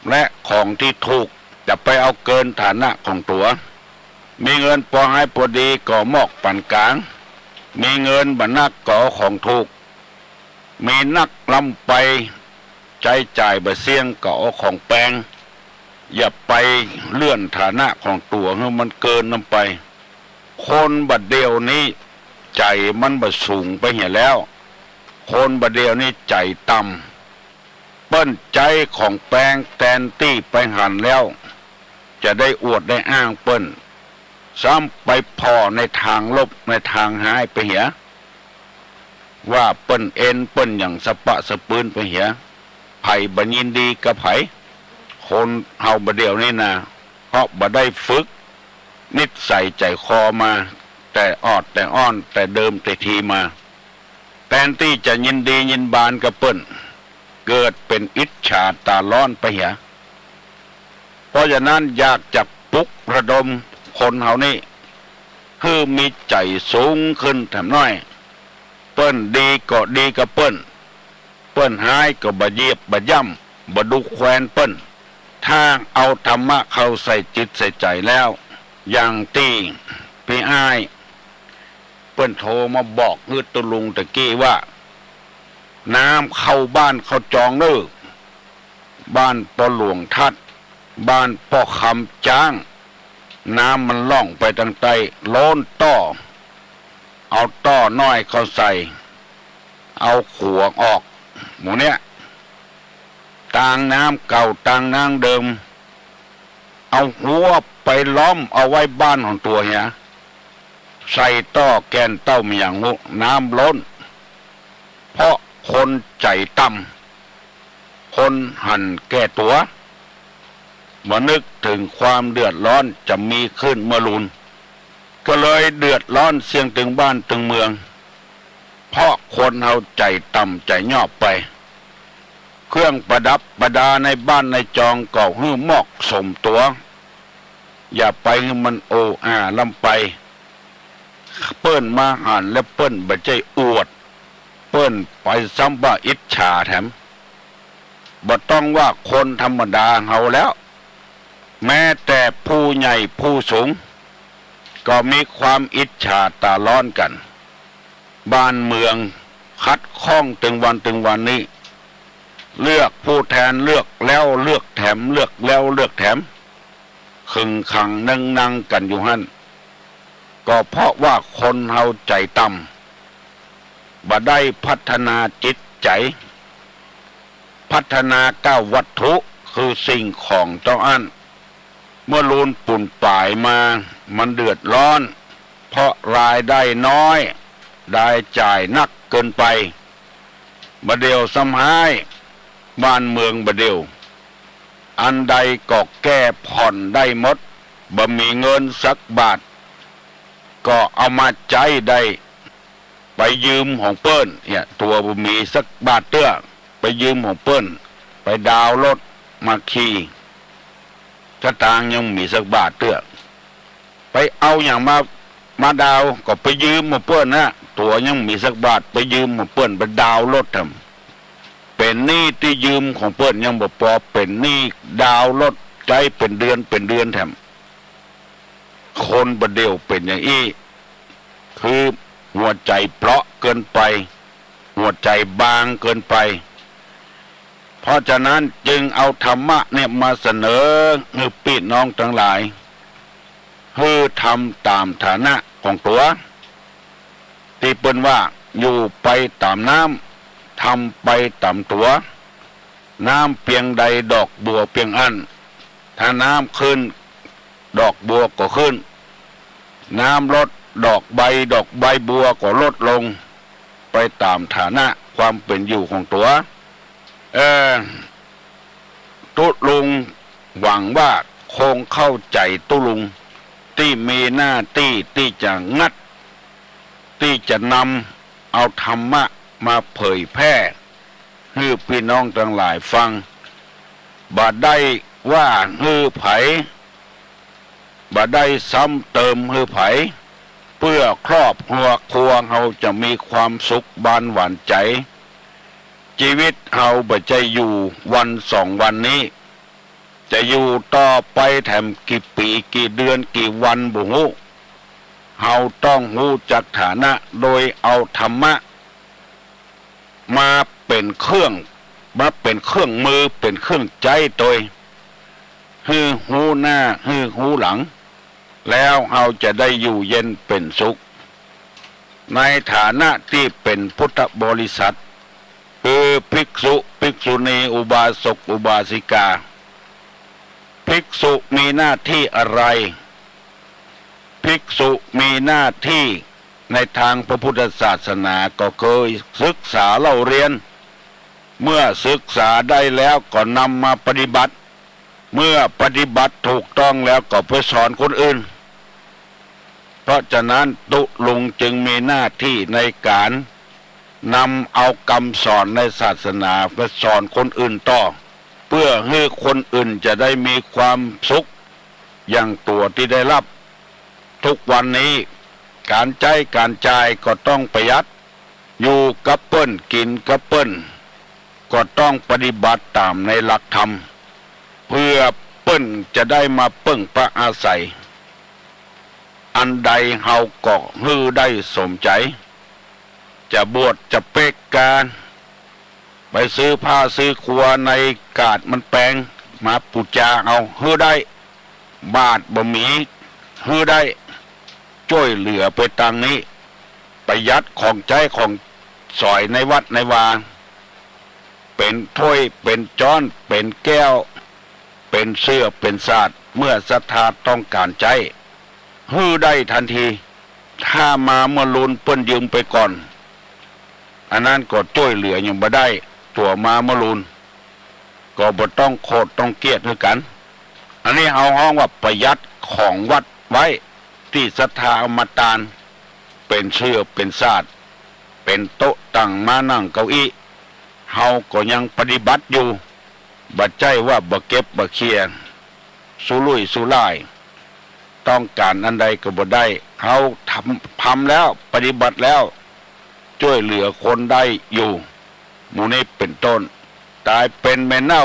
และของตี้ถูก จะไปเอาเกินฐานะของตั๋ว มีเงินปอหายปอดีก็มอกปานกลาง มีเงินบ่นักก็เอาของถูก มีนักล้ำไป ใจ๊จ่ายบ่เสี้ยงก็เอาของแปง อย่าไปเลื่อนฐานะของตั๋วหื้อมันเกินล้ำไป คนบ่าเดี่ยวนี้ใจ๋มันบ่สูงไปเหียแล้ว คนบ่าเดี่ยวนี้ใจ๋ต่ำ เปิ้นใจ๊ของแปงแตนตี้ไปหันแล้ว จะได้อวดได้อ้างเปิ้น ซ้ำไปผ่อในทางลบในทางฮ้ายไปเหีย ว่าเปิ้นเอ็นเปิ้นหยังสะปะสะปืนไปเหีย ไผบ่ยินดีกับไผ คนเฮาบ่าเดี่ยวนี้นา เพราะบ่ได้ฝึกนิสัยใจ๋คอมา แต่ออดแต่อ้อนแต่เดิมแต่ทีมา แตนตี้จะยินดียินบานกับเปิ้น เกิดเป็นอิจฉาต๋าร้อนไปเหีย เพราะฉะนั้นอยากจะปลุกระดมคนเฮานี้ หื้อมีใจ๋สูงขึ้นแถมน้อย เปิ้นดีก็ดีกับเปิ้น เปิ้นฮ้ายก็บ่เหยียบบ่ย่ำ บ่ดูแควนเปิ้น ถ้าเอาธรรมะเข้าใส่จิตใส่ใจ๋แล้ว อย่างตี้ปี้อ้าย เปิ้นโทรมาบอกหื้อตุ๊ลุงตะกี้ว่า น้ำเข้าบ้านเข้าจองเน้อ บ้านป้อหลวงทัด บ้านป้อคำจ๊าง น้ำมันล่องไปตางใต้ ล้นต้อ เอาต้อน้อยเข้าใส่ เอาขัวออก หมู่เนี้ย ตางน้ำเก่าตางน้ำเดิม เอาฮั้วไปล้อมเอาไว้บ้านของตั๋วเหีย ใส่ต้อแกนเต้ามีหยังฮู้ น้ำล้น เพราะคนใจ๋ต่ำ คนหันแก่ตั๋ว บ่นึกถึงความเดือดร้อนจะมีขึ้นเมื่อลูน ก็เลยเดือดร้อนเสี้ยงตึงบ้านตึงเมือง เพราะคนเฮาใจ๋ต่ำใจ๋ยอบไป เครื่องประดับประดาในบ้านในจองก็หื้อเหมาะสมตั๋ว อย่าไปหื้อมันโออาล้ำไป เปิ้นมาหันแล้วเปิ้นบ่ใจ้อวด เปิ้นไปซ้ำว่าอิจฉาแถม บ่ต้องว่าคนธรรมดาเฮาแล้ว แม้แต่ผู้ใหญ่ผู้สูง ก็มีความอิจฉาต๋าร้อนกั๋น บ้านเมืองขัดข้องตึงวันตึงวันนี้ เลือกผู้แทน เลือกแล้วเลือกแถม เลือกแล้วเลือกแถม ขึงขังนึ่งนังกั๋นอยู่หั้น ก็เพราะว่าคนเฮาใจ๋ต่ำ บ่ได้พัฒนาจิตใจ๋ พัฒนาก้าววัตถุ คือสิ่งของเต้าอั้น เมื่อลูนปูนป๋ายมา มันเดือดร้อน เพราะรายได้น้อย รายจ่ายนักเกินไป บ่าเดี่ยวซ้ำฮ้าย บ้านเมืองบ่าเดี่ยว อันใดก็แก้ผ่อนได้หมด บ่มีเงินสักบาท ก็เอามาใจ๊ได้ ไปยืมของเปิ้น เนี่ย ตั๋วบ่มีสักบาทเตื้อ ไปยืมของเปิ้น ไปดาวน์รถมาขี่ สตางค์ยังบ่มีสักบาทเตื้อ ไปเอาหยังมา มาดาวน์ ก็ไปยืมของเปิ้นนะ ตั๋วยังบ่มีสักบาท ไปยืมของเปิ้น ไปดาวน์รถแถม เป๋นหนี้ตี้ยืมของเปิ้นยังบ่ปอ เป๋นหนี้ดาวน์รถใจ๊เป๋นเดือนเป๋นเดือนแถม คนบ่าเดี่ยวเป๋นอย่างอี้ คือหัวใจ๋เปราะเกินไป หัวใจ๋บางเกินไป เพราะฉะนั้นจึงเอาธรรมะเนี่ยมาเสนอหื้อปี้น้องตังหลาย หื้อทำต๋ามฐานะของตั๋ว ตี้เปิ้นว่า อยู่ไปต๋ามน้ำ ทำไปต๋ามตั๋ว น้ำเปียงใดดอกบัวเปียงอั้น ถ้าน้ำขึ้น ดอกบัวก็ขึ้น น้ำลด ดอกใบ ดอกใบบัวก็ลดลง ไปตามฐานะความเป็นอยู่ของตัว เอ่อ ตุ๊ลุงหวังว่าคงเข้าใจตุ๊ลุงตี้มีหน้าตี้ตี้จะงัด ตี้จะนำเอาธรรมะมาเผยแพร่หื้อปี้น้องตังหลายฟัง บ่ได้ว่าหื้อไผ บ่ได้ซ้ำเติมหื้อไผ เปื้อครอบครัวเฮาจะมีความสุขบานหวานใจ๋ จีวิตเฮาบ่ใจ้อยู่วันสองวันนี้ จะอยู่ต่อไปแถมกี่ปี๋กี่เดือนกี่วันบ่ฮู้ เฮาต้องฮู้จักฐานะโดยเอาธรรมะ มาเป๋นเครื่อง มาเป๋นเครื่องมือ เป๋นเครื่องใจ๊ตวย หื้อฮู้หน้า หื้อฮู้หลัง แล้วเฮาจะได้อยู่เย็นเป๋นสุข ในฐานะตี้เป๋นพุทธบริษัท คือภิกษุ ภิกษุณี อุบาสก อุบาสิกา ภิกษุมีหน้าที่อะไร ภิกษุมีหน้าที่ในทางพระพุทธศาสนาก็คือศึกษาเล่าเรียน เมื่อศึกษาได้แล้วก็นำมาปฏิบัติ เมื่อปฏิบัติถูกต้องแล้วก็ไปสอนคนอื่น เพราะฉะนั้นตุ๊ลุงจึงมีหน้าที่ในการนำเอาคำสอนในศาสนาไปสอนคนอื่นต่อ เพื่อหื้อคนอื่นจะได้มีความสุขอย่างตั๋วตี้ได้รับ ทุกวันนี้ก๋านใจ๊ก๋านจ่ายก็ต้องประหยัด อยู่กับเปิ้น กิ๋นกับเปิ้น ก็ต้องปฏิบัติต๋ามในหลักธรรม เพื่อเปิ้นจะได้มาเปิ้งพาอาศัย อันใดเฮาก็หื้อได้สมใจ๋ จะบวชจะเป๊กกา ไปซื้อผ้าซื้อครัวในกาดมันแปง มาปู๋จาเอาหื้อได้ บาทบ่มี หื้อได้ จ้วยเหลือไปตางนี้ ประหยัดของใจ๊ของสอยในวัดในวา เป๋นถ้วย เป๋นจ๊อน เป๋นแก้ว เป๋นเสื้อ เป๋นสาด เมื่อศรัทธาต้องก๋านใจ๊ หื้อได้ทันที ถ้ามาเมื่อลูนเปิ้นยืมไปก่อน อันนั้นก็จ้วยเหลือหยังบ่ได้ ตั๋วมาเมื่อลูน ก็บ่ต้องโขดต้องเกลียดหื้อกั๋น อันนี้เฮาฮ้องว่าประหยัดของวัดไว้ ตี้ศรัทธาเอามาตาน เป๋นเสื้อ เป๋นสาด เป๋นโต๊ะตั้งม้านั่งเก้าอี้ เฮาก็ยังปฏิบัติอยู่ บ่ใจ้ว่าบ่เก็บบ่เคียร์ สุรุ่ยสุร่าย ต้องก๋านอันใดก็บ่ได้ เฮาทำ ทำแล้ว ปฏิบัติแล้ว จ้วยเหลือคนได้อยู่ หมู่นี้เป๋นต้น ต๋ายเป๋นแม่เน่า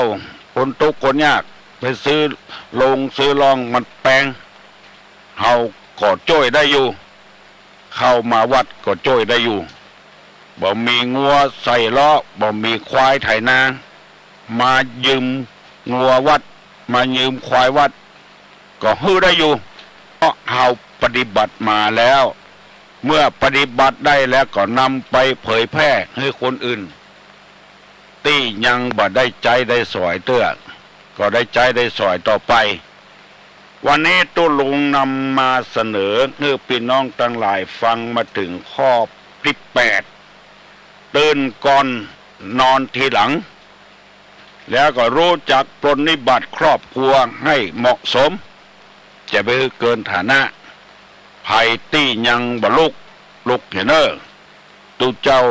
คนตุ๊กข์คนยาก ไปซื้อโลงซื้อลองมันแปง เฮาก็จ้วยได้อยู่ เข้ามาวัดก็จ้วยได้อยู่ บ่มีงัวใส่เลาะ บ่มีควายไถนา มายืมงัววัด มายืมควายวัด ก็หื้อได้อยู่ เพราะเฮาปฏิบัติมาแล้ว เมื่อปฏิบัติได้แล้วก็นำไปเผยแพร่หื้อคนอื่น ตี้ยังบ่ได้ใจ๊ได้สอยเตื้อ ก็ได้ใจ๊ได้สอยต่อไป วันนี้ตุ๊ลุงนำมาเสนอหื้อปี้น้องตังหลายฟังมาเถิงข้อตี้แปด ตื่นก่อนนอนทีหลัง แล้วก็รู้จักปรนนิบัติครอบครัวให้เหมาะสม จะไปหื้อเกินฐานะ ใผตี้ยังบ่ลุก ลุกเหียเน่อ ตุ๊เจ้า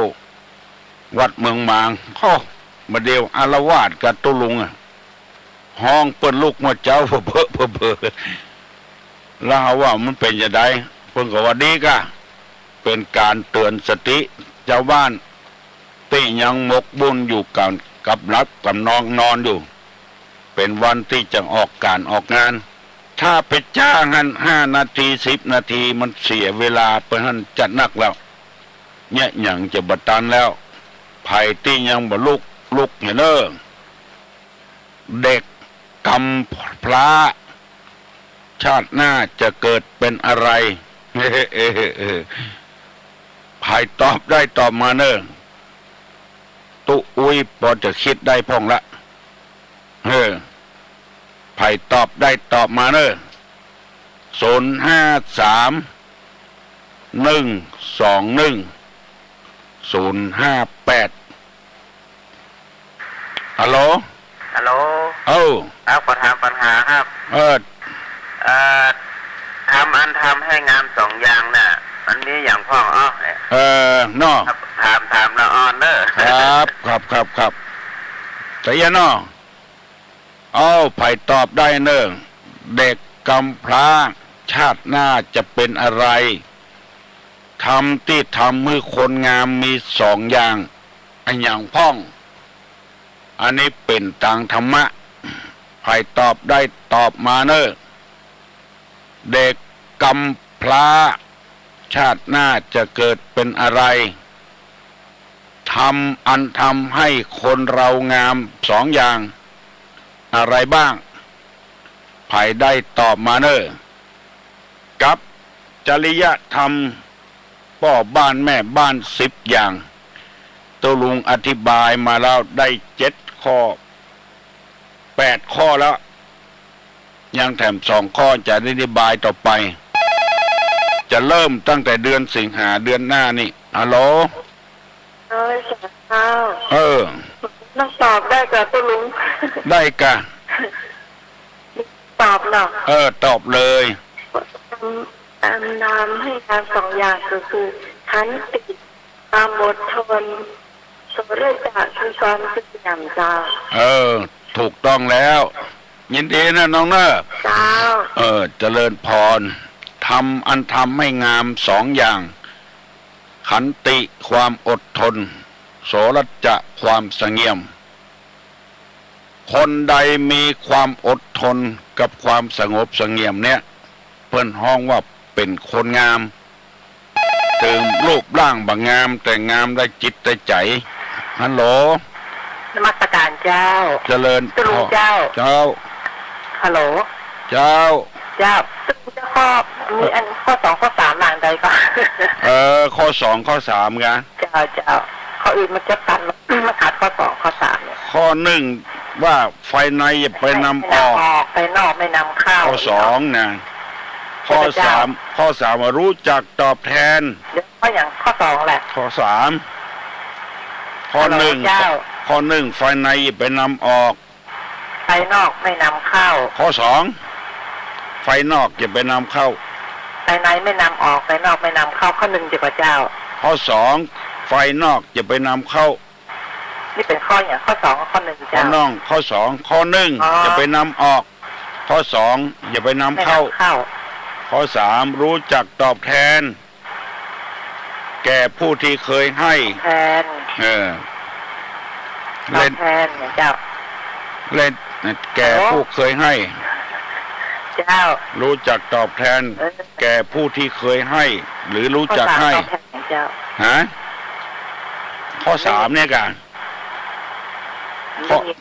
วัดเมืองหมาง โอ้ บ่าเดี่ยวอาละวาดกับตุ๊ลุงอะ ฮ้องเปิ้นลุกเมื่อเจ๊าเบ้อเบ้อเบ้อเบ้อ แล้วเฮาว่ามันเป๋นจาใด เปิ้นก็ว่าดีก้า เป๋นก๋านเตือนสติชาวบ้าน ตี้ยังหมกมุ่นอยู่กับ กับหลับกับนอน นอนอยู่ เป๋นวันตี้จะออกก๋านออกงาน ถ้าไปจ๊าหั้นห้านาที สิบนาที มันเสียเวลาไปหั้นจัดนักแล้ว เยียะหยังจะบ่ตันแล้ว ใผตี้ยังบ่ลุก ลุกเหียเน่อ เด็กกำพร้า ชาติหน้าจะเกิดเป็นอะไร ใผตอบได้ตอบมาเน่อ ตุ๊อุ๊ยปอจะคิดได้พ่องละ เออ ใผตอบได้ตอบมาเน่อ ศูนย์ห้าสาม หนึ่งสองหนึ่ง ศูนย์ห้าแปด ฮัลโหล ฮัลโหล เอ้า ครับ ขอถามปัญหาครับ เออ เอ่อ ทำอันทำให้งามสองอย่างน่ะ มันมีอย่างพ่องอ้อ เออ เนาะ ครับ ถาม ถามละอ่อนเด้อ ครับ ครับ ครับ ครับ แต่อย่าเนาะ เอ้า ใผตอบได้เน่อ เด็กกำพร้า ชาติหน้าจะเป็นอะไร ธรรมที่ทำให้คนงามมีสองอย่าง อะหยังพ่อง อันนี้เป๋นตางธรรมะ ใผตอบได้ตอบมาเน่อ เด็กกำพร้า ชาติหน้าจะเกิดเป็นอะไร ธรรมอันทำให้คนเรางามสองอย่าง อะไรบ้าง ใผได้ตอบมาเน่อ กับจริยธรรมพ่อบ้านแม่บ้านสิบอย่าง ตุ๊ลุงอธิบายมาแล้วได้เจ็ดข้อ แปดข้อแล้ว ยังแถมสองข้อจะได้อธิบายต่อไป จะเริ่มตั้งแต่เดือนสิงหาเดือนหน้านี่ ฮัลโหล เออ เจ้า เออ น้องตอบได้ก่ะตุ๊ลุง ได้ก่ะ ตอบเนาะ เออ ตอบเลย อันทำให้งามสองอย่างก็คือ ขันติ ความอดทน โสรจะคือความสงบเจ้า เออ ถูกต้องแล้ว ยินดีนะน้องเนอะ เจ้า เออ เจริญพร ธรรมอันทำให้งามสองอย่าง ขันติความอดทน โสรจะความสงบ คนใดมีความอดทนกับความสงบเสงี่ยมเนี่ย เปิ้นฮ้องว่าเป๋นคนงาม เถิงรูปร่างบ่งาม แต่งามได้จิตได้ใจ๋ ฮัลโหล นมัสการเจ้า เจริญ ตุ๊ลุงเจ้า เจ้า ฮัลโหล เจ้า เจ้า ตุ๊ลุงเจ้า ข้อ มีอันข้อสองข้อสามหลังใดก่อ เออ ข้อสองข้อสามกะ เจ้า เจ้า ข้ออื่นมันจะตัด มาขาดข้อสองข้อสามเนี่ย ข้อหนึ่งว่าภายในอย่าไปนำออก ภายนอกไม่นำเข้า ข้อสองนะ ข้อสาม ข้อสามว่ารู้จักตอบแทน เดี๋ยวข้ออย่าง ข้อสองแหละ ข้อสาม ข้อหนึ่ง ฮัลโหลเจ้า ข้อหนึ่ง ภายในอย่าไปนำออก ภายนอกไม่นำเข้า ข้อสอง ภายนอกอย่าไปนำเข้า ภายในไม่นำออก ภายนอกไม่นำเข้า ข้อหนึ่งดีกว่าเจ้า ข้อสอง ภายนอกอย่าไปนำเข้า นี่เป็นข้ออย่าง ข้อสองกับข้อหนึ่ง ข้อเจ้า น้อง ข้อสอง ข้อหนึ่ง อ๋อ อย่าไปนำออก ข้อสอง อย่าไปนำเข้า ไม่นำเข้า ข้อสาม รู้จักตอบแทน แก่ผู้ที่เคยให้ ตอบแทน เออ ตอบแทนเนี่ยเจ้า เล่น แก่ผู้เคยให้ เจ้า รู้จักตอบแทน เออ แก่ผู้ที่เคยให้ หรือรู้จักให้ ข้อสามตอบแทนเนี่ยเจ้า ฮะ ข้อสามเนี่ยกะ ข้อ ได้ยิน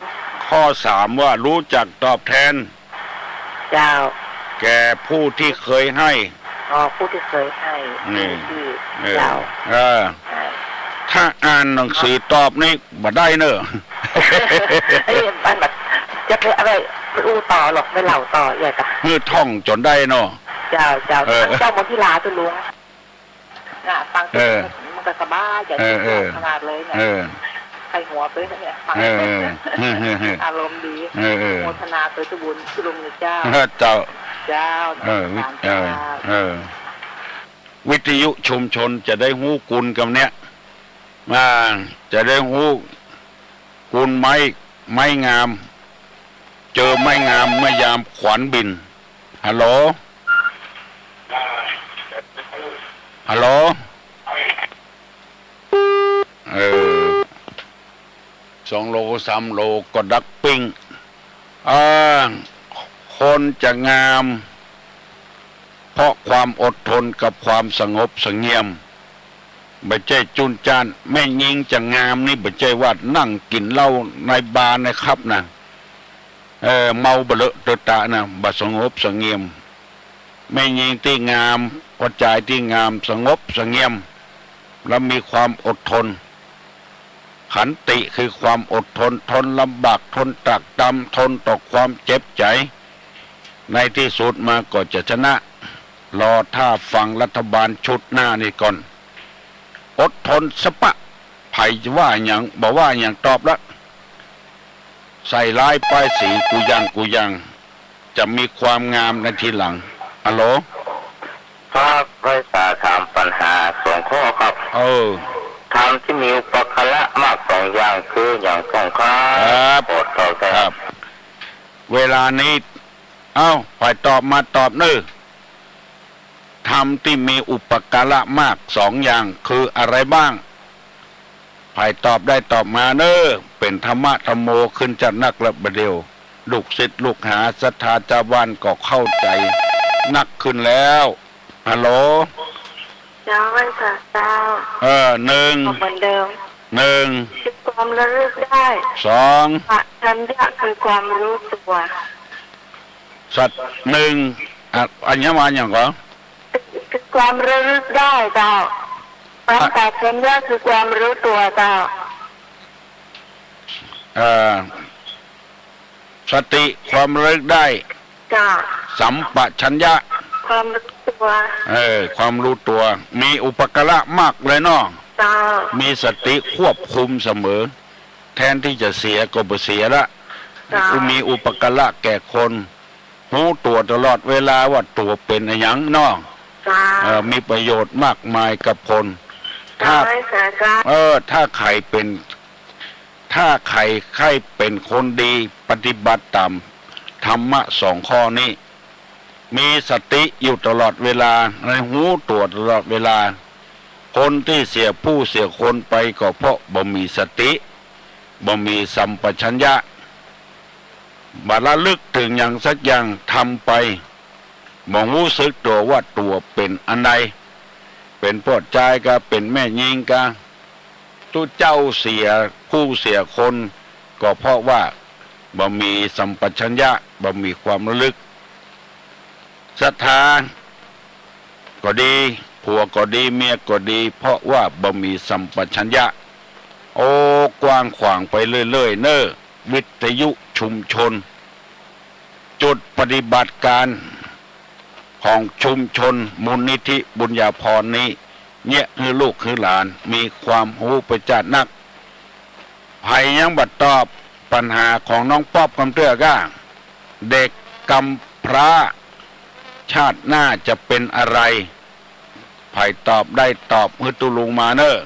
ข้อสามว่ารู้จักตอบแทน เจ้า แก่ผู้ที่เคยให้ อ๋อ ผู้ที่เคยให้ นี่ ผู้ที่ เออ เจ้า เออ ใช่ ถ้าอ่านหนังสือตอบนี่บ่ได้เนอะ เอ้ย มันแบบ จะไปอะไร ไปอู้ต่อหรอก ไปเล่าต่อ อย่าจ้ะ เออ ท่องจ๋นได้เนาะ เจ้า เจ้า เออ เจ้ามนทิลาตุ๊ลุง น่ะ ฟัง เออ มันก็สบายใจ เออ เออ ขนาดเลยเนี่ย เออ ใครหัวไปเนี่ย ฟัง เออ เออ อารมณ์ดี เออ เออ โมทนาไปทุกบุญทุกลมเลยเจ้า เออ เจ้า เจ้า เออ วิ นมัสการ เออ เจ้า เออ วิทยุชุมชนจะได้ฮู้กุณกำเนี้ย อ่า จะได้ฮู้กุณไม้ ไม้งาม เจอไม้งามเมื่อยามขวัญบิน ฮัลโหล ฮัลโหล เออ สองโลสามโลก็ดักปิ้ง อ่า คนจะงาม เพราะความอดทนกับความสงบเสงี่ยม บ่ใจ้จุนจ้าน แม่ญิงจะงามนี่บ่ใจ้ว่านั่งกิ๋นเหล้าในบาร์ในผับนะ เออ เมาบ่เลอะเตอะตะนะ บ่สงบเสงี่ยม แม่ญิงตี้งาม ผู้จายตี้งาม สงบเสงี่ยม และมีความอดทน ขันติคือความอดทน ทนลำบาก ทนตรากตรำ ทนต่อความเจ็บใจ ในที่สุดมาก็จะชนะ รอท่าฟังรัฐบาลชุดหน้านี่ก่อน อดทนสะปะ ใผว่าหยัง บ่ว่าหยัง ตอบละ ใส่ร้ายป้ายสี กูยัง กูยัง จะมีความงามในทีหลัง ฮัลโหล ครับ ไว้สาถามปัญหาสองข้อครับ เออ ธรรมที่มีอุปการะมากสองอย่างคืออย่างของข้า ครับ โปรดตอบด้วยครับ ครับ เวลานี้ เอ้า ใผตอบมาตอบเน่อ ธรรมที่มีอุปการะมากสองอย่างคืออะไรบ้าง ใผตอบได้ตอบมาเน่อ เป๋นธรรมะธรรมโมขึ้นจัดนักละบ่าเดี่ยว ลูกศิษย์ลูกหาศรัทธาชาวบ้านก็เข้าใจนักขึ้นแล้ว ฮัลโหล เจ้า ไหว้สาเจ้า เออ หนึ่ง เหมือนเดิม หนึ่ง คือความระลึกได้ สอง สัมปชัญญะคือความรู้ตัว สัตว์ หนึ่ง อะ อันนี้ว่าอย่างก่อน คือความระลึกได้เจ้า สัมปชัญญะคือความรู้ตัวเจ้า เอ่อ สติ ความระลึกได้ เจ้า สัมปชัญญะ ความรู้ตัว เออ ความรู้ตัว มีอุปการะมากเลยเนาะ เจ้า มีสติควบคุมเสมอ แทนที่จะเสียก็บ่เสียละ เจ้า มีอุปการะแก่คน ฮู้ตั๋วตลอดเวลาว่าตั๋วเป๋นอะหยังเนาะ เจ้า เอ่อ มีประโยชน์มากมายกับคน ถ้า เจ้า เออ ถ้าใครเป๋น ถ้าใครใค่เป๋นคนดี ปฏิบัติต๋ามธรรมะสองข้อนี้ มีสติอยู่ตลอดเวลา และฮู้ตั๋วตลอดเวลา คนที่เสียผู้เสียคนไปก็เพราะบ่มีสติ บ่มีสัมปชัญญะ บ่ระลึกถึงหยังสักอย่าง ทำไป บ่ฮู้สึกตั๋วว่าตั๋วเป๋นอันใด เป๋นป้อจายกา เป๋นแม่ญิงกา ตุ๊เจ้าเสียผู้เสียคน ก็เพราะว่าบ่มีสัมปชัญญะ บ่มีความระลึก ศรัทธาก็ดี ผัวก็ดี เมียก็ดี เพราะว่าบ่มีสัมปชัญญะ โอ้ กว้างขวางไปเรื่อยๆ เน่อ วิทยุชุมชน จุดปฏิบัติการของชุมชนมูลนิธิบุญญาภรณ์นี้ เยียะหื้อลูกหื้อหลานมีความฮู้ไปจัดนัก ใผยังบ่ตอบปัญหาของน้องป๊อปกำเตื้อก้า เด็กกำพร้าชาติหน้าจะเป็นอะไร ใผตอบได้ตอบหื้อตุ๊ลุงมาเน่อ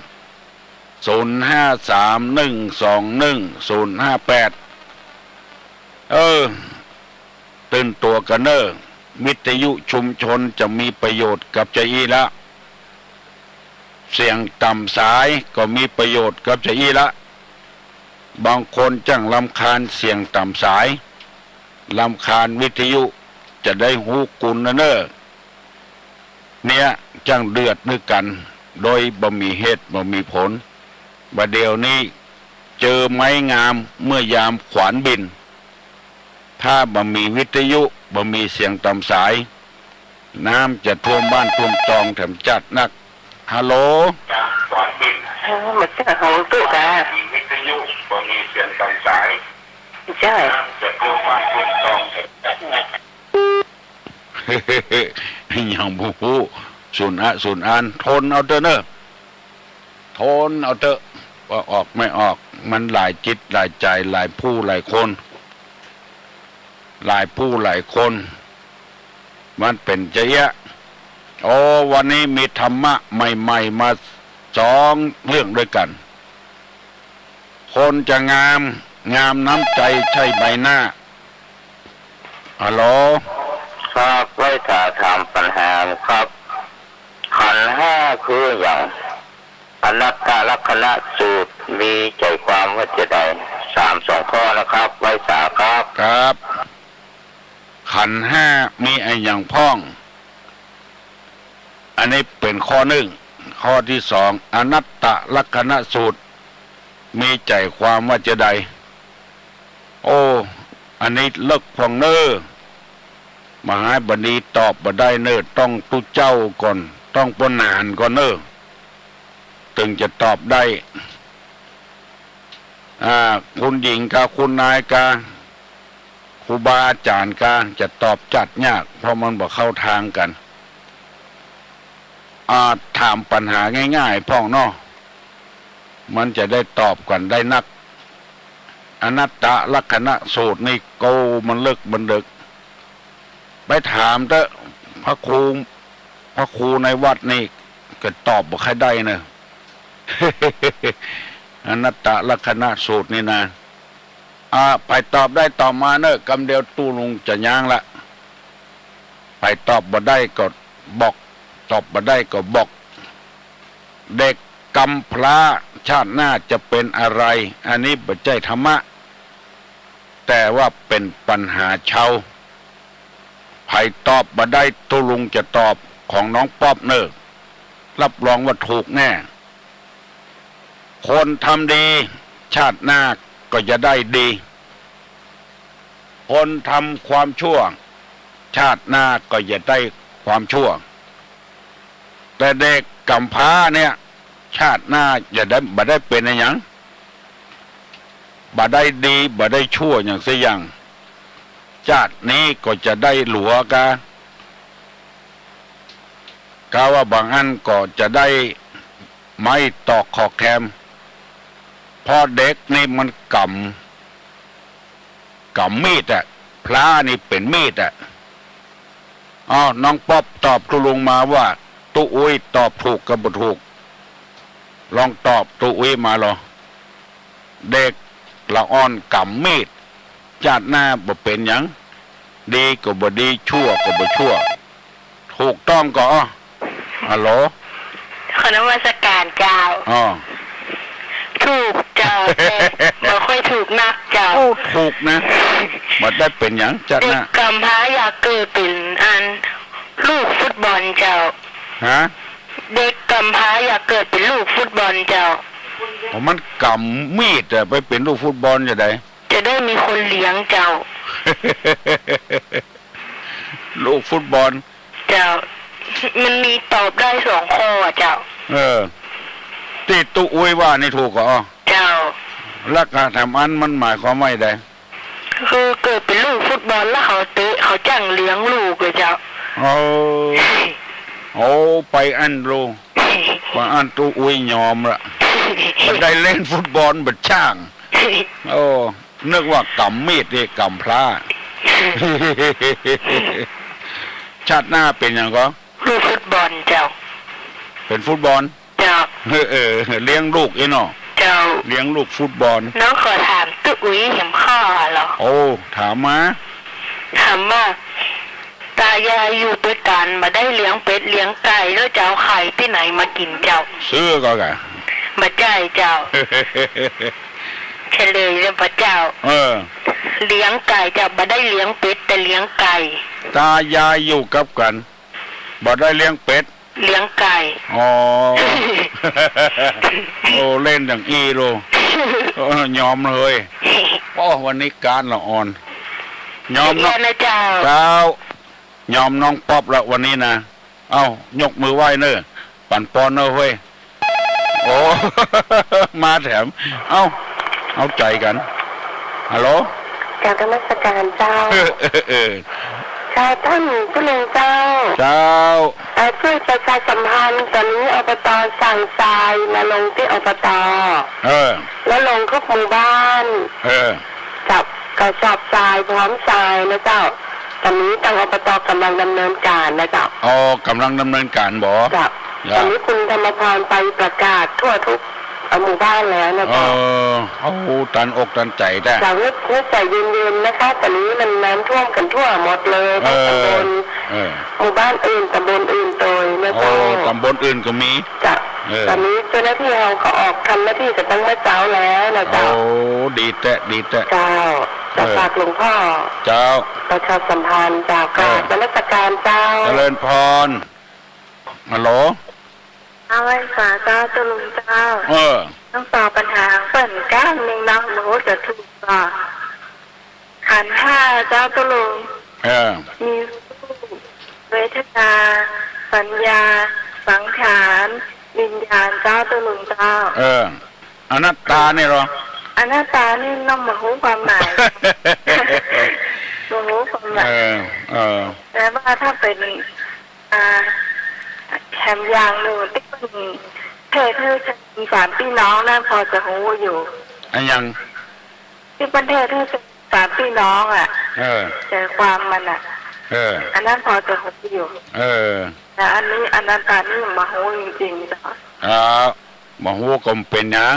ศูนย์ห้าสามหนึ่งสองหนึ่งศูนย์ห้าแปด เออ ตื่นตั๋วกั๋นเน่อ วิทยุชุมชนจะมีประโยชน์กับจาอี้ละ เสียงต๋ามสายก็มีประโยชน์กับจาอี้ละ บางคนจั้งรำคาญเสียงต๋ามสาย รำคาญวิทยุ จะได้ฮู้กุณนะเน่อ เนี่ยจั้งเดือดนึกกั๋น โดยบ่มีเหตุบ่มีผล บ่าเดี่ยวนี้ เจอไม้งามเมื่อยามขวานบิ่น ถ้าบ่มีวิทยุ บ่มีเสียงต๋ามสาย น้ำจะท่วมบ้านท่วมจองแถมจัดนัก ฮัลโหล เออ มันจะของตุ๊กะ ใช่ ยังบ่ฮู้ สูนอะสูนอัน ทนเอาเต๊อะเนอะ ทนเอาเต๊อะ ว่าออกไม่ออก มันหลายจิตหลายใจ หลายผู้หลายคน หลายผู้หลายคน มันเป๋นจาอี้ โอ้ วันนี้มีธรรมะใหม่ๆ มาสองเรื่องด้วยกั๋น คนจะงาม งามน้ำใจใช่ใบหน้า ฮัลโหล ครับ ไว้ถ้าถามปัญหาครับ ขันธ์ห้าคือหยัง อนัตตลักษณสูตรมีใจความว่าจะใด สามสองข้อนะครับ ไว้สาครับ ครับ ขันธ์ห้ามีอะหยังพ่อง อันนี้เป๋นข้อนึ่ง ข้อตี้สอง อนัตตลักษณสูตร มีใจความว่าจะใด โอ้ อันนี้เลิกพ่องเน่อ มหาบดีตอบบ่ได้เน่อ ต้องตุ๊เจ้าก่อน ต้องป้อหนานก่อนเน่อ ตึงจะตอบได้ อ่า คุณหญิงกา คุณนายกา ครูบาอาจ๋ารย์กา จะตอบจัดยาก เพราะมันบ่เข้าทางกั๋น อ่า ถามปัญหาง่ายๆ พ่องเนาะ มันจะได้ตอบกันได้นัก อนัตตลักษณสูตรนี่โกมันเลิกมันเดิก ไปถามเถอะ พระครู พระครูในวัดนี่ก็ตอบบ่ใครได้เนอะ อนัตตลักษณสูตรนี่นะ อ่า ไปตอบได้ตอบมาเนอะ กำเดียวตุ๊ลุงจะย้างละ ไปตอบบ่ได้ก็บอก ตอบบ่ได้ก็บอก เด็กกำพร้าชาติหน้าจะเป็นอะไร อันนี้บ่ใจ้ธรรมะ แต่ว่าเป็นปัญหาเชา ใผตอบบ่ได้ตุ๊ลุงจะตอบของน้องป๊อปเนอะ รับรองว่าถูกแน่ คนทำดีชาติหน้าก็จะได้ดี คนทำความชั่วชาติหน้าก็จะได้ความชั่ว แต่เด็กกำพร้าเนี่ย ชาติหน้าจะได้ บ่ได้เป็นอะหยัง บ่ได้ดี บ่ได้ชั่วหยังสักอย่าง ชาตินี้ก็จะได้หลัวกา กาว่าบางอันก็จะได้ไม้ตอกคอแคม เพราะเด็กนี่มันกำ กำมีดอะ พร้านี่เป็นมีดอะ อ้าว น้องป๊อปตอบตุ๊ลุงมาว่า ตุ๊อุ๊ยตอบถูกกับบ่ถูก ลองตอบตุ๊อุ๊ยมาลอ เด็กละอ่อนกำมีด ชาติหน้าบ่เป็นหยัง ดีก็บ่ดี ชั่วก็บ่ชั่ว ถูกต้องก็ ฮัลโหล ขอนมัสการเจ้า อ้อ ถูกเจ้า แต่บ่ค่อยถูกนักเจ้า โอ้ ถูกนะ บ่ได้เป็นหยัง ชาติหน้า เด็กกำพร้าอยากเกิดเป็นอัน ลูกฟุตบอลเจ้า ฮะ เด็กกำพร้าอยากเกิดเป็นลูกฟุตบอลเจ้า โอ้ มันกำมีดอะ ไปเป็นลูกฟุตบอลจะได้ จะได้มีคนเลี้ยงเจ้า ลูกฟุตบอล เจ้า มันมีตอบได้สองข้ออะเจ้า เออ ตี้ตุ๊อุ๊ยว่านี่ถูกก็ เจ้า แล้วการทำอันมันหมายความว่าใด คือเกิดเป็นลูกฟุตบอลแล้วเขาเตะ เขาจ้างเลี้ยงลูกเลยเจ้า โอ้ โอ้ ไปอันลูก ว่าอันตุ๊อุ๊ยยอมละ บ่ได้เล่นฟุตบอลบ่จ้าง โอ้ นึกว่ากำมีดนี่กำพร้า ชาติหน้าเป็นหยังก็ ลูกฟุตบอลเจ้า เป็นฟุตบอล เจ้า เออ เออ เลี้ยงลูกอีเนาะ เจ้า เลี้ยงลูกฟุตบอล น้องขอถามตุ๊อุ๊ยแหมข้อเหรอ โอ้ ถามมา ถามว่า ตายายอยู่ด้วยกัน บ่ได้เลี้ยงเป็ดเลี้ยงไก่ แล้วจะเอาไข่ที่ไหนมากินเจ้า ซื้อก็กะ บ่ใจ้เจ้า เฉลยเลยบ่เจ้า เออ เลี้ยงไก่เจ้า บ่ได้เลี้ยงเป็ดแต่เลี้ยงไก่ ตายายอยู่กับกัน บ่ได้เลี้ยงเป็ด เลี้ยงไก่ อ๋อ โอ้ เล่นอย่างอี้โล เออ ยอมเลย โอ้ วันนี้การละอ่อน ยอมเนาะ เรียนนะเจ้า เจ้า ยอมน้องป๊อปละวันนี้นะ เอ้า ยกมือไหว้เนอะ ปันปอนเนอะเฮ้ย โอ้ มาแถม เอ้า เอาใจกัน ฮัลโหล กราบนมัสการเจ้า เออ เออ เออ ค่ะ ท่านตุ๊ลุงเจ้า เจ้า เอ่อ ช่วยประชาสัมพันธ์ ตอนนี้ อบต สั่งทรายมาลงที่ อบต เออ แล้วลงทุกหมู่บ้าน เออ จับกระสอบทรายพร้อมทรายนะเจ้า ตอนนี้ทาง อบต กำลังดำเนินการนะเจ้า อ๋อ กำลังดำเนินการบ่ เจ้า เจ้า ตอนนี้คุณธรรมพรไปประกาศทั่วทุก เอ่อ หมู่บ้านแล้วนะเจ้า เออ โอ้ ตันอกตันใจแท้ เจ้า เฮ็ด เฮ็ดใจเย็นๆ นะคะ ตอนนี้มันน้ำท่วมกันทั่วหมดเลย เออ ทั้งตำบล เออ หมู่บ้านอื่น ตำบลอื่นโดยนะเจ้า โอ้ ตำบลอื่นก็มี เจ้า เออ ตอนนี้เจ้าหน้าที่เราก็ออกทำหน้าที่กันตั้งแต่เช้าแล้วนะเจ้า โอ้ ดีแท้ ดีแท้ เจ้า เออ จะฝากหลวงพ่อ เจ้า ประชาสัมพันธ์ เจ้า เออ กราบนมัสการเจ้า เจริญพร ฮัลโหล เอาไว้สาเจ้าตุ๊ลุงเจ้า เออ ต้องตอบปัญหาเปิ้นก้านหนึ่งเนาะ บ่ฮู้จะถูกบ่ ขันธ์ห้าเจ้าตุ๊ลุง เออ มีรูป เวทนา สัญญา สังขาร วิญญาณ เจ้าตุ๊ลุงเจ้า เออ อนัตตานี่เหรอ อนัตตานี่น้องบ่ฮู้ความหมาย บ่ฮู้ความหมาย เออ เออ แต่ว่าถ้าเป็น อ่า แถมอย่างหนึ่งที่เป็นเทศให้ สามพี่น้องนั่นพอจะรู้อยู่ อะหยัง ที่เปิ้นเทศน์ให้สามพี่น้องอะ เออ ใจความมันอะ เออ อันนั้นพอจะรู้อยู่ เออ แต่อันนี้ อันนั้นตอนนี้บ่ฮู้จริงๆ เจ้า อ่า บ่ฮู้ก็บ่เป๋นหยัง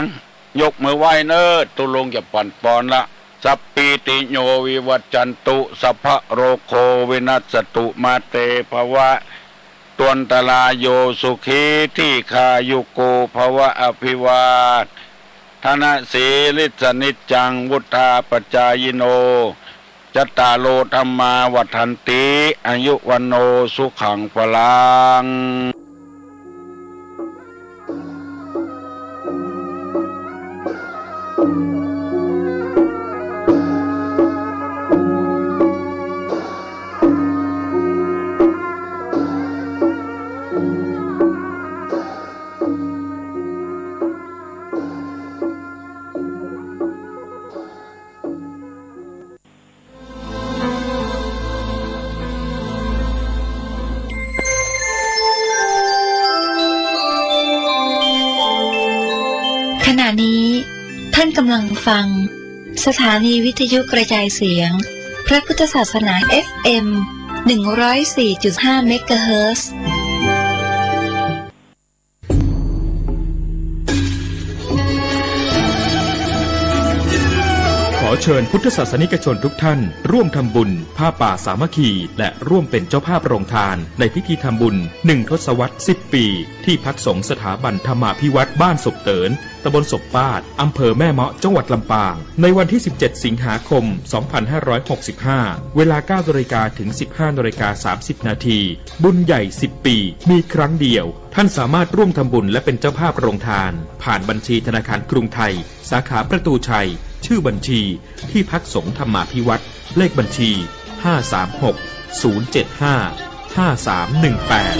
ยกมือไหว้เน่อ ตุ๊ลุงจะปั๋นปอนละ สัพพีติโยวิวัชชันตุ สัพพะโรโควินัสสตุ มาเตภวะ ตวันตราโยสุขีทีฆายุโกภวะ อภิวาทนสีลิสสะนิจจัง วุฑฒาปจายิโน จัตตาโรธัมมาวัฑฒันติ อายุวัณโณสุขังพลัง ขณะนี้ท่านกำลังฟังสถานีวิทยุกระจายเสียงพระพุทธศาสนา เอฟเอ็ม หนึ่งร้อยสี่จุดห้า เมกะเฮิรตซ์ ขอเชิญพุทธศาสนิกชนทุกท่านร่วมทำบุญผ้าป่าสามัคคี และร่วมเป็นเจ้าภาพโรงทานในพิธีทำบุญหนึ่งทศวรรษสิบปี ที่พักสงฆ์สถาบันธรรมาภิวัตน์บ้านศพเติน ตำบลศพปาด อำเภอแม่เมาะ จังหวัดลำปาง ในวันที่สิบเจ็ดสิงหาคมสองพันห้าร้อยหกสิบห้า เวลาเก้านาฬิกาถึงสิบห้านาฬิกาสามสิบนาที บุญใหญ่สิบปี มีครั้งเดียว ท่านสามารถร่วมทำบุญและเป็นเจ้าภาพโรงทาน ผ่านบัญชีธนาคารกรุงไทย สาขาประตูชัย ชื่อบัญชี ที่พักสงฆ์ธรรมาภิวัตน์ เลขบัญชี ห้าสามหก ศูนย์เจ็ดห้า ห้าสามหนึ่งแปด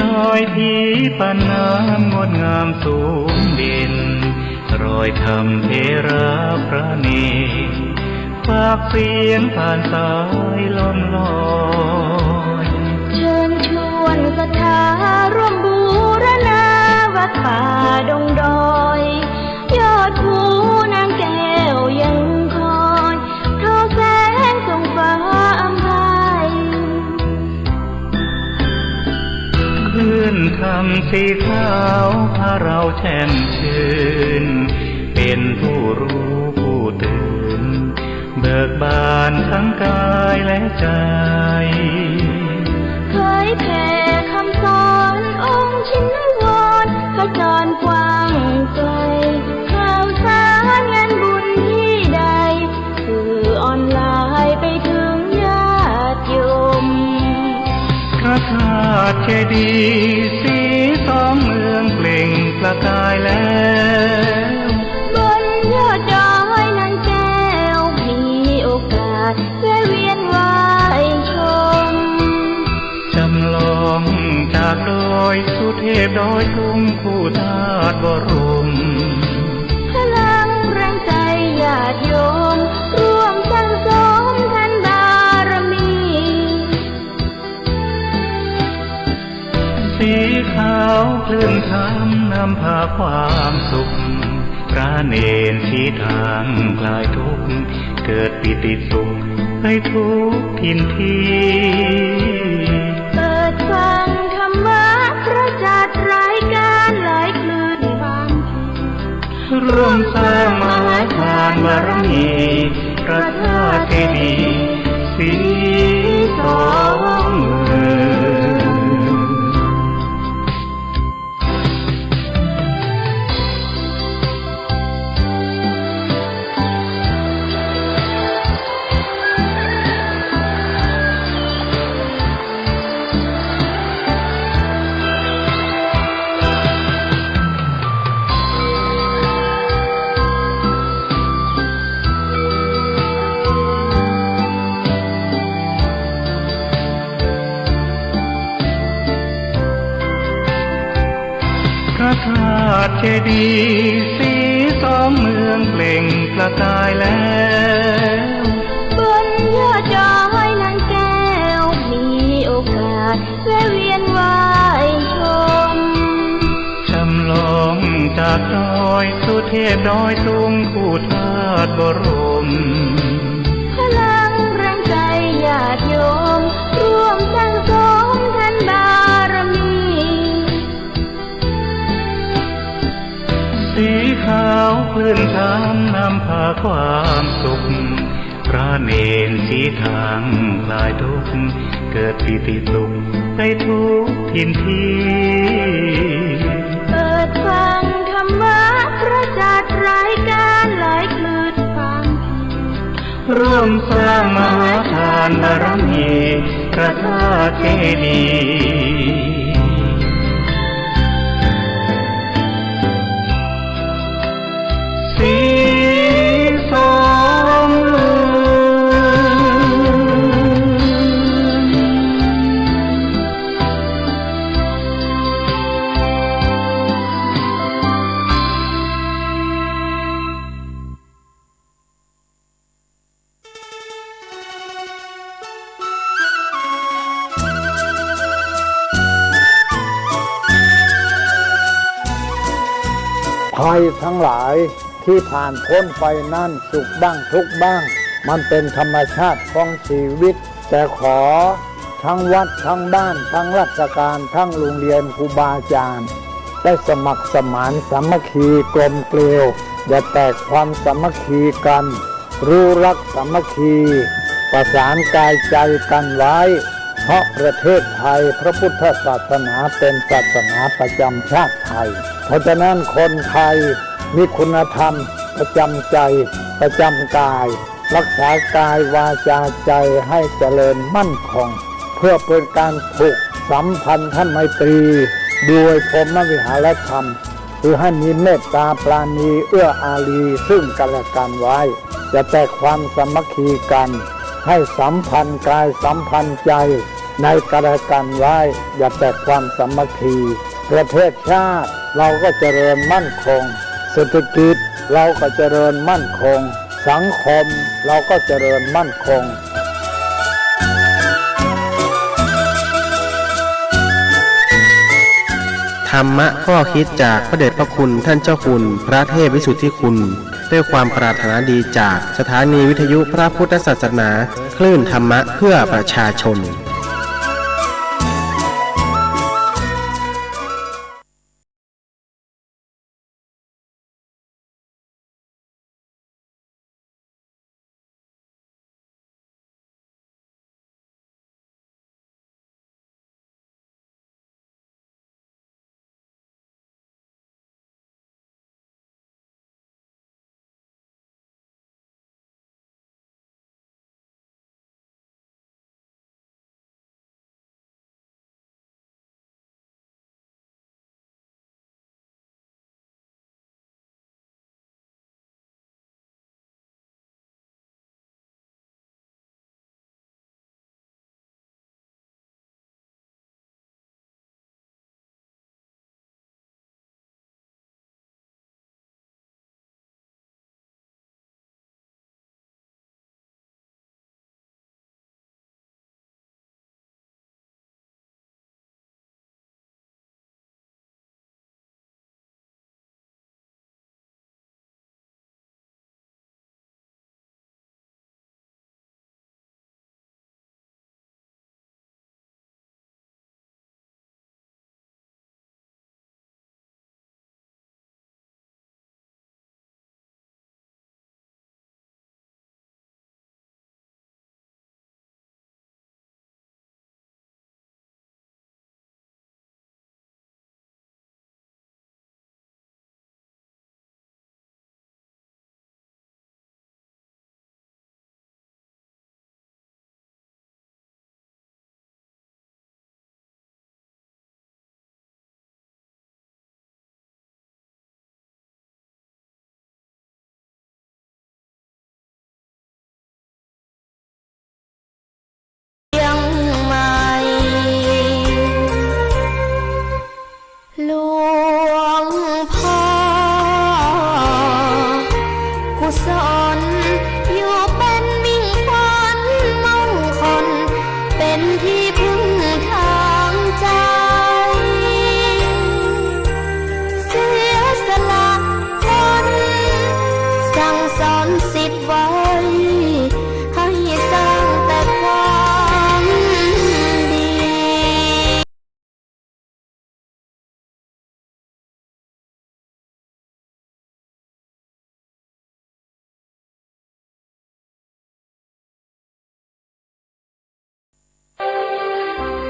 ดอยผีปะน้ำงดงามสูงเด่น รอยธรรมเถระพระเณร ปากเสียงผ่านสายลมลอย เชิญชวนศรัทธาร่วมบูรณาวัดป่าดงดอย ยอดภูนางแก้วยังคอย ทอแสงส่องฟ้าอำไพ คลื่นธรรมสีขาวพาเราแช่มชื่น เป็นผู้รู้ผู้ตื่น เบิกบานทั้งกายและใจ เผยแผ่คำสอนองค์ชินวร ขจรกว้างไกล ข่าวสารงานบุญที่ใด สื่อออนไลน์ไปถึงญาติโยม พระธาตุเจดีย์สีทองเมืองเปล่งประกายแล้ว บนยอดดอยนางแก้ว มีโอกาสแวะเวียนไหว้ชม จำลองจากดอยสุเทพดอยตุงคู่ธาตุบรม พลังแรงใจญาติโยม ร่วมสั่งสมทานบารมี สีขาวคลื่นธรรมนำพาความสุข พระเณรชี้ทางคลายทุกข์ เกิดปีติสุขไปทุกถิ่นที่ เปิดฟังธรรมะพระจัดรายการหลายคลื่นความคิด ร่วมสร้างมหาทานบารมี พระธาตุเจดีย์สีทองเมือง เจดีย์สีส้มเมืองเปล่งประกายแล้ว บนยอดดอยนางแก้วมีโอกาสแวะเวียนไหว้ชม จำลองจากดอยสุเทพดอยตุงคู่ธาตุบรม พลังแรงใจญาติโยม ร่วมสร้างสมทานบารมี สีขาวคลื่นทานนำพาความสุข พระเนรสีทางคลายทุกข์ เกิดปีติสุขไปทุกถิ่นที่ เปิดฟังธรรมะประจัดรายการหลายคลื่นฟัง ร่วมสร้างมหาทานบารมีพระธาตุเจดีย์ สีส้มเหลือง ภัยทั้งหลายที่ผ่านพ้นไปนั้นสุขบ้างทุกข์บ้าง มันเป็นธรรมชาติของชีวิต แต่ขอทั้งวัดทั้งบ้านทั้งราชการทั้งโรงเรียนครูบาอาจารย์ ได้สมัครสมานสามัคคีกลมเกลียว อย่าแตกความสามัคคีกัน รู้รักสามัคคี ประสานกายใจกันไว้ เพราะประเทศไทยพระพุทธศาสนาเป็นศาสนาประจำชาติไทย เพราะฉะนั้นคนไทยมีคุณธรรมประจำใจ ประจำกาย รักษากายวาจาใจให้เจริญมั่นคง เพื่อเป็นการผูกสัมพันธไมตรีโดยพรหมวิหารธรรม คือให้มีเมตตาปราณีเอื้ออารีซึ่งกันและกันไว้ อย่าแตกความสามัคคีกัน ให้สัมพันธ์กายสัมพันธ์ใจในกันและกันไว้ อย่าแตกความสามัคคี ประเทศชาติเราก็เจริญมั่นคง เศรษฐกิจเราก็เจริญมั่นคง สังคมเราก็เจริญมั่นคง ธรรมะข้อคิดจากพระเดชพระคุณท่านเจ้าคุณพระเทพวิสุทธิคุณ ด้วยความปรารถนาดีจากสถานีวิทยุพระพุทธศาสนา คลื่นธรรมะเพื่อประชาชน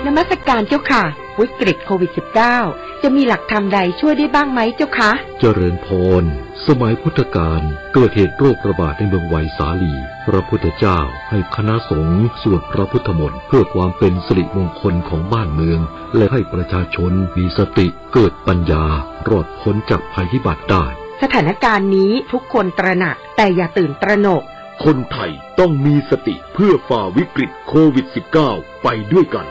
นมัสการเจ้าค่ะ วิกฤตโควิดสิบเก้า จะมีหลักธรรมใดช่วยได้บ้างไหมเจ้าคะ เจริญพร สมัยพุทธกาลเกิดเหตุโรคระบาดในเมืองไวสาลี พระพุทธเจ้าให้คณะสงฆ์สวดพระพุทธมนต์เพื่อความเป็นสิริมงคลของบ้านเมือง และให้ประชาชนมีสติเกิดปัญญารอดพ้นจากภัยพิบัติได้ สถานการณ์นี้ทุกคนตระหนัก แต่อย่าตื่นตระหนก คนไทยต้องมีสติเพื่อฝ่าวิกฤตโควิดสิบเก้า ไปด้วยกัน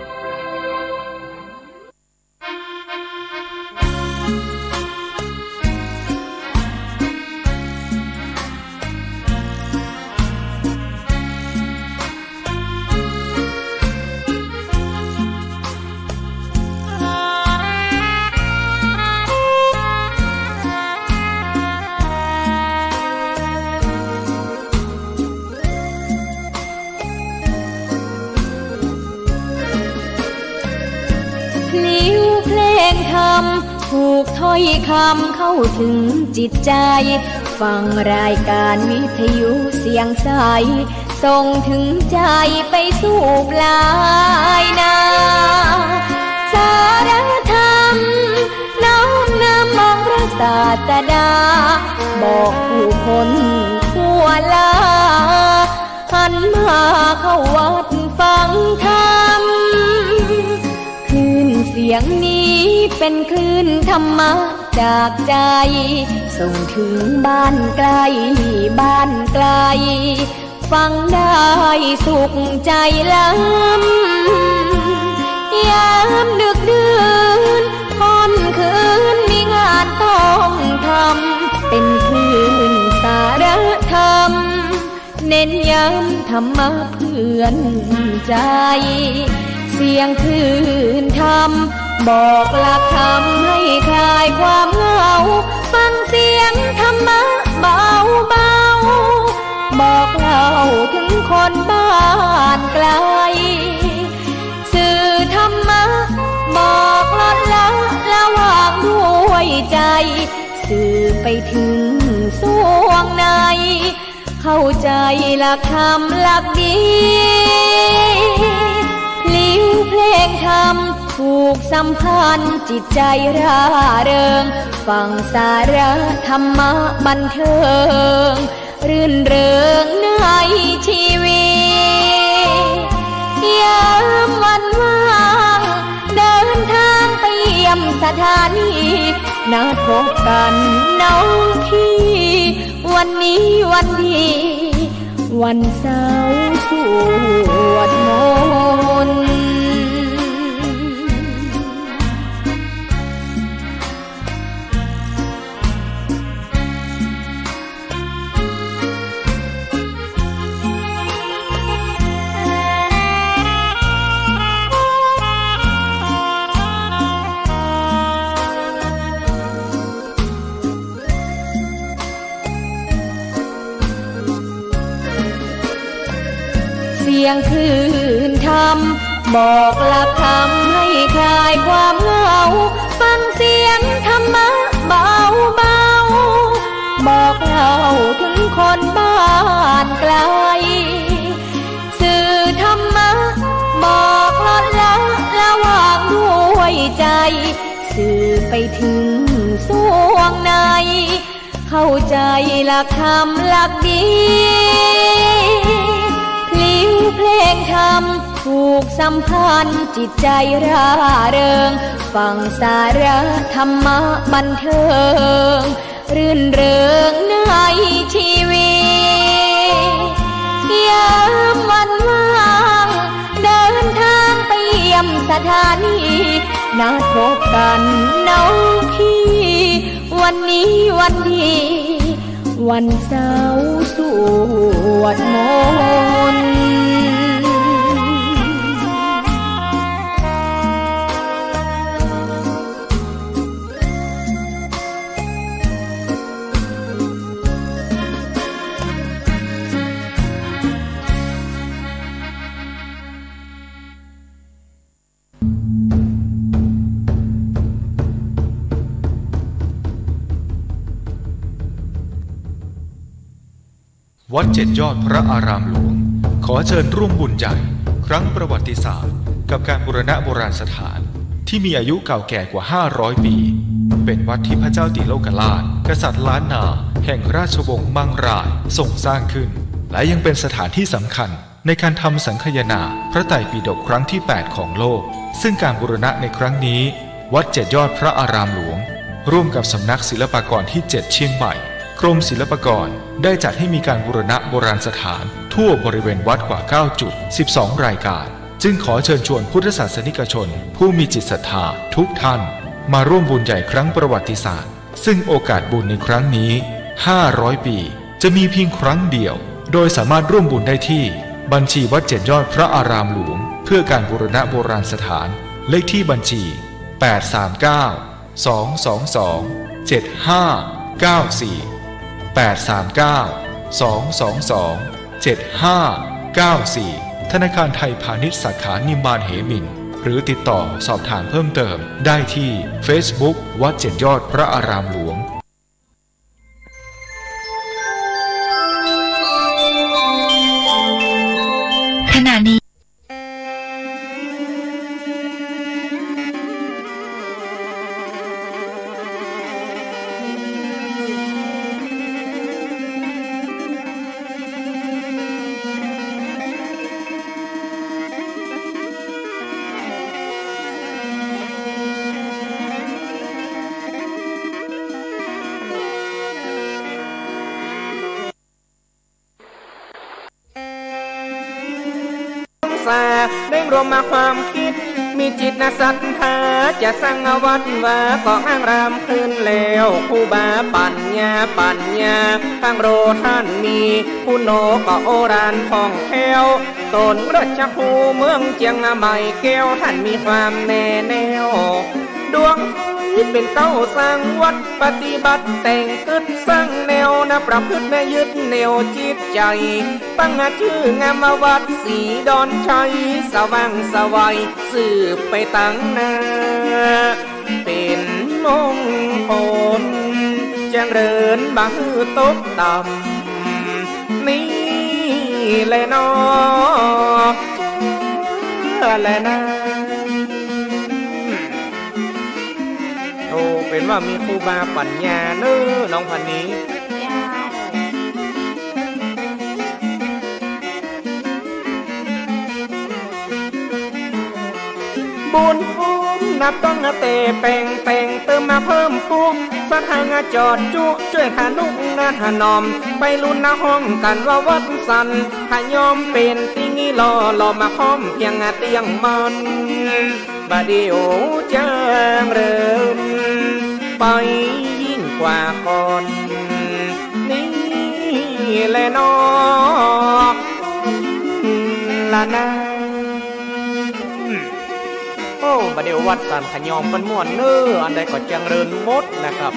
พลิ้วเพลงธรรม ผูกถ้อยคำเข้าถึงจิตใจ ฟังรายการวิทยุเสียงใส ส่งถึงใจไปสู่ปลายนา สารธรรม น้อมนำมองพระศาสดา บอกผู้คนทั่วลา หันมาเข้าวัดฟังธรรม คลื่นเสียงนี้เป็นคลื่นธรรมะจากใจ ส่งถึงบ้านไกลบ้านไกล ฟังได้สุขใจล้ำ ยามดึกดื่นค่ำคืนมีงานต้องทำ เป็นคลื่นสารธรรม เน้นย้ำธรรมะเพื่อนใจ เสียงคลื่นธรรม บอกหลักธรรมให้คลายความเหงา ฟังเสียงธรรมะเบาๆ บอกเล่าถึงคนบ้านไกล สื่อธรรมะ บอกลดละละวางด้วยใจ สื่อไปถึงสวงใน เข้าใจหลักธรรมหลักดี พลิ้วเพลงธรรม ผูกสัมพันธ์จิตใจร่าเริง ฟังสาระธรรมะบันเทิง รื่นเริงในชีวิต ยามวันว่าง เดินทางไปเยี่ยมสถานี นัดพบกันน้องพี่ วันนี้วันดี วันเสาร์สวดมนต์ เสียงคลื่นธรรม บอกหลักธรรมให้คลายความเหงา ฟังเสียงธรรมะเบาๆ บอกเล่าถึงคนบ้านไกล สื่อธรรมะ บอกลดละละวางด้วยใจ สื่อไปถึงสวงใน เข้าใจหลักธรรมหลักดี พลิ้วเพลงธรรม ผูกสัมพันธ์จิตใจร่าเริง ฟังสาระธรรมะบันเทิง รื่นเริงในชีวิต ยามวันว่าง เดินทางไปเยี่ยมสถานี นัดพบกันน้องพี่ วันนี้วันดี วันเสาร์สวดมนต์ วัดเจ็ดยอดพระอารามหลวง ขอเชิญร่วมบุญใหญ่ ครั้งประวัติศาสตร์กับการบูรณะโบราณสถานที่มีอายุเก่าแก่กว่าห้าร้อยปี เป็นวัดที่พระเจ้าติโลกราช กษัตริย์ล้านนาแห่งราชวงศ์มังรายทรงสร้างขึ้น และยังเป็นสถานที่สำคัญในการทำสังคายนาพระไตรปิฎกครั้งที่แปดของโลก ซึ่งการบูรณะในครั้งนี้ วัดเจ็ดยอดพระอารามหลวง ร่วมกับสำนักศิลปากรที่เจ็ดเชียงใหม่ กรมศิลปากรได้จัดให้มีการบูรณะโบราณสถานทั่วบริเวณวัดกว่าเก้าจุด สิบสองรายการ จึงขอเชิญชวนพุทธศาสนิกชนผู้มีจิตศรัทธาทุกท่าน มาร่วมบุญใหญ่ครั้งประวัติศาสตร์ ซึ่งโอกาสบุญในครั้งนี้ ห้าร้อยปี จะมีเพียงครั้งเดียว โดยสามารถร่วมบุญได้ที่บัญชีวัดเจ็ดยอดพระอารามหลวง เพื่อการบูรณะโบราณสถาน เลขที่บัญชี แปดสามเก้า สองสองสอง เจ็ดห้าเก้าสี่ แปดสามเก้า สองสองสอง เจ็ดห้าเก้าสี่ ธนาคารไทยพาณิชย์สาขานิมมานเหมิน หรือติดต่อสอบถามเพิ่มเติมได้ที่เฟซบุ๊กวัดเจ็ดยอดพระอารามหลวง ขณะนี้ สาเร่งรวมมาความคิด มีจิตนะศรัทธา จะสร้างวัดวาก่ออ้างรามขึ้นแล้ว ครูบาปัญญา ปัญญา ทางโรท่านมี คุณโอก็โอรานคล่องแคล่ว ตนราชครูเมืองเจียงใหม่แก้ว ท่านมีความแน่แน่ว ดวงเป็นเก้าสร้างวัด ปฏิบัติแต่งกึศสร้างแนว นะประพฤตินะยึดแนวจิตใจ ตั้งชื่องามวัดศรีดอนชัย สว่างไสวสืบไปตังหน้า เป็นมงคล จงเริญบ่หื้อตกต่ำ นี่แหละเนาะ แหละนะ โอ้ เป็นว่ามีครูบาปัญญาเนอะ น้องพันนี้ เจ้า บุญภูมินับตั้งแต่แปลงแต่งเติมมาเพิ่มปุ๊บ ศรัทธาจอดจุ ช่วยทะนุนาถนอม ไปรุ่นนะฮ้องกันว่าวัดสันขยอม เป็นตี้นี้หล่อหล่อมาค้อมเพียงเตี้ยงมัน บ่าเดี่ยวจางเริญไปยิ่งกว่าก่อน นี่แหละเนาะ ละนะ โอ้ บ่าเดี่ยววัดสันขยอมเปิ้นม่วนเนอะ อันใดก็จางเริญหมดนะครับ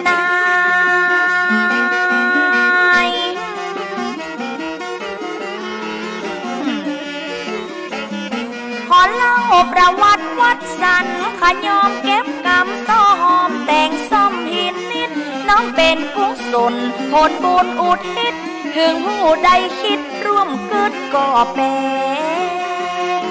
นาย ขอเล่าประวัติวัดสันขยอม เก็บกำซ้อมแต่งซ่อมหินนิด น้อมเป็นกุศลผลบุญอุทิศ ถึงผู้ใดคิดร่วมกึศก็เป็น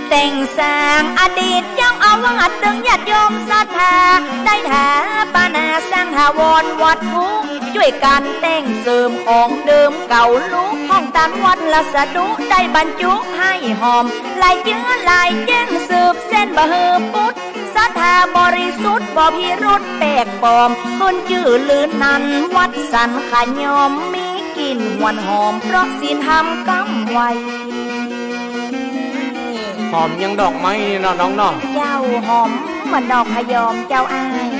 แต่งสร้างอดีตเจ้าอาวาส ตึงญาติโยมศรัทธา ได้ถาปนาสร้างถาวรวัตถุ ช่วยกันแต่งเสริมของเดิมเก่าลุก ห้องตานวัดละสดุ ได้บรรจุให้หอม หลายเจื้อหลายแจ้งสืบเส้นบ่หื้อปุด ศรัทธาบริสุทธิ์บ่พิรุธแปลกปลอม ขึ้นจื้อลือนันวัดสันขยอม มีกลิ่นหวนหอมเพราะศีลธรรมกำไว้ หอมยังดอกไม้เนาะน้องเนาะ เจ้า หอมเหมือนดอกขยอมเจ้าอ้าย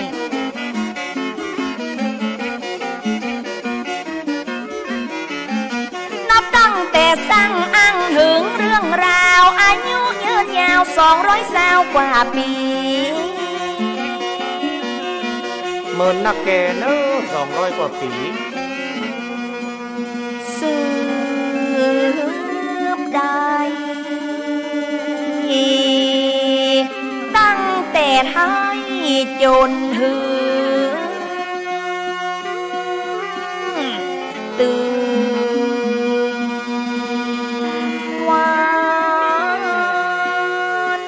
นับตั้งแต่สร้างอ้างถึงเรื่องราว อายุยืนยาวสองร้อยซาวกว่าปี เมินนักแก่เนอะ สองร้อยกว่าปี ให้จนถึง ตึงวัน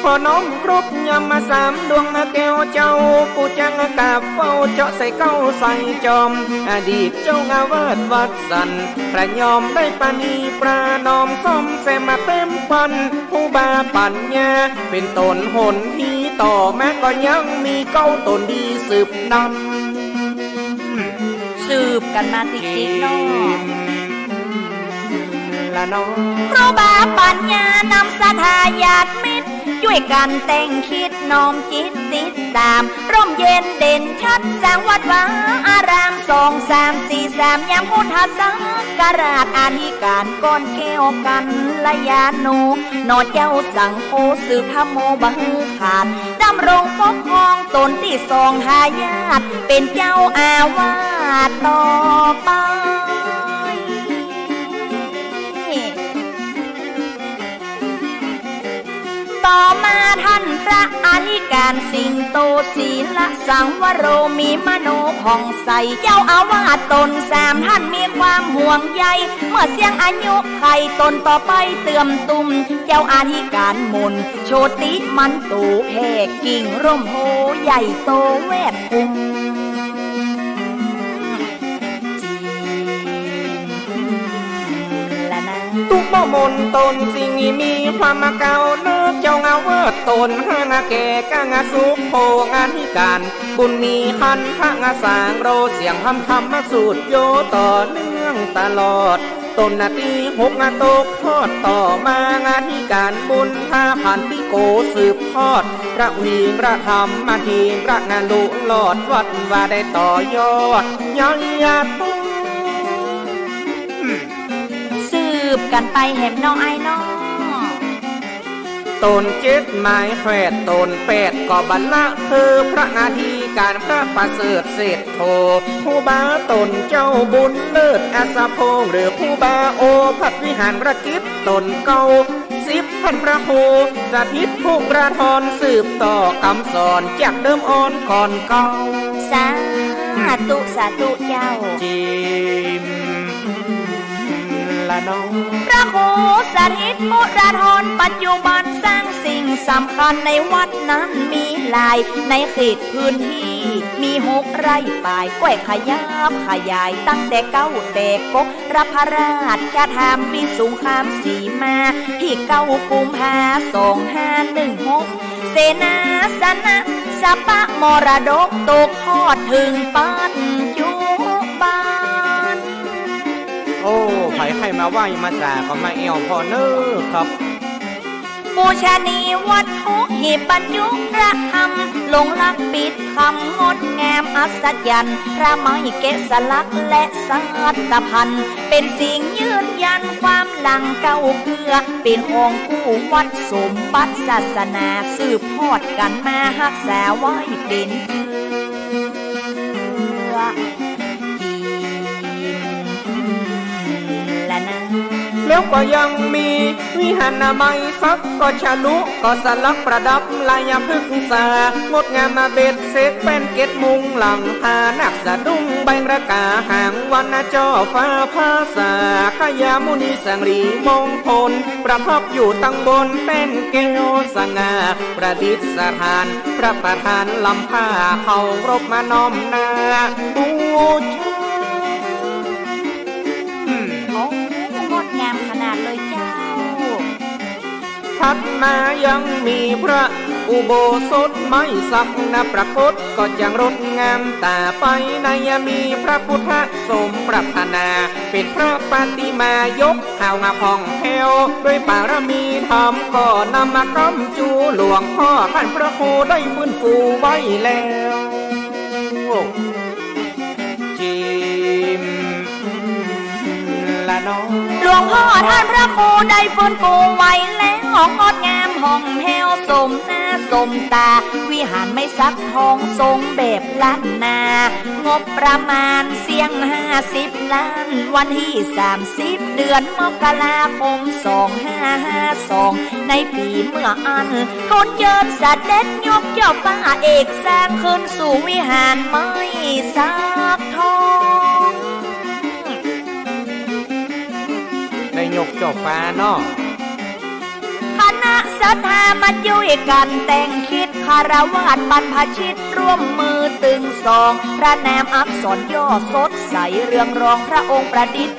ขอน้อมกรบยำมาสามดวงแก้วเจ้า ผู้จังกราบเฝ้าเจาะใส่เก้าใส่จอม อดีตเจ้าอาวาสวัดสัน พระยอมได้ปราณีประนอมซ่อมแซมมาเต็มปัน ครูบาปัญญาเป็นตนหนที่ต่อมาก็ยังมีเก้าตนดีสืบนำ สืบกันมาติดๆเนาะ ละเนาะ ครูบาปัญญานำศรัทธาญาติมิตร ช่วยกันแต่งคิดน้อมจิตติดตาม ร่มเย็นเด่นชัดสร้างวัดวาอาราม สองสามสี่สาม ยามพุทธศักราช อธิการก้อนแก้วกัลยาโณ หน่อเจ้าสังโฆสืบธรรมโมบ่หื้อขาด ดำรงปกครองตนตี้สองทายาท เป็นเจ้าอาวาสต่อไป ต่อมาท่านพระอธิการสิงโต ศีลสังวโร มีมโนผ่องใส เจ้าอาวาสตนสามท่านมีความห่วงใย เมื่อเสี้ยงอายุไขตนต่อไปเติมตุ้ม เจ้าอธิการมนต์ โชติมันโต แผ่กิ่งร่มโพธิ์ใหญ่โตแวดคุ้ม ตุ๊กบ่มนตนสิ่งมีความมาเก่าเนิบ เจ้าเงาเวิดตนห้านาแก่ก้างาสุขโพงานธิการ บุญมีคันทะงาสางโรเสียงคำธรรมสูตรโยต่อเนื่องตลอด ตนนาทีหกนาตกทอดต่อมางานธิการบุญพาพันติโกสืบทอด พระวีรธรรมมาทีพระงาลุลอดวัดว่าได้ต่อยอดย้อยยาตุ สืบกันไปแหมเนาะอ้ายเนาะ ตนเจ็ดหมายแขวดตนแปดก็บัลละคือพระนาทีการพระประเสริฐเศรษฐโท ครูบาตนเจ้าบุญเลิศอัสสะพงษ์ หรือครูบาโอภัทรวิหารกิจตนเก้า สิบพันพระครูสถิตผู้ประทอนสืบต่อกำสอนจากเดิมอ่อนก่อนเก่า สาธุ สาธุเจ้า จิมละน้อง พระครูสถิตผู้ประทอนปัจจุบันสร้างสิ่งสำคัญในวัดนั้นมีหลาย ในเขตพื้นที่มีหกไร่ปลาย ก้อยขยับขยายตั้งแต่เก้าแต่กก รับพระราชทานวิสุงคามสีมา ที่เก้ากุมภาสองห้าหนึ่งหก เสนาสนะสะปะมรดกตกทอดถึงปัจจุบัน โอ้ ใผใค่มาไหว้มาสาก็มาแอ่วพ่อเน้อครับ ปูชนียวัตถุหีบบรรจุพระธรรม ลงรักปิดคำงดงามอัศจรรย์ พระไม้แกะสลักและสัตตพันธ์ เป็นสิ่งยืนยันความหลังเก่าเกื้อ เป็นของคู่วัดสมบัติศาสนา สืบทอดกันมาฮักษาไว้เป็นเจื้อ แล้วก็ยังมีวิหารไม้สักก็ฉลุก็สลักประดับลายพฤกษา งดงามมาเบ็ดเสร็จแป้นเกตมุงหลังคา นักสะดุ้งใบระกาหางวันจอฟ้าภาษา ขยามุนีสังรีมงคล ประทับอยู่ตั้งบนแป้นแก้วสง่า ประดิษฐานพระประธานลำผ้า เคารพมาน้อมหน้าบูชา โอ้ งดงามขนาดเลยเจ้า ถัดมายังมีพระอุโบสถไม้สักนะปรากฏก็จังงดงามต๋าไป ในมีพระพุทธสมปรารถนา เป็นพระปฏิมายก ขาวงามผ่องแผ้ว ด้วยปารมีธรรมก็นำมาค้ำจู หลวงพ่อท่านพระครูได้ฟื้นฟูไว้แล้ว จิมละน้อง หลวงพ่อท่านพระครูได้ฟื้นฟูไว้แล้ว งดงามผ่องแผ้วสมหน้าสมต๋า วิหารไม้สักทองทรงแบบล้านนา งบประมาณเสี้ยงห้า สิบล้าน วันตี้สามสิบ เดือนมกราคม สองห้าห้าสอง ในปีเมื่ออั้น ทูลเจิญเสด็จยกเจ้าฟ้าเอกสร้างขึ้นสู่วิหารไม้สักทอง ได้ยกเจ้าฟ้าเนาะ คณะศรัทธามาจ้วยกั๋นแต่งคิด คฤหัสถ์บรรพชิตร่วมมือตึงสอง พระนามอักษรย่อสดใสเรืองรอง พระองค์ประดิษ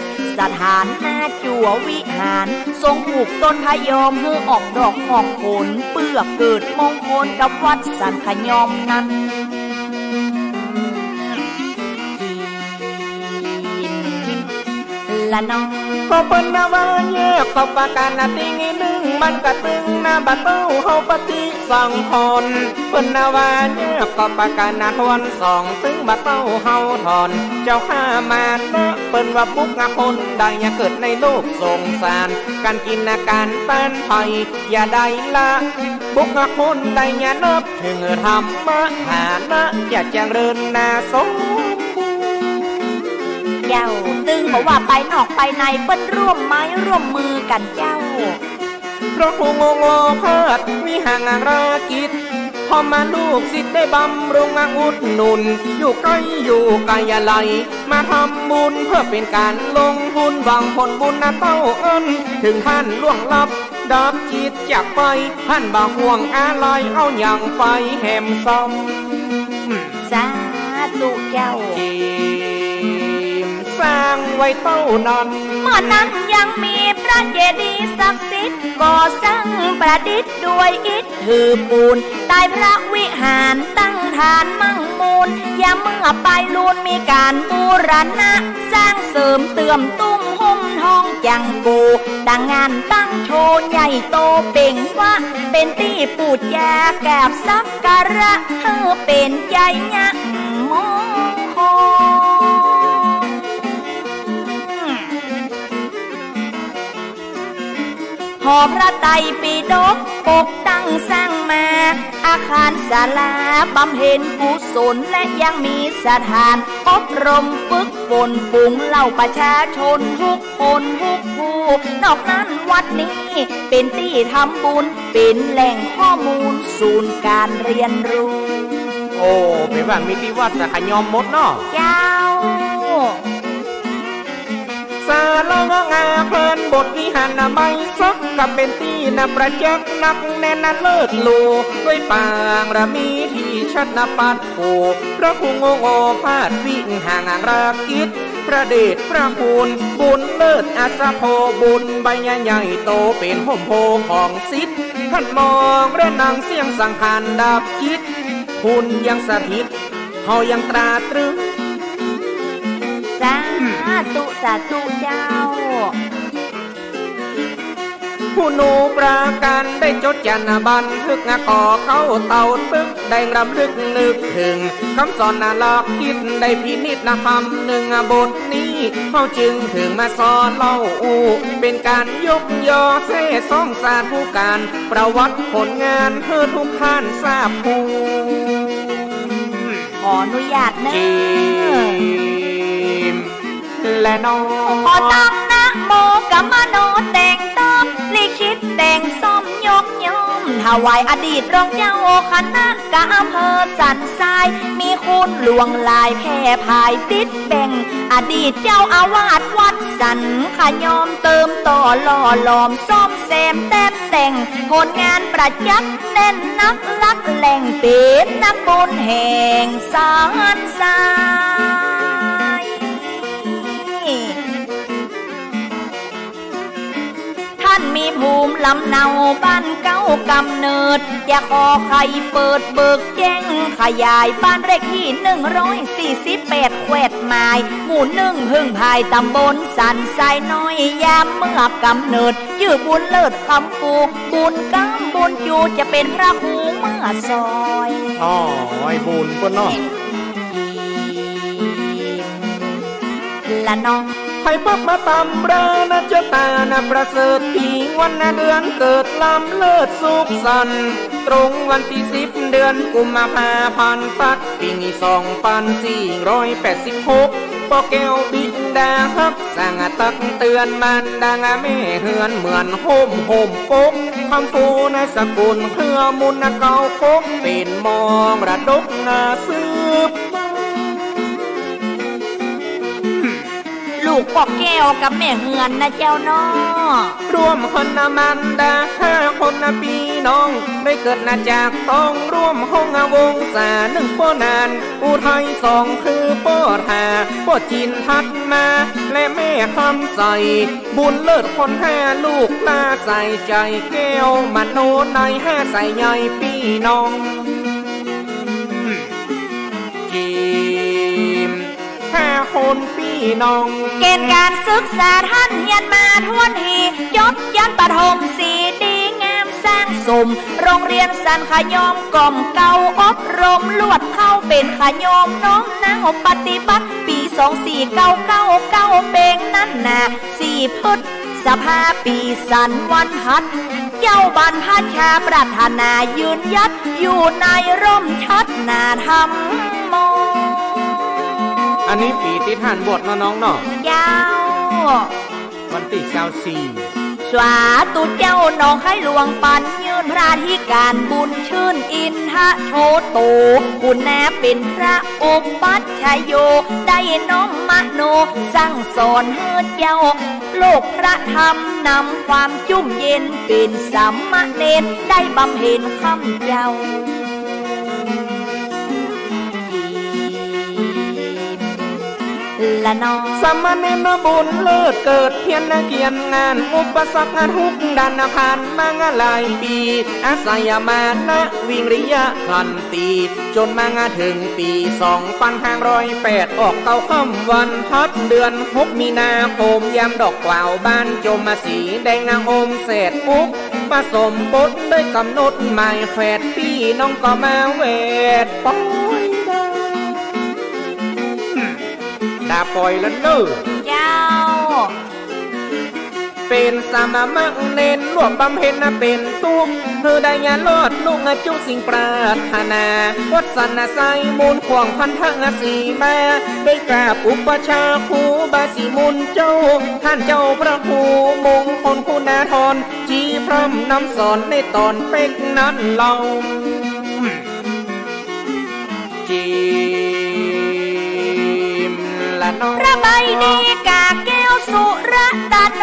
ฐานหน้าจั่ววิหาร ทรงปลูกต้นพะยอมหื้อออกดอกออกผล เปื้อเกิดมงคลกับวัดสันขะยอมนั้น ละเนาะ ก็เปิ้นว่าแยกก็ประการนะ ติ่งอีกหนึ่ง มันกะตึงนะ บ่าเต้าเฮาปฏิสังขรณ์ เปิ้นว่าแยกก็ประการนะ ทวนสอง ตึงบ่าเต้าเฮาถอน เจ้าข้ามานะ เปิ้นว่าบุคคลใดอย่าเกิดในโลกสงสาร ก๋านกิ๋นก๋านตานไผอย่าได้ละ บุคคลใดอย่านับ ถึงธรรมะฐานะจะเจริญนาสมบูรณ์ เจ้า ตึงบ่ว่าไปนอกไปใน เปิ้นร่วมไม้ร่วมมือกั๋นเจ้า พระครูงงอภาส วิหารกิจ พร้อมมาลูกศิษย์ได้บำรุงอุดหนุน อยู่ใกล้อยู่ไกลอย่าไหล มาทำบุญเพื่อเป็นการลงทุน หวังผลบุญนะเต้าเอิ้น ถึงท่านล่วงลับ ดับจิตจากไป หั้นบ่ห่วงอาลัย เอาหยังไปแหมซ้ำ สาธุเจ้า สร้างไว้เต้านั้น เมื่อนั้นยังมีพระเจดีย์ศักดิ์สิทธิ์ ก่อสร้างประดิษฐ์ด้วยอิฐ ถือปูน ใต้พระวิหารตั้งฐานมั่งมูล ยามเมื่อปลายลูนมีก๋านบูรณะ สร้างเสริมเติมตุ้มหุ้มทองจั่งกู้ ตั้งงานตั้งโชว์ใหญ่โตเป่งว่า เป๋นตี้ปู๋จากราบสักการะ หื้อเป๋นชัยยะมงคล หอพระไตรปิฎกปกตั้งสร้างมา อาคารศาลาบำเพ็ญกุศล และยังมีสถานอบรมฝึกฝนฝูงเหล่าประชาชนทุกคนทุกผู้ นอกนั้นวัดนี้เป๋นตี้ทำบุญ เป๋นแหล่งข้อมูลศูนย์การเรียนรู้ โอ้ เป๋นว่ามีตี้วัดสันขะยอมหมดเนาะ เจ้า ศาลางอกอาคารโบสถ์วิหารนะไม้สัก ก็เป๋นตี้นะประจักษ์นักแน่นนะเลิศหรู ด้วยปางบารมีที่ชัดนะปัดปู พระครูงงอภาส วิหารกิจ พระเดชพระคุณ บุญเลิศอัศโภ บุญใบใหญ่ใหญ่โต เป๋นฮ่มโพธิ์ของศิษย์ ท่านมองพระนางเสี้ยงสังขารดับจิต คุณยังสถิต เฮายังตราตรึง สาธุ สาธุเจ้า ผู้หนูประการได้จดจานะบันทึก ก่อเก๊าเต้าตึก ได้รำลึกนึกถึง คำสอนนะหลักคิด ได้พินิจนะคำนึง บทนี้เฮาจึงถึงมาสอนเล่าอู้ เป๋นก๋านยกยอแซ่ซ่องสาธุการ ประวัติผลงานหื้อทุกท่านทราบฮู้ ขออนุญาตเนอะ จิม และน้อง ขอตั้งนะโมกัมมโนแต่งตั้ง ลิขิตแต่งซ่อมยกย่อง ถวายอดีตรองเจ้าคณะกะอำเภอสันทราย มีคุณหลวงหลายแผ่ผายปิดแบ่ง อดีตเจ้าอาวาสวัดสันขะยอม เติมต่อหล่อหลอมซ่อมแซมแต้มแต่ง ผลงานประจักษ์แน่นนักหลักแหล่ง เป๋นนักบุญแห่งสันทราย ท่านมีภูมิลำเนาบ้านเก๊ากำเนิด จะขอไขเปิดเบิกแจ้งขยายบ้านเลขที่หนึ่งร้อยสี่สิบแปด แขวดหมาย หมู่หนึ่ง ผึ่งพาย ตำบลสันทรายน้อย ยามเมื่อกำเนิด จื้อบุญเลิศคำฟู บุญกำบุญจู จะเป๋นพระครูเมื่อซอย อ๋อ ไอ้บุญเปิ้นเนาะ ละเนาะ ไผพบมาตำรานะ ชะตานะประเสริฐ ปีวันนะเดือนเกิดล้ำเลิศสุขสันต์ ตรงวันตี้สิบ เดือนกุมภาพันธ์ ตัดปี๋นี้สองปันสี่ร้อยแปดสิบหก ปอแก้วบิดาฮัก สั่งตักเตือนมารดาแม่เฮือนเหมือนโฮมโฮมปก คำฟูในสกุลเครือมูลเก่าปก เป็นมรดกนาสืบ ลูกปอแก้วกับแม่เฮือนนะเจ้าเนาะ ร่วมคนมารดาห้าคนนะพี่น้อง ได้เกิดมาจากท้องร่วมห้องวงศาหนึ่งป้อนาน อุทัยสองคือป้อทา ป้อจินทัดมา และแม่คำใส บุญเลิศคนห้าลูก ตาใสใจแก้ว มโนในห้าใสใหญ่พี่น้อง จีมห้าคนพี่น้อง เกณฑ์การศึกษาท่านเฮียนมาถ้วนที จบชั้นประถมสีดีงามสร้างสม โรงเรียนสันขยอมกล่อมเกลาอบรม ลวดเข้าเป็นขยอมน้อมนำปฏิบัติ ปีสองสี่เก้าเก้าเก้า เป๋งนั้นนา สี่พฤษภาปีสันวันหัด เจ้าบรรพชาปรารถนายืนหยัด อยู่ในร่มชัดนาธรรมโม อันนี้ปีที่ท่านบวชเนาะน้องเนาะ เจ้า วันตี้ซาวสี่ สาธุเจ้า น้องไข้หลวงปันยืนพระอธิการบุญชื่นอินทโชโต คุณนาเป็นพระอุปัชฌโย ได้น้อมมโนสั่งสอนให้เจ้า โลกพระธรรมนำความจุ่มเย็น เป็นสามเณรได้บำเพ็ญคำเจ้า ละเนาะ สามเณรบุญเลิศเกิดเพียรเขียนงาน อุปสรรคทุกข์ดันผ่านมาหลายปี อาศัยมานะวิริยะขันติ จนมาถึงปีสองพันห้าร้อยแปด ออกเก้าค่ำวันฮัด เดือนหกมีนาคม ยามดอกกวาวบานจมมาสีแดงนางอมเศษปุ๊บ ผสมบทได้กำหนดหมายแฝด พี่น้องก็มาแวดปอยดา ดาปอยละเนอ เจ้า เป็นสามเณรร่วมบำเพ็ญเป็นตุ๊ก เพื่อได้ยาลอดลุงจุสิ่งปรารถนา วัดสันไซมูลขวางพันธะสีมา ได้กราบอุปัชฌาย์ครูบาสีมูลเจ้า ท่านเจ้าพระครูมงคลคุณาธร ชี้พร่ำนำสอนในตอนเป๊กนั้นเล่า จิมละน้อง พระใบดีกาแก้วสุรตโน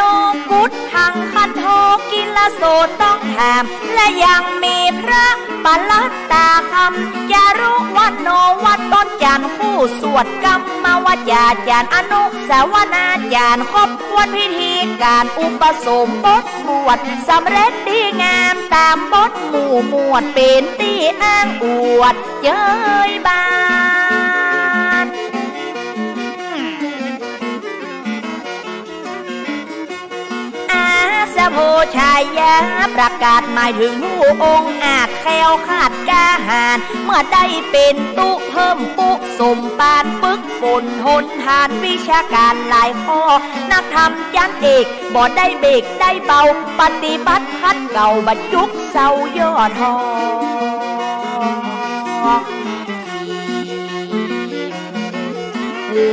กุฏถังคันโทกิลโสต้องห้าม และยังมีพระปรัตตาคำ จารุวโน วัดต้นจานทร์ คู่สวดกรรมวาจาจารย์ อนุสาวนาจารย์ ครบถ้วนพิธีการอุปสมบท บวชสำเร็จดีงามตามบทหมู่หมวด เป็นตี้อ้างอวดเย้ยบาน อาสะโพชายาประกาศหมายถึงผู้องอาจแคล้วคลาดกล้าหาญ เมื่อได้เป็นตุ๊เพิ่มปุสมปานฝึกฝนหนทานวิชาการหลายข้อ นักธรรมชั้นเอก บ่ได้เบกได้เบา ปฏิบัติขัดเกลาบ่จุกเซาย่อท้อ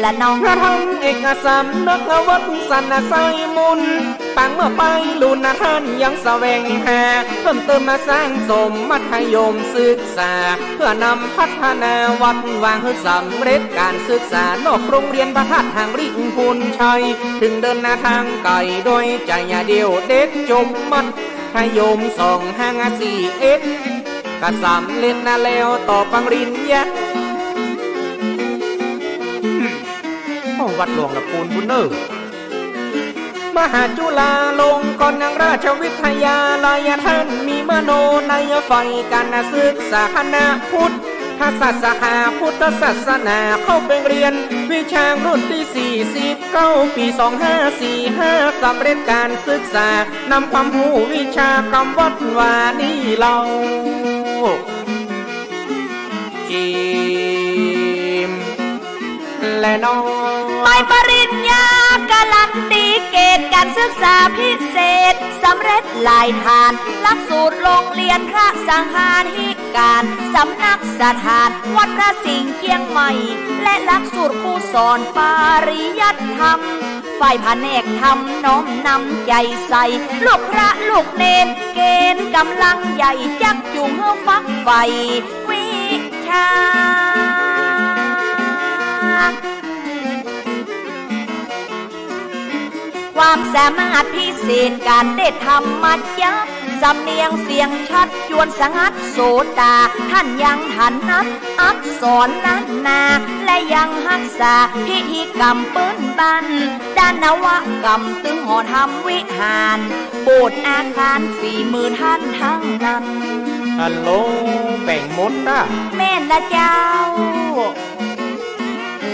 ละน้อง พระธรรมเอกสารนักวัดสันไซมูล ปางเมื่อไปลุนท่านยังแสวงหา เพิ่มเติมมาสร้างสมมัธยมศึกษา เพื่อนำพัฒนาวัดวาหื้อสำเร็จการศึกษานอกโรงเรียนพระธาตุหางริ้งพูนชัย ถึงเดินหน้าทางไกลโดยใจเดียวเด็กจบมัธยมสองห้าสี่เอ็ด ก็สำเร็จนาแล้วต่อปริญญา โอ้ วัดหลวงละปูนพุ้นเนอ มหาจุฬาลงกรณราชวิทยาลัย ท่านมีมโนในฝ่ายการศึกษา คณะพุทธศาสนา พุทธศาสนา เข้าไปเรียนวิชารุ่นที่สี่สิบเก้า ปีสองห้าสี่ห้า สำเร็จการศึกษา นำความรู้วิชากรรมวัดวานี้เล่า จิม และน้อง ใบปริญญาการันตีเกรดการศึกษาพิเศษ สำเร็จหลายฐาน หลักสูตรโล โรงเรียนพระสังฆาธิการ สำนักสถานวัดพระสิงห์เชียงใหม่ และหลักสูตรครูสอนปริยัติธรรม ฝ่ายผนกธรรมน้อมนำใจใส่ ลูกพระลูกเณรเกณฑ์กำลังใหญ่ จักจูงหื้อฝักใฝ่วิชา ความสามารถพิเศษการเทศน์ธรรมจักร สำเนียงเสียงชัดชวนสงัดโสตา ท่านยังถนัดอักษรล้านนา และยังฮักษาพิธีกรรมปื้นบ้าน ด้านนวกรรมตึงหอธรรมวิหาร โบสถ์อาคารฝีมือท่านทั้งนั้น ฮัลโหล แบ่งหมดนะ แม่นละเจ้า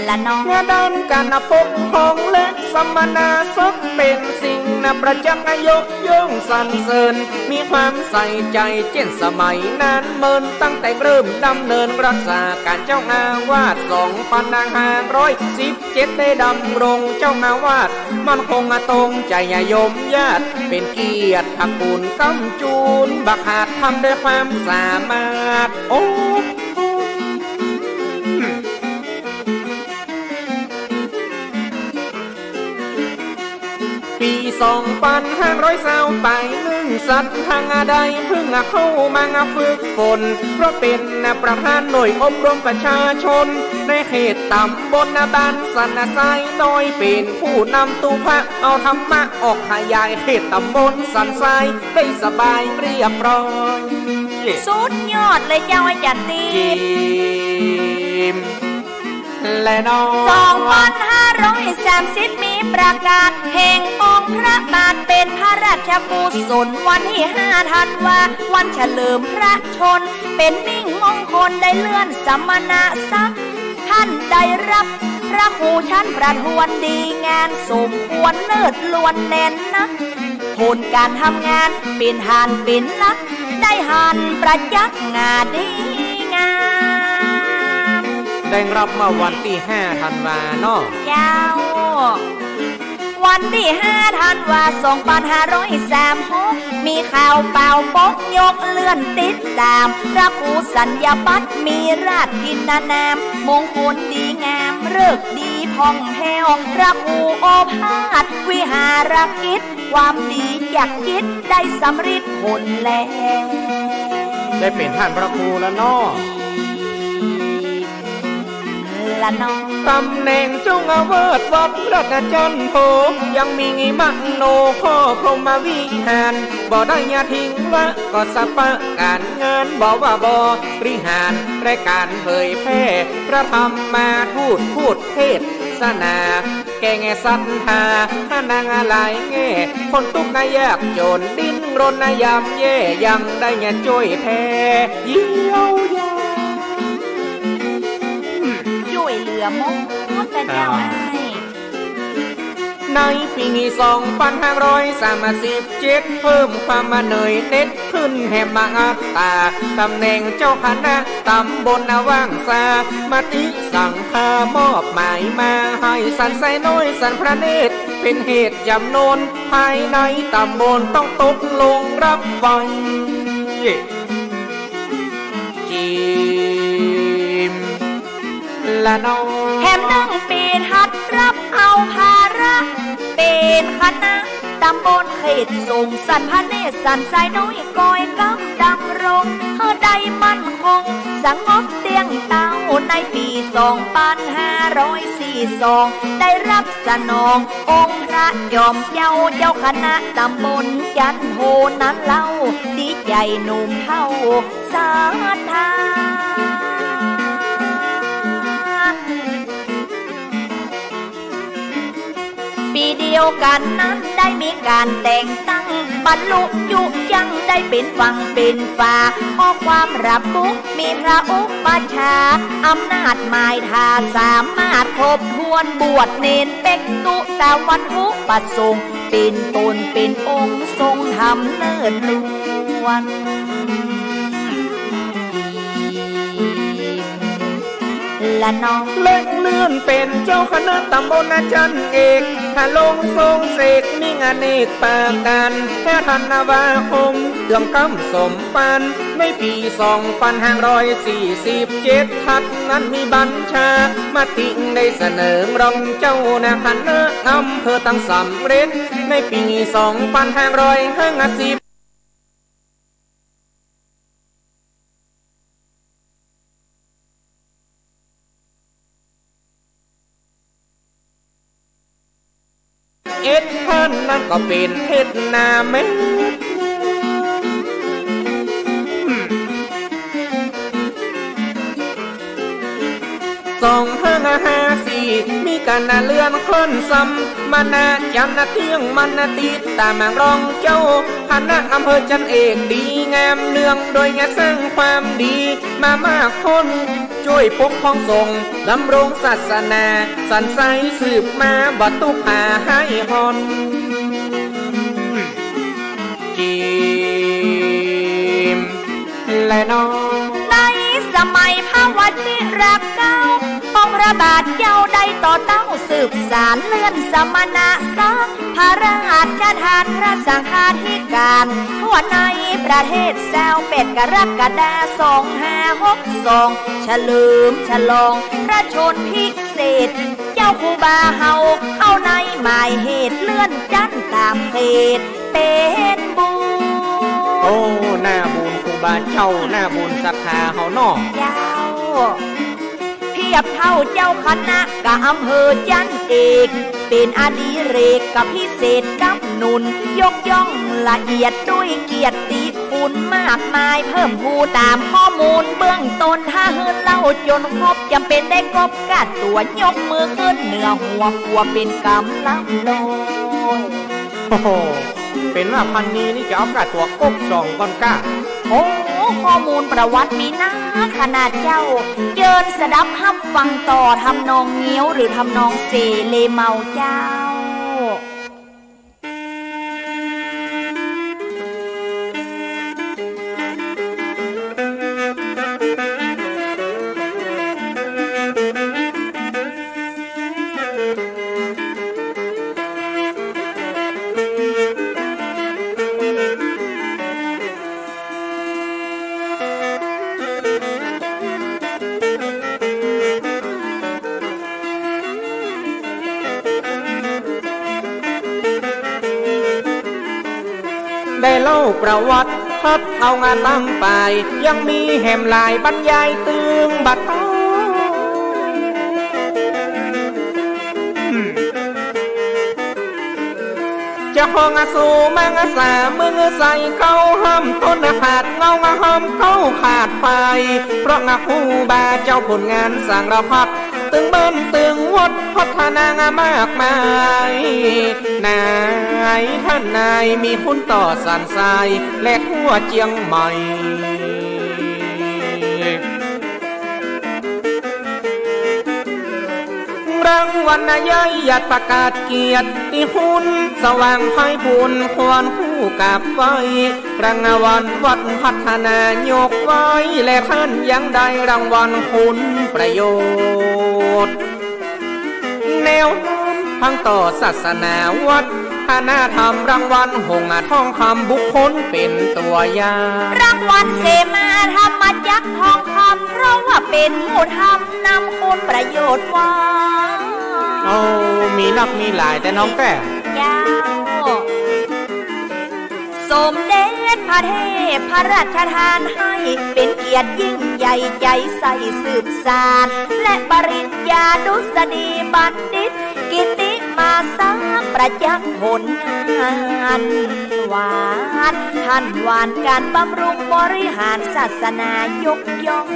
ละเนาะ ว่าด้านการปกครองและสมณศักดิ์เป็นสิ่งน่าประจักษ์ยกย่องสรรเสริญ มีความใส่ใจเช่นสมัยนานเมิน ตั้งแต่เริ่มดำเนินรักษาการเจ้าอาวาส สองพันห้าร้อยสิบเจ็ด ได้ดำรงเจ้าอาวาส มั่นคงตรงใจโยมญาติ เป็นเกียรติพระคุณค้ำจุน บ่ขาดธรรมด้วยความสามารถ โอ้ ปีสองปันห้าร้อยซาวไปหนึ่ง สัตว์ทางได้เพิ่งเข้ามาฝึกฝน เพราะเป็นประธานหน่วยอบรมประชาชน ในเขตตำบลนาบ้านสันทรายน้อย เป็นผู้นำตู้พระเอาธรรมะออกขยายเขตตำบลสันทราย ได้สบายเรียบร้อย สุดยอดเลยเจ้าอาจารย์ติ๊ก และเนาะ สองปันห้าร้อยสามสิบ มีประกาศแห่งองค์พระบาทเป็นพระราชกุศล วันที่ห้าธันวา วันเฉลิมพระชนม์ เป็นมิ่งมงคลได้เลื่อนสมณศักดิ์ ท่านได้รับพระครูชั้นประทวนดีงาม สมควรเลิศล้วนแน่นนัก ผลการทำงานเป็นฐานเป็นหลัก ได้หันประจักษ์งาดีงาม ได้รับเมื่อวันที่ห้าธันวาเนาะ เจ้า วันที่ห้าธันวา สองปันห้าร้อยสามหก มีข่าวเป่าปกยกเลื่อนติดตาม พระครูสัญญาปัตย์มีราชทินนาม มงคลดีงาม ฤกษ์ดีผ่องแผ้ว พระครูโอภาสวิหารกิจ ความดีจากจิตได้สำริดผลแล้ว ได้เป็นท่านพระครูแล้วเนาะ ละเนาะ ตำแหน่งเจ้าอาวาสวัดราชจันทร์โท ยังมีมโนข้อพรหมวิหาร บ่ได้ยาทิ้งละก็สะปะการงาน บ่ว่าบริหารรายการเผยแพร่พระธรรมมาทูตพูดเทศนา แก่แง่ศรัทธาพระนางหลายแง่ คนทุกข์นะยากจนดิ้นรนนะยามแย่ ยังได้เนี่ยช่วยแผ่เยียวยา ช่วยเหลือหมดนะเจ้าอ้าย ในปีสองปันห้าร้อยสามสิบเจ็ด เพิ่มความมาเหนื่อยเน็ด ขึ้นแห่มมาอัตตา ตำแหน่งเจ้าคณะตำบลนว่างสา มติสังฆามอบหมายมาให้สันทรายน้อยสันพระเนตร เป็นเหตุจำนวนภายในตำบลต้องตกลงรับไว้ จิม ละเนาะ แหมหนึ่งปีถัดรับเอาภาระ เป็นคณะตำบลเขตส่งสันพระเนตรสันทรายน้อยก้อยกำดำรง ให้ได้มั่นคงสงบเตี้ยงเต้า ในปีสองปันห้าร้อยสี่สอง ได้รับสนององค์พระจอมเจ้า เจ้าคณะตำบลจันโทนั้นเล่า ดีใจหนุ่มเฒ่า ศรัทธา ปีเดียวกันนั้นได้มีการแต่งตั้ง บรรลุจุยังได้เป็นฝั่งเป็นฝา ข้อความระบุมีพระอุปัชฌาย์ อำนาจหมายถ้าสามารถครบถ้วน บวชเณรเป๊กตุตะวัตถุประสงค์ เป็นตนเป็นองค์ทรงธรรมเลิศล้วน ละเนาะ เล็งเลื่อนเป๋นเจ้าคณะตำบลอาจารย์เอก หาลงทรงเสกมิ่งอเนกประการ หาธันวาคม เดือนกำสมพันธ์ ในปี๋สองปันห้าร้อยสี่สิบเจ็ด ถัดนั้นมีบัญชามติได้เสนอรองเจ้าหน้าคณะอำเภอตังสำเร็จ ในปี๋สองปันห้าร้อยห้าสิบ เอ็ด ท่านนั้นก็เป๋นเฮ็ดนาแม่น สองห้าห้าสี่ มีก๋านเลื่อนขั้นสัมมนาจันทร์เตี้ยงมันติดต๋ามรองเจ้าคณะอำเภอจันทร์เอกดีงามเนืองโดยงานสร้างความดีมามากคน จ้วยปกครองสงฆ์ดำรงศาสนา สันไส้สืบมาบ่ตุ๊กข์หาไห้ฮอน จิม และเนาะ ในสมัยพระวชิรเกล้า องค์พระบาทเจ้าได้ต่อเต้าสืบสานเลื่อนสมณศักดิ์ พระราชทานพระสังฆาธิการ ทั่วในประเทศ ซาวแปดกรกฎาคมสองห้าหกสอง เฉลิมฉลองพระชนม์พิเศษ เจ้าครูบาเฮาเข้าในหมายเหตุ เลื่อนชั้นตามเขตเป๋นบุญ โอ้ หน้าบุญครูบาเจ้า หน้าบุญศรัทธาเฮาเนาะ เจ้า เทียบเท่าเจ้าคณะกับอำเภอจันทร์เอก เป๋นอดิเรกกับพิเศษกับหนุน ยกย่องละเอียดด้วยเกียรติคุณมากมาย เพิ่มพูนต๋ามข้อมูลเบื้องต้น ถ้าหื้อเล่าจ๋นครบ จ๋ำเป๋นได้กบก้าตั๋ว ยกมือขึ้นเหนือหัว กั๋วเป๋นกำลังลอย โอ้โห เป๋นว่าพันนี้นี่จะเอาก้าตั๋วกบส่องก่อนก้า โอ้ ข้อมูลประวัติมีนักขนาดเจ้า เจิญสดับฮับฟังต่อทำนองเงี้ยวหรือทำนองเสเลเมาเจ้า ได้เล่าประวัติ ฮับเอางาตั้งไป ยังมีแหมหลายบรรยายตึงบ่าเต้า จะฮ้องอาสูมังอาสา เมืองใสเก้าห้ามต้นอาพาธ เงามาห้ามเก้าขาดไป เพราะงาครูบาเจ้าผลงานสร้างระพัด ตึงบ้านตึงวัดพัฒนางามากมาย นายท่านนายมีคุณต่อสันทราย และทั่วเจียงใหม่ รางวัลนายใหญ่หยัดประกาศเกียรติคุณ สว่างไพบูลย์ควรคู่กับไว้ รางวัลวัดพัฒนายกไว้ และท่านยังได้รางวัลคุณประโยชน์ แนวน้อมทั้งต่อศาสนาวัฒนธรรม รางวัลหงส์ทองคำบุคคลเป็นตัวอย่าง รางวัลเสมาธรรมจักรทองคำ เพราะว่าเป็นผู้ทำนำคุณประโยชน์ไว้ โอ้ มีนักมีหลายแต่น้องแต้ เจ้า สมเด็จพระเทพพระราชทานให้เป็นเกียรติยิ่งใหญ่ใจใส่สืบสาน และปริญญาดุษฎีบัณฑิต กิตติมาศักดิ์ประจักษ์ผลงานหวาน ท่านหวานการบำรุงบริหารศาสนายกย่อง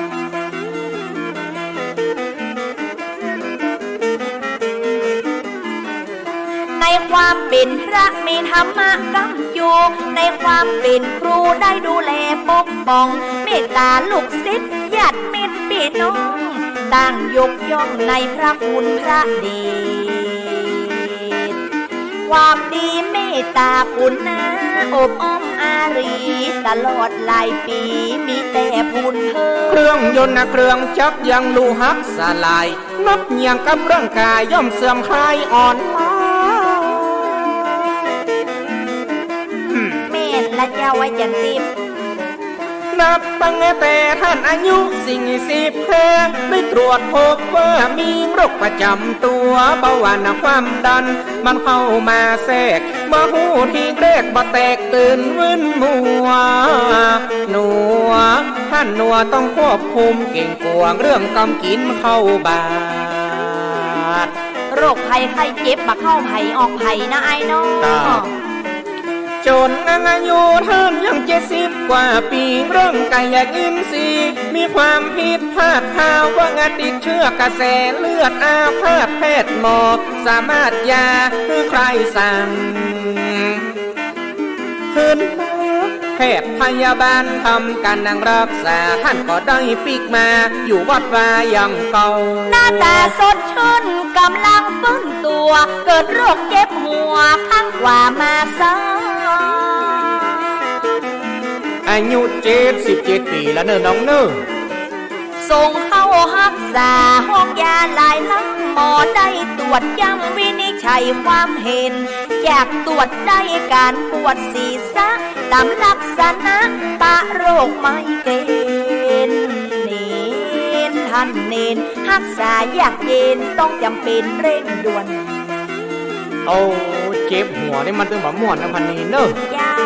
ในความเป็นพระมีธรรมะค้ำจุ ในความเป็นครูได้ดูแลปกป้อง เมตตาลูกศิษย์ญาติมิตรพี่น้อง ต่างยกย่องในพระคุณพระเดช ความดีเมตตาคุณนาอบอ้อมอารีตลอด หลายปีมีแต่ฝุ่นเพิ่ม เครื่องยนต์นะเครื่องจักรยังลูหักสลาย นับเยียงกับร่างกายย่อมเสื่อมคลายอ่อนล้า แม่นละเจ้า ไอ้จันทิพย์ นับตั้งแต่ท่านอายุสี่สิบห้า ได้ตรวจพบว่ามีโรคประจำตัว เบาหวานความดัน มันเข้ามาแทรก บ่ฮู้ทีแรก บ่แตกตื่นวืนมัว หนัว ท่านหนัวต้องควบคุมเกรงกลัว เรื่องกำกินเข้าบาด โรคภัยไข้เจ็บบ่เข้าไผออกไผนะอ้ายเนาะ ครับ จนอายุท่านยังเจ็ดสิบกว่าปี ร่างกายยังอินทรีย์ มีความผิดพลาด ภาวะติดเชื้อกระแสเลือดอาพาธ แพทย์หมอสามารถยาให้ใครสั่ง ขึ้นแพทย์พยาบาลทำการรักษา ท่านก็ได้ปิ๊กมาอยู่วัดวาอย่างเก่า หน้าตาสดชื่นกำลังฟื้นตัว เกิดโรคเจ็บหัวข้างขวามาซ้ำ อายุเจ็ดสิบเจ็ดปีแล้วเนอะน้องเนอะ ส่งเข้าฮักษาห้องยาหลายหลัง หมอได้ตรวจย้ำวินิจฉัยความเห็น จากตรวจได้การปวดศีรษะ ตามลักษณะปะโรคไมเกรน เน้นท่านเน้นฮักษายากเย็น ต้องจำเป็นเร่งด่วน โอ้ เจ็บหัวนี่มันตึงบ่ม่วนนะพันนี้เนอะ เจ้า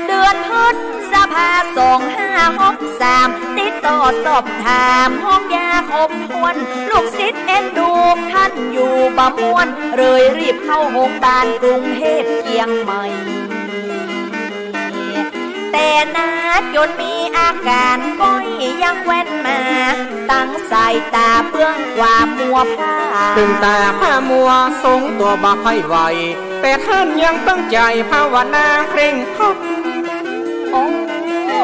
เดือนพฤษภาสองห้าหกสาม ติดต่อสอบถามห้องยาครบถ้วน ลูกศิษย์เอ็นดูท่านอยู่บ่ม่วน เลยรีบเข้าโรงพยาบาลกรุงเทพเชียงใหม่ แต่นาจนมีอาการก้อยยังแคว่นมา ตั้งสายตาเบื้องขวามัวพลาด ตึงตาพลาดมัว ทรงตัวบ่ค่อยไหว แต่ท่านยังตั้งใจภาวนาเคร่งครัด โอ้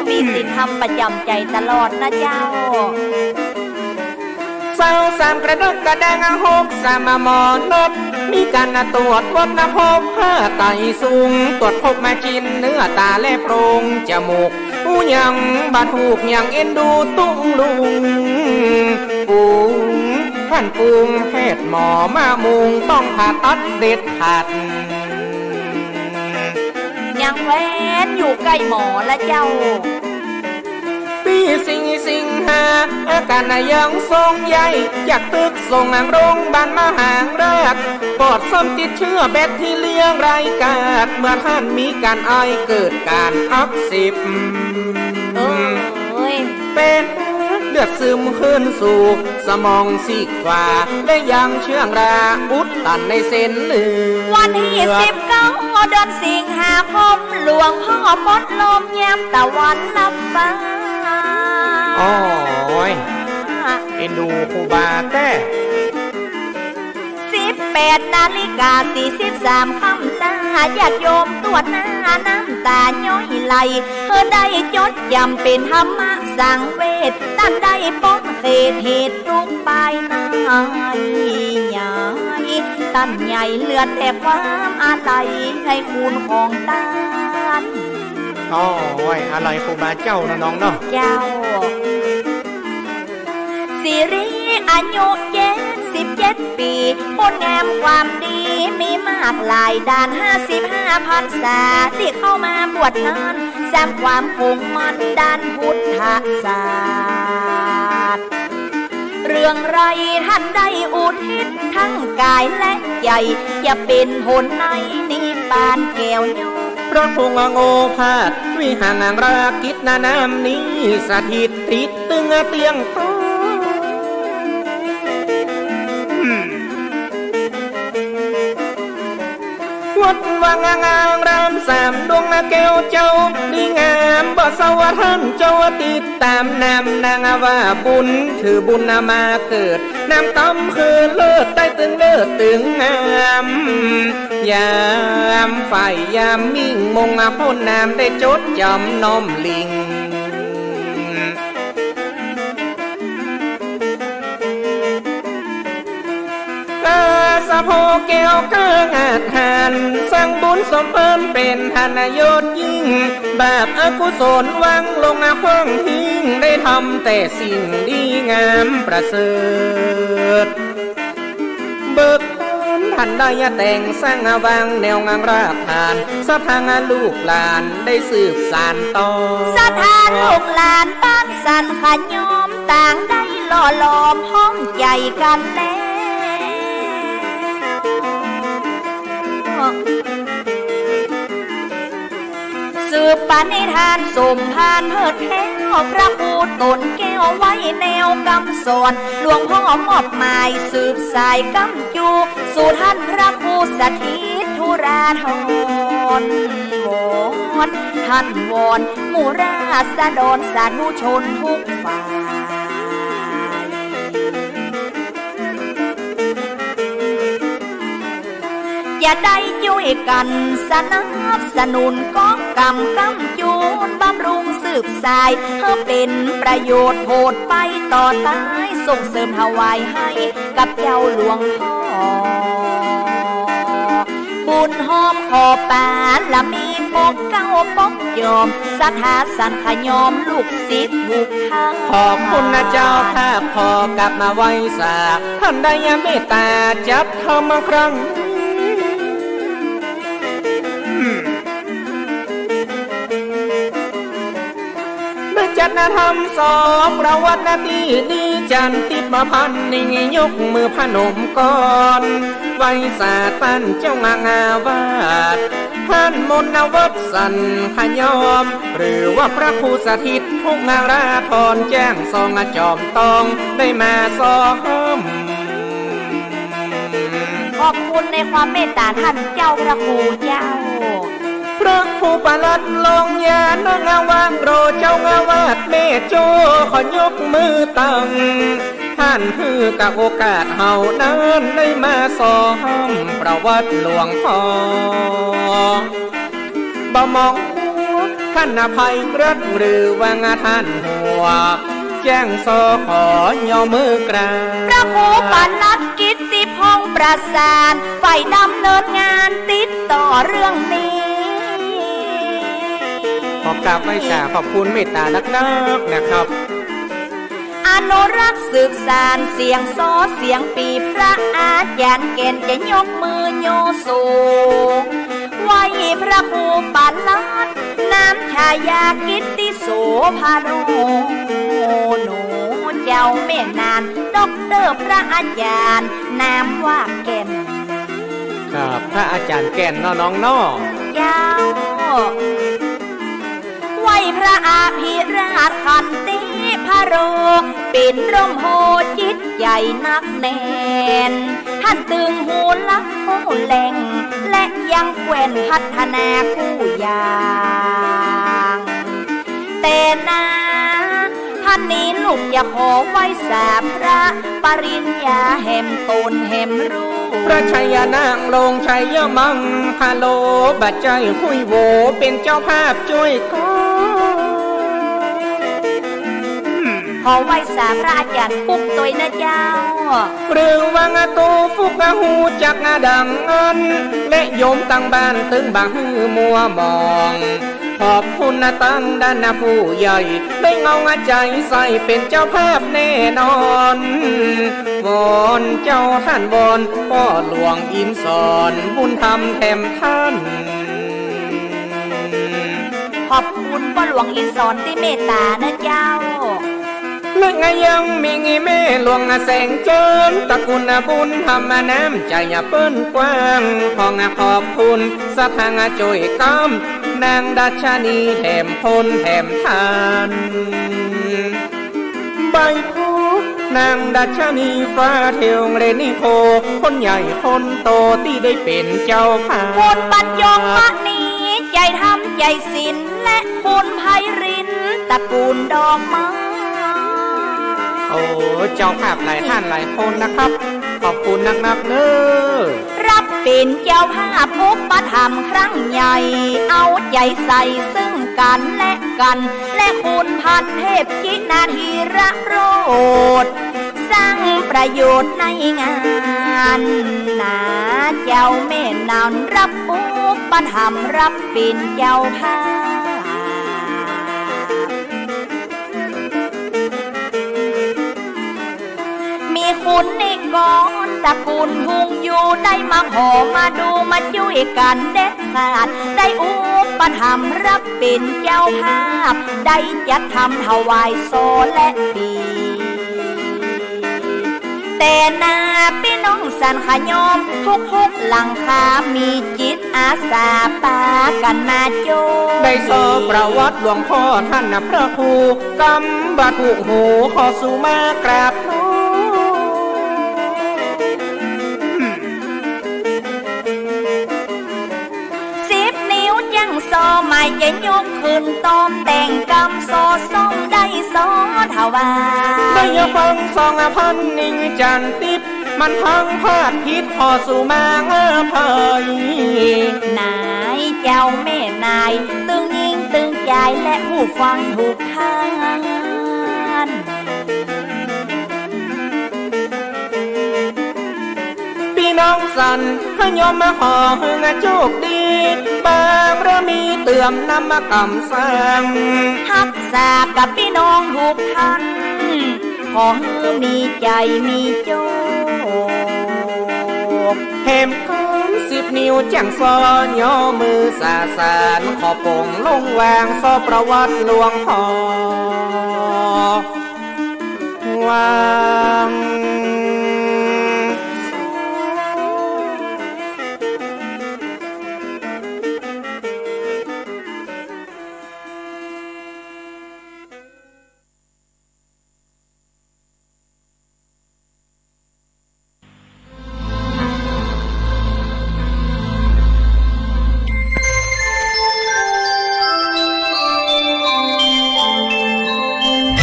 มีศีลธรรมประจำใจตลอดนะเจ้า เสาร์สามกรกฎาคมหกสาม หมอนัด มีการตรวจวัดนะพบค่าไตสูง ตรวจพบมาชิ้นเนื้อตาและโพรงจมูก อู้ยังบ่ถูกยังเอ็นดูตุ้งลุง ปุง ท่านปุงแพทย์หมอมามุง ต้องผ่าตัดเด็ดขาด ยังแคว่นอยู่ใกล้หมอละเจ้า ปีสี่สิงหา อาการยังทรงใหญ่ จากตึกส่งโรงพยาบาลมหาราช ปอดซ่อมติดเชื้อแบคทีเรียร้ายกาจ เมื่อท่านมีการไอเกิดการอักเสบ เอ้ย เป็นเลือดซึมขึ้นสู่สมองซีกขวา และยังเชื้อราอุดตันในเส้นเลือด วันที่สิบเก้าเดือนสิงหาคม หลวงพ่อปลดลมยามตะวันลับฟ้า โอ้ย เอ็นดูครูบาแท้ สิบแปดนาฬิกาสี่สิบสามค่ำหน้า ญาติโยมตรวจหน้าน้ำตาย้อยไหล เฮอได้จดจำเป็นธรรมะสังเวช ต้านได้ปกเขตเหตุทุกข์ภายใน ใหญ่ ต้านใหญ่เหลือแต่ความอาลัยในคุณของต้าน โอ้ย อาลัยครูบาเจ้านะน้องเนาะ เจ้า สิริอายุเจ็ดสิบเจ็ดปี ผลงามความดีมีมากหลายด้าน ห้าสิบห้าพรรษาที่เข้ามาบวชนั้น สร้างความคงมั่นด้านพุทธศาสตร์ เรื่องใดท่านได้อุทิศทั้งกายและใจ จะเป็นผลในนิพพานแก้วย้อย พระคงอโงพาส วิหารรากิจนานามนี้ สถิตติดตึงเตียงตอง วัดวางอารามสามดวงแก้วเจ้า ดีงามบ่เศร้าท่านเจ้า ติดตามนามนางว่าบุญ ถือบุญมาเกิด นามตำคือเลิศ ได้ตึงเลิศตึงงาม ยามฝ่ายยามมิ่งมงพ้นนาม ได้จดจำน้อมลิง สะโพกแก้วกล้าอาถรรพ์ สร้างบุญสมภารเป็นธนยศยิ่ง บาปอกุศลวางลงห้องทิ้ง ได้ทำแต่สิ่งดีงามประเสริฐ เบิกบานท่านได้แต่งสร้างวางแนวงามรากฐาน ศรัทธาลูกหลานได้สืบสานต่อ ศรัทธาลูกหลานบ้านสันขะยอม ต่างได้หล่อหลอมพร้อมใจกันแล สืบปณิธานสมภารเทิดแท้ พระครูตนแก้วไว้แนวกำสอน หลวงพ่อมอบหมายสืบสายกำ อยู่สู่ท่านพระครูสถิตธุราธร วอนท่านวอนหมู่ราษฎรสาธุชนทุกฝ่าย จะได้ช่วยกันสนับสนุน ก็กำกำจูนบำรุงสืบสาย ให้เป็นประโยชน์โผดไปต่อตาย ส่งเสริมถวายให้ กับเจ้าหลวงพ่อ บุญหอมขอปาละมีปกเกล้าปกจอม ศรัทธาสันขะยอมลูกศิษย์ทุกท่าน ขอบคุณนะเจ้าภาพ ขอกลับมาไหว้สา ท่านได้เมตตาจัดทำครั้ง มาจัดนำธรรมสอนประวัตินาตี้นี้ จันติมาพันธ์นี้ยกมือพนมก่อน ไหว้สาต้านเจ้าอาวาส ท่านมนวัตสันขะยอม หรือว่าพระครูสถิตธุราธร แจ้งซองจอมตอง ได้มาซ้อม ขอบคุณในความเมตตาท่านเจ้าพระครูเจ้า พระครูปลัดลองยาน้องอาวาส รองเจ้าอาวาสแม่โจ้ ขอยกมือตั้ง ท่านหื้อกับโอกาสเฮานั้นได้มาซ้อมประวัติหลวงพ่อ บ่มองท่านอภัยรัตน์หรือว่าท่านหัว แจ้งซอขอยอมือกราบ พระครูปลัดกิตติพงษ์ประสาน ฝ่ายดำเนินงานติดต่อเรื่องนี้ ขอกราบไหว้สาขอบคุณเมตตานักๆ นะครับ อนุรักษ์สืบสานเสียงซอเสียงปี พระอาจารย์แก่นจะยกมือโยสูง ไหว้พระครูปลัด นามฉายากิตติโสภาโร หนูเจ้าแม่นาน ด็อกเตอร์พระอาจารย์ นามว่าแก่น ครับ พระอาจารย์แก่นเนาะน้องเนาะ เจ้า ไหว้พระอภิราชขันติพาโร เป็นร่มโพธิ์จิตใจนักแน่น ท่านตึงฮู้ลักฮู้แหล่ง และยังแกว่นพัฒนากู้อย่าง แต่นั้น ท่านนี้ลูกจะขอไหว้สาพระปริญญาแหมตนแหมรูป พระชัยนางลงชัยมังคโล บัดใจ้ห้วยโหวเป็นเจ้าภาพจ้วยก่อน ขอไหว้สาพระอาจารย์ฟุกตวยนะเจ้า หรือว่าตูฟุกฮู้จักดังอั้น และโยมตังบ้านตึงบ่หื้อมัวหมอง ขอบคุณนะตังด้านผู้ใหญ่ ได้เอาใจใส่เป็นเจ้าภาพแน่นอน วอนเจ้าท่านวอนป้อหลวงอินสอนบุญธรรมแถมท่าน ขอบคุณป้อหลวงอินสอนตี้เมตตานะเจ้า และยังมีแม่หลวงแสงจันทร์ ตระกูลบุญธรรมน้ำใจเปิ้นกว้าง ขอขอบคุณสถานจ้วยกำ นางดัชนีแถมคนแถมทาน ใบโพธิ์นางดัชนีฟ้าเทวเรนิโค คนใหญ่คนโตที่ได้เป็นเจ้าภาพ คุณบรรจงมณี ใจธรรมใจศีล และคุณไพรินทร์ตระกูลดอกไม้ โอ้ เจ้าภาพหลายท่านหลายคนนะครับ ขอบคุณนักๆ เนอะ รับเป็นเจ้าภาพอุปถัมภ์ครั้งใหญ่ เอาใจใส่ซึ่งกันและกัน และคุณพันเทพจินาธีระโรจน์ สร้างประโยชน์ในงาน อันนาเจ้าแม่นานรับอุปถัมภ์รับเป๋นเจ้าภาพ มีคุณนิกรตระกูลฮุงอยู่ ได้มาขอมาดูมาจุ้ยกั๋นเด็ดขาด ได้อุปถัมภ์รับเป๋นเจ้าภาพ ได้จัดทำถวายซอและปี แต่นาปี้น้องสันขะยอม ทุกๆหลังคามีจิตอาสาปากั๋นมาจุ้ย ได้ซอประวัติหลวงพ่อท่านนะพระครู กำบัดถูกหูขอสู่มากราบทูล สิบนิ้วจั่งซอหมายจะยกขึ้นตอมแต่งกำซอส้มได้ซอถวาย ได้ยาฟังสองอภันนิ่งจันทร์ติด มันทั้งพลาดผิดขอสู่มางอภัย นายเจ้าแม่นาย ตึงยิงตึงใจและผู้ฟังทุกท่าน ปี้น้องสันขะยอมมาขอหื้อโชคดี บารมีเติมนำมากำสั่ง ฮักษากับปี้น้องทุกท่าน ขอหื้อมีใจ๋มีโชค แหมกำสิบนิ้วจั่งซอ ย่อมือสาสาร ขอปงลงวางซอประวัติหลวงพ่อ วาง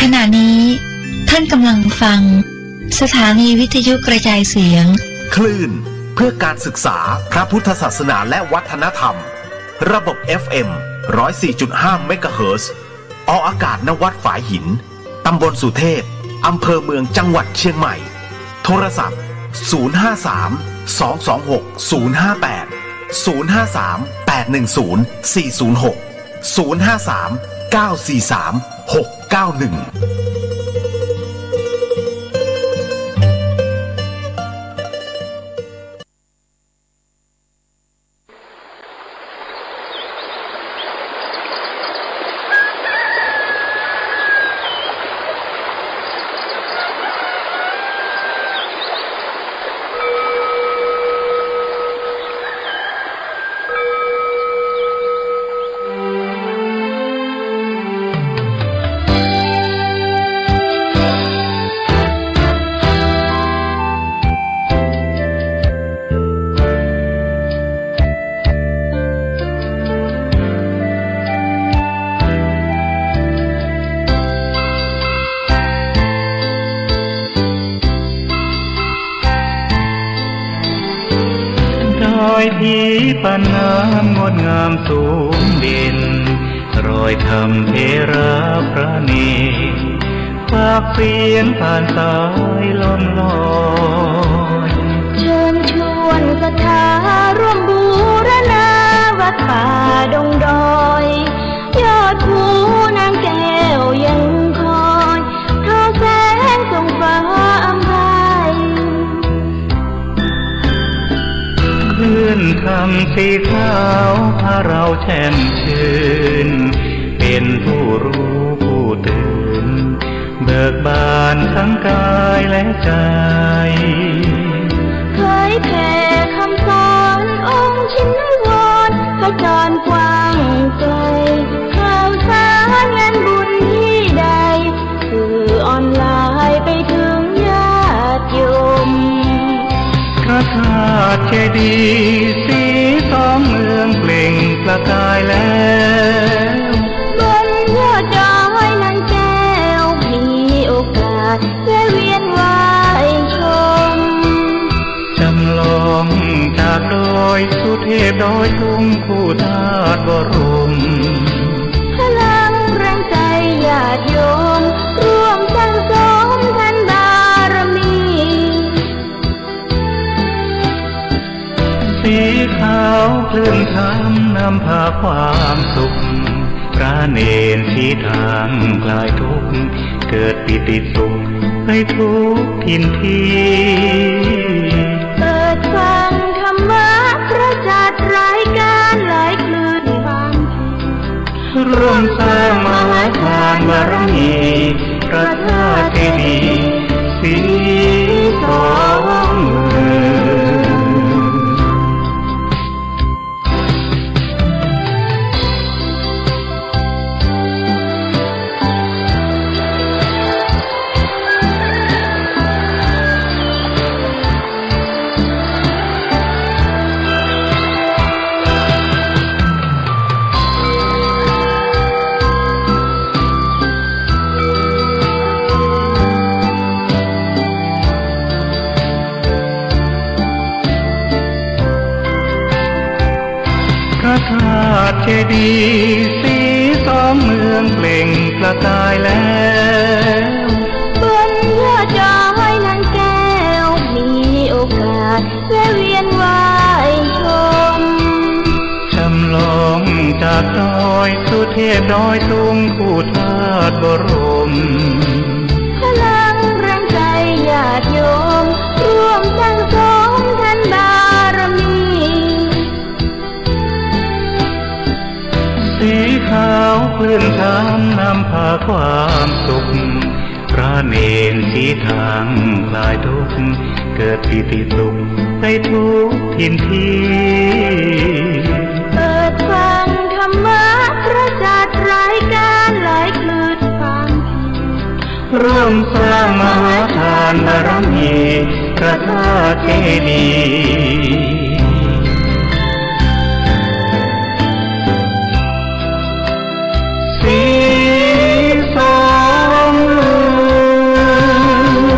ขณะนี้ท่านกำลังฟังสถานีวิทยุกระจายเสียง คลื่นเพื่อการศึกษาพระพุทธศาสนาและวัฒนธรรม ระบบ เอฟเอ็ม ร้อยสี่จุดห้า เมกะเฮิรตซ์ ออกอากาศ ณ วัดฝายหิน ตำบลสุเทพ อำเภอเมือง จังหวัดเชียงใหม่ โทรศัพท์ ศูนย์ห้าสาม สองสองหก ศูนย์ห้าแปด ศูนย์ห้าสาม แปดหนึ่งศูนย์ สี่ศูนย์หก ศูนย์ห้าสาม เก้าสี่สาม หกเก้าหนึ่ง ดอยผีปานน้ำงดงามสูงเด่น รอยธรรมเถระพระเนร ปากเสียงผ่านสายลมลอย เชิญชวนศรัทธาร่วมบูรณาวัดป่าดงดอย ยอดภูนางแก้วยังคอย ทอแสงส่องฟ้าอำไพ คลื่นธรรมสีขาวพาเราแช่มชื่น เป็นผู้รู้ผู้ตื่น เบิกบานทั้งกายและใจ เผยแผ่คำสอนองค์ชินวร ให้จรกว้างไกล ข่าวสารงานบุญที่ใด สื่อออนไลน์ไปถึงญาติโยม พระธาตุเจดีย์สีทองเมืองเปล่งประกายแล้ว บนยอดดอยนางแก้ว มีโอกาสแวะเวียนไหว้ชม จำลองจากดอยสุเทพดอยตุงคู่ธาตุบรม พลังแรงใจญาติโยม ร่วมสั่งสมทานบารมี สีขาวคลื่นธรรมนำพาความสุข พระเณรชี้ทางคลายทุกข์ เกิดปีติสุขไปทุกถิ่นที่ เปิดฟังธรรมะพระศาสดา รายการลอยคลื่นความ ร่วมสร้างมหาทานบารมี พระธาตุเจดีย์สีสองเมือง พระธาตุเจดีย์สีสองเมืองเปล่งประกายแล้ว บนยอดดอยนางแก้วมีโอกาสแวะเวียนไหว้ชม จำลองจากดอยสุเทพดอยตุงคู่ธาตุบรม พลังแรงใจญาติโยม ร่วมสร้างสมทานบารมี สีขาวคลื่นธรรมนำพาความสุข พระเณรชี้ทางคลายทุกข์ เกิดปีติสุขไปทุกถิ่นที่ เปิดฟังธรรมะพระศาสดา รายการลอยคลื่นความ ร่วมสร้างมหาทานบารมี พระธาตุเจดีย์สีสองเมือง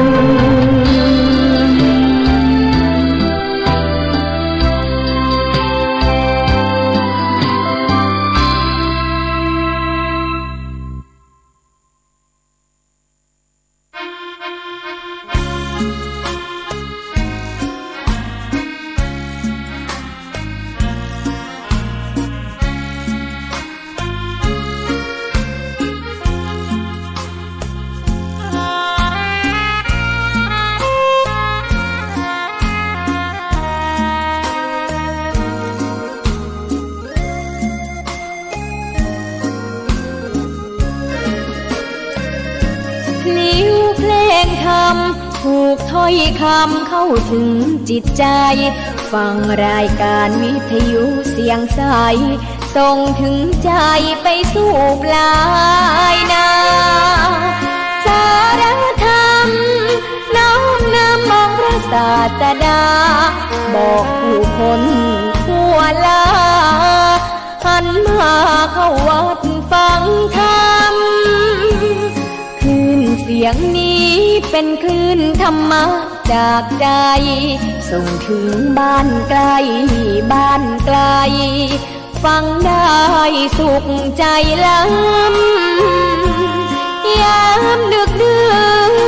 พลิ้วเพลงธรรม ผูกถ้อยคำเข้าถึงจิตใจ ฟังรายการวิทยุเสียงใส ส่งถึงใจไปสู่ปลายนา สารธรรม น้อมนำองค์พระศาสดา บอกผู้คนทั่วลา หันมาเข้าวัดฟังธรรม คลื่นเสียงนี้เป็นคลื่นธรรมะจากใจ ส่งถึงบ้านไกลบ้านไกล ฟังได้สุขใจล้ำ ยามดึกดื่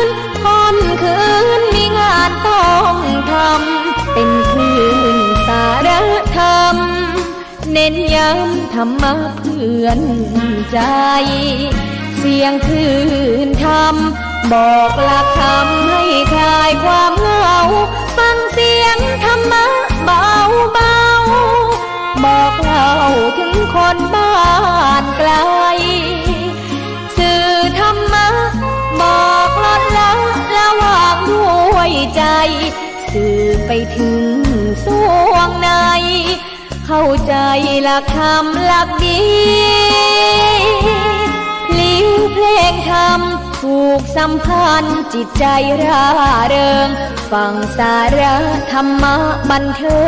นค่ำคืนมีงานต้องทำ เป็นคลื่นสารธรรม เน้นย้ำธรรมะเพื่อนใจ เสียงคลื่นธรรม บอกหลักธรรมให้คลายความเหงา ฟังเสียงธรรมะเบาเบา บอกเล่าถึงคนบ้านไกล สื่อธรรมะ บอกลดละละวางด้วยใจ สื่อไปถึงสวงใน เข้าใจหลักธรรมหลักดี พลิ้วเพลงธรรมผูกสัมพันธ์จิตใจร่าเริง ฟังสาระธรรมะบันเทิ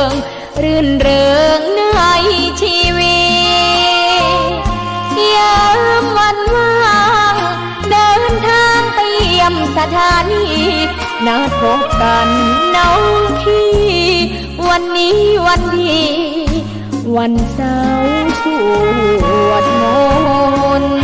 ง รื่นเริงในชีวิต ยามวันว่าง เดินทางไปเยี่ยมสถานี นัดพบกันน้องพี่ วันนี้วันดี วันเสาร์สวดมนต์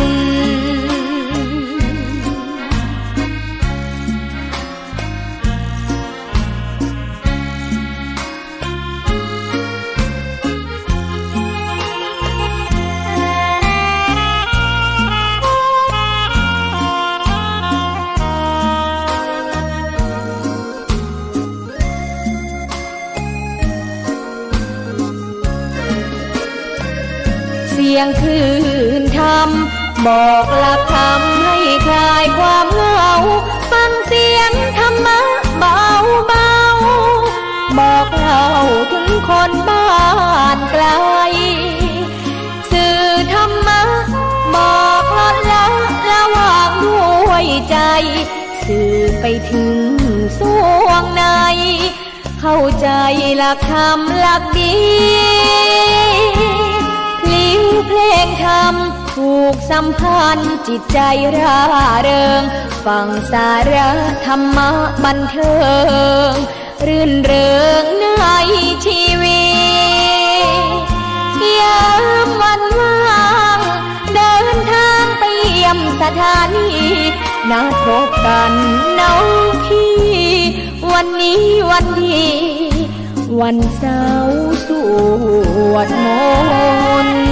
เที่ยงคืนธรรม บอกหลักธรรมให้คลายความเหงา ฟังเสียงธรรมะเบาๆ บอกเล่าถึงคนบ้านไกล สื่อธรรมะบอกลดละละวางด้วยใจ สื่อไปถึงสวงใน เข้าใจหลักธรรมหลักดี พลิ้วเพลงธรรมผูกสัมพันธ์จิตใจร่าเริง ฟังสาระธรรมะบันเทิง รื่นเริงในชีวิต ยามวันว่าง เดินทางไปเยี่ยมสถานี นัดพบกันณที่ วันนี้วันดี วันเสาร์สวดมนต์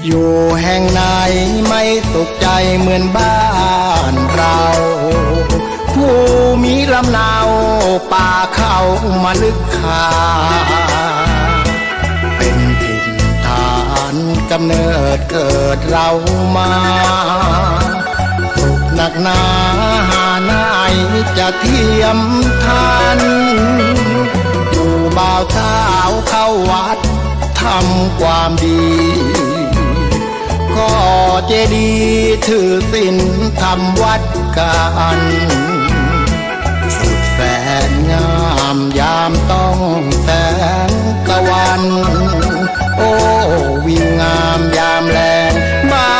อยู่แห่งไหนไม่สุขใจเหมือนบ้านเรา ผู้มีลำเนาป่าเขามาลึกคา เป็นถิ่นฐานกำเนิดเกิดเรามา สุขหนักหนาหาไหนจะเทียมทัน หมู่บ่าวสาวเข้าวัดทำความดี ก่อเจดีย์ถือศีลทำวัดกัน สุดแสนงามยามต้องแสงตะวัน โอ้ วิวงามยามแลงบ้า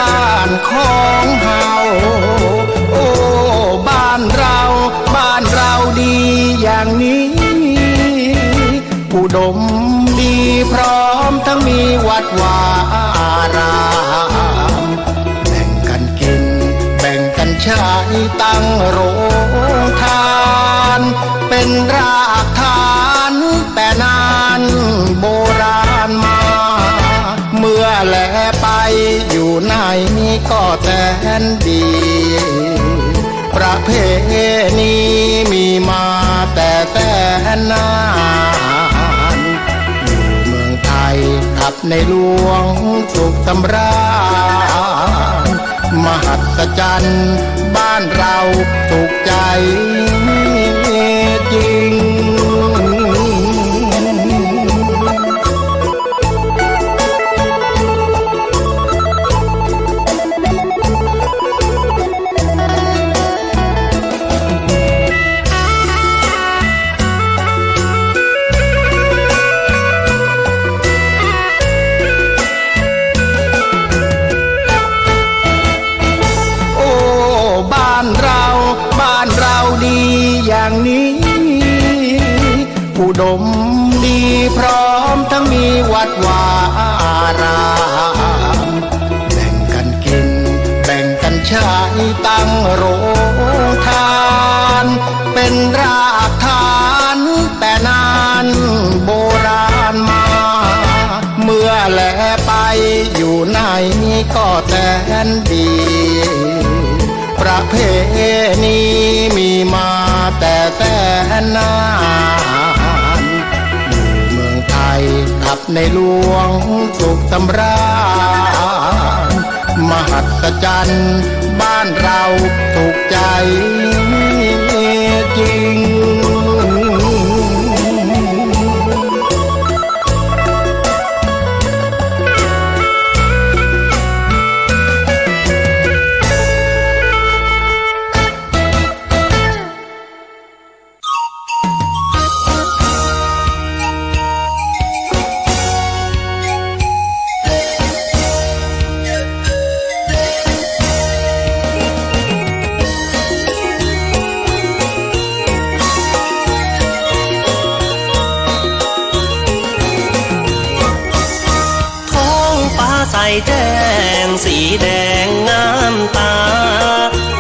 นของเฮา โอ้ บ้านเรา บ้านเราดีอย่างนี้ อุดมดีพร้อมทั้งมีวัดวาอาราม แบ่งกันกิน แบ่งกันใช้ตั้งโรงทาน เป็นรากฐานแต่นานโบราณมา เมื่อแลไปอยู่ไหนก็แสนดี ประเพณีมีมาแต่แสนนาน อยู่เมืองไทยขับในหลวงสุขสำราญ มหัศจรรย์บ้านเราสุขใจจริง โอ้ บ้านเรา บ้านเราดีอย่างนี้ อุดมดีพร้อมทั้งมีวัดวาอาราม แบ่งกันกิน แบ่งกันใช้ตั้งโรงทาน เป็นรากฐานแต่นานโบราณมา เมื่อแลไปอยู่ไหนก็แสนดี ประเพณีมีมาแต่แสนนาน อยู่เมืองไทยขับในหลวงสุขสำราญ มหัศจรรย์บ้านเราสุขใจจริง ใสแจ้งสีแดงงามตา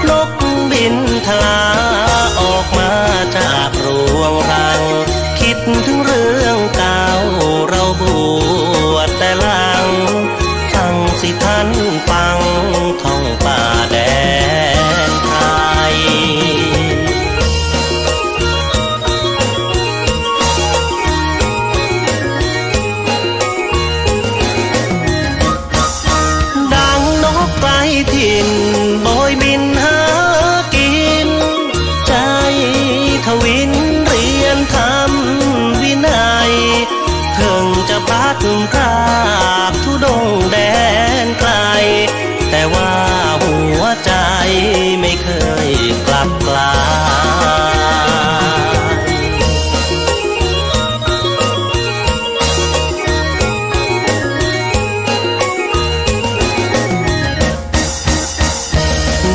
นกบินทลาออกมาจากรวงรัง คิดถึงเรื่องเก่าเราบวชแต่หลัง ฟังสิท่านฟังท่องป่าแดนไทย ดังนกไกลถิ่นโบยบินหากิน ใจทวินเรียนธรรมวินัย เพิ่งจะพลัดพรากธุดงค์แดนไกล แต่ว่าหัวใจไม่เคยกลับกลาย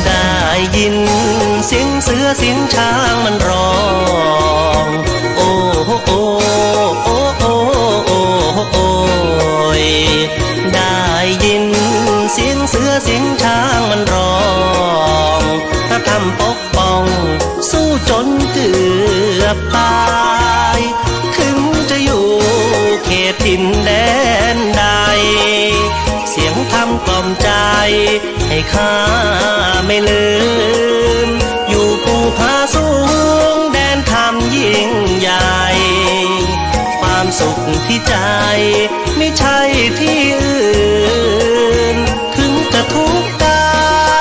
ได้ยินเสียงเสือเสียงช้างมันร้อง โอ้โห โอ้โห โอ้โห โอ้โห โอ้ย ได้ยินเสียงเสือเสียงช้างมันร้อง พระธรรมปก ป้องสู้จนเกือบตาย ถึงจะอยู่เขตถิ่นแดนใด เสียงธรรมกล่อมใจให้ข้าไม่ลืม อยู่ภูผาสูงแดนธรรมยิ่งใหญ่ ความสุขที่ใจ มิใช่ที่อื่น ถึงจะทุกข์กา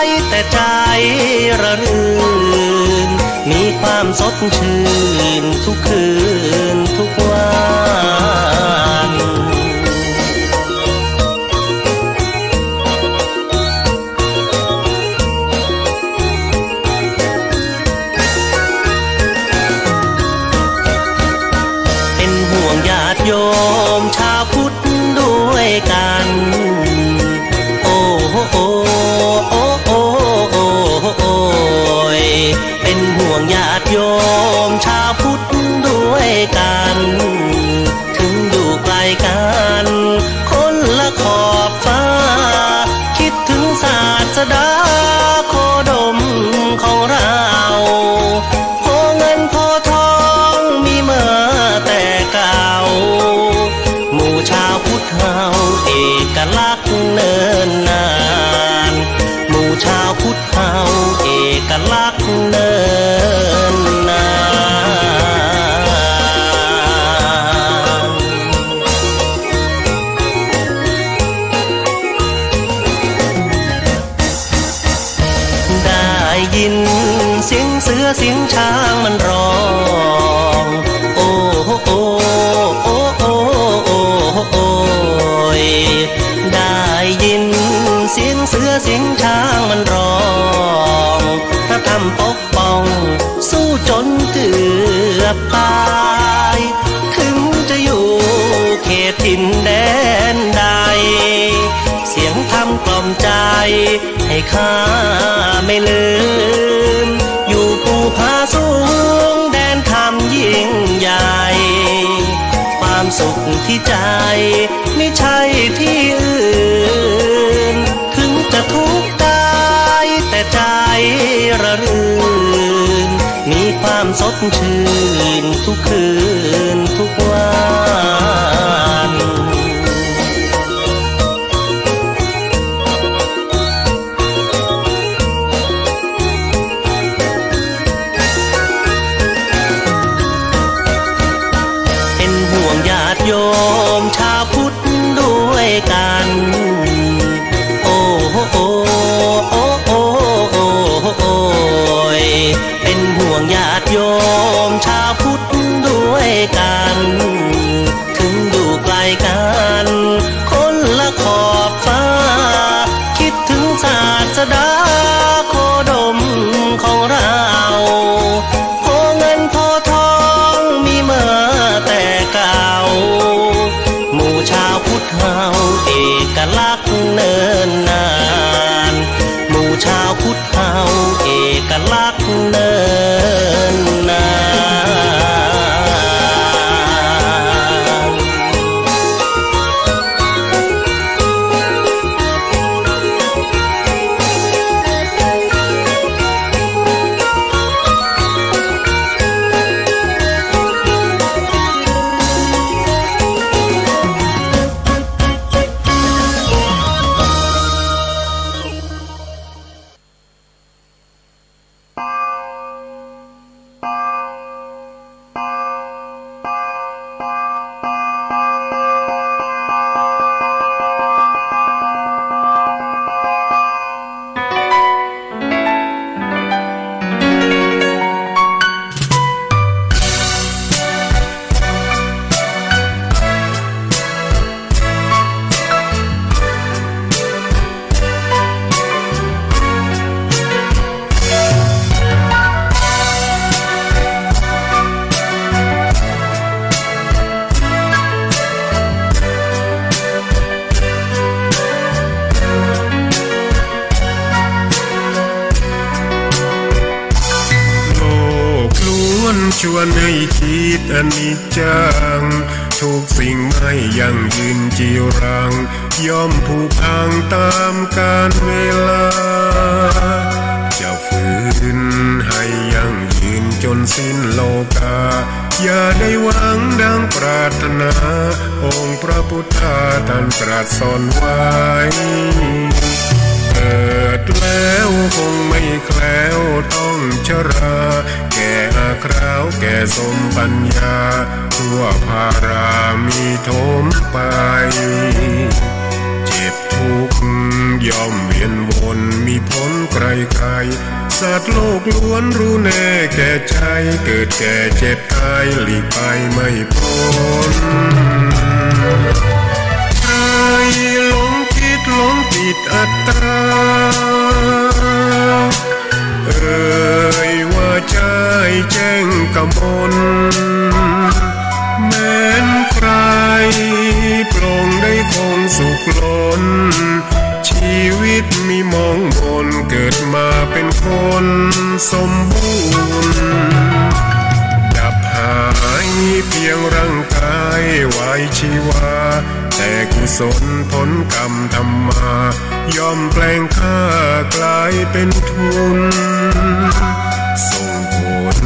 ยแต่ใจระรื่น มีความสดชื่นทุกคืนทุกวัน เป็นห่วงญาติโยมชาวพุทธด้วยกัน โอ้โห โอ้โห โอ้โห โอ้โห โอ้โห โอ้ย เป็นห่วงญาติโยมชาวพุทธด้วยกัน ถึงอยู่ไกลกันคนละขอบฟ้า คิดถึงศาสดาโคดมของเรา โพเงินโพทองมีมาแต่เก่า หมู่ชาวพุทธเฮาเอกลักษณ์เนิ่นนาน หมู่ชาวพุทธเฮาเอกลักษณ์เนิ่นนาน ได้ยินเสียงเสือเสียงช้างมันร้อง โอ้โห โอ้โห โอ้โห โอ้โห โอ้ย ได้ยินเสียงเสือเสียงช้างมันร้อง พระธรรมปก ป้องสู้จนเกือบตาย ถึงจะอยู่เขตถิ่นแดนใด เสียงธรรมกล่อมใจให้ข้าไม่ลืม อยู่ภูผาสูงแดนธรรมยิ่งใหญ่ ความสุขที่ใจ มิใช่ที่อื่น ถึงจะทุกข์กายแต่ใจระรื่น มีความสดชื่นทุกคืนทุกวัน เป็นห่วงญาติโยมชาวพุทธด้วยกัน โอ้โห โอ้โห โอ้โห โอ้โห โอ้โห โอ้ย เป็นห่วงญาติโยมชาวพุทธด้วยกัน ถึงอยู่ไกลกันคนละขอบฟ้า คิดถึงศาสดาโคดมของเรา โพเงินโพทองมีมาแต่เก่า หมู่ชาวพุทธเฮาเอกลักษณ์เนิ่นนาน หมู่ชาวพุทธเฮาเอกลักษณ์เนิ่นนาน ชวนให้คิดอนิจจัง ทุกสิ่งไม่ยั่งยืนจีรัง ย่อมผุพังตามกาลเวลา จะฝืนให้ยั่งยืนจนสิ้นโลกา อย่าได้หวังดังปรารถนา องค์พระพุทธาท่านตรัสสอนไว้ เกิดแล้วคงไม่แคล้วต้องชรา แก่อาคราวแก่สมปัญญา ทั่วพารามีโถมไป เจ็บทุกข์ย่อมเวียนวนมีผลใครๆ สัตว์โลกล้วนรู้แน่แก่ใจ เกิดแก่เจ็บตายหลีกไปไม่พ้น ใครหลงคิดหลงติดอัตตา เอ่ยว่าใจ้แจ้งกมล แม้นใครปลงได้คงสุขล้น ชีวิตมีมองมน เกิดมาเป็นคนสมบูรณ์ ดับหายเพียงร่างกายไว้ชีวา แต่กุศลผลกรรมทำมา ย่อมแปลงค่ากลายเป็นทุน ส่งผล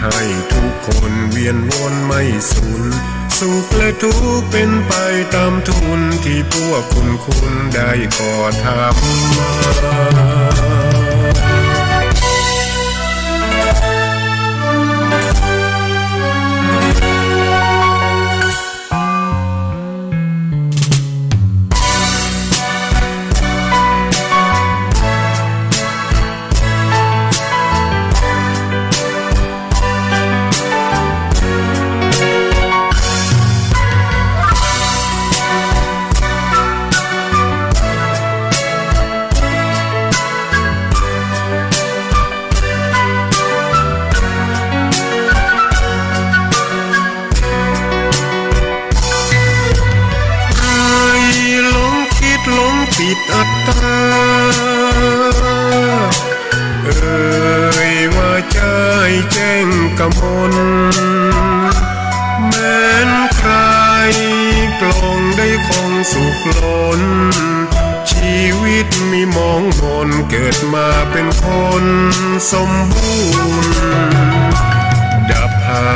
ให้ทุกคนเวียนวนไม่สูญ สุขและทุกข์เป็นไปตามทุน ที่พวกคุณคุณได้ก่อทำมา ใครหลงคิดหลงติดอัตตา เอ่ยว่าใจ้แจ้งกมล แม้นใครปลงได้คงสุขล้น ชีวิตมีมองมน เกิดมาเป็นคนสมบูรณ์ ดับหา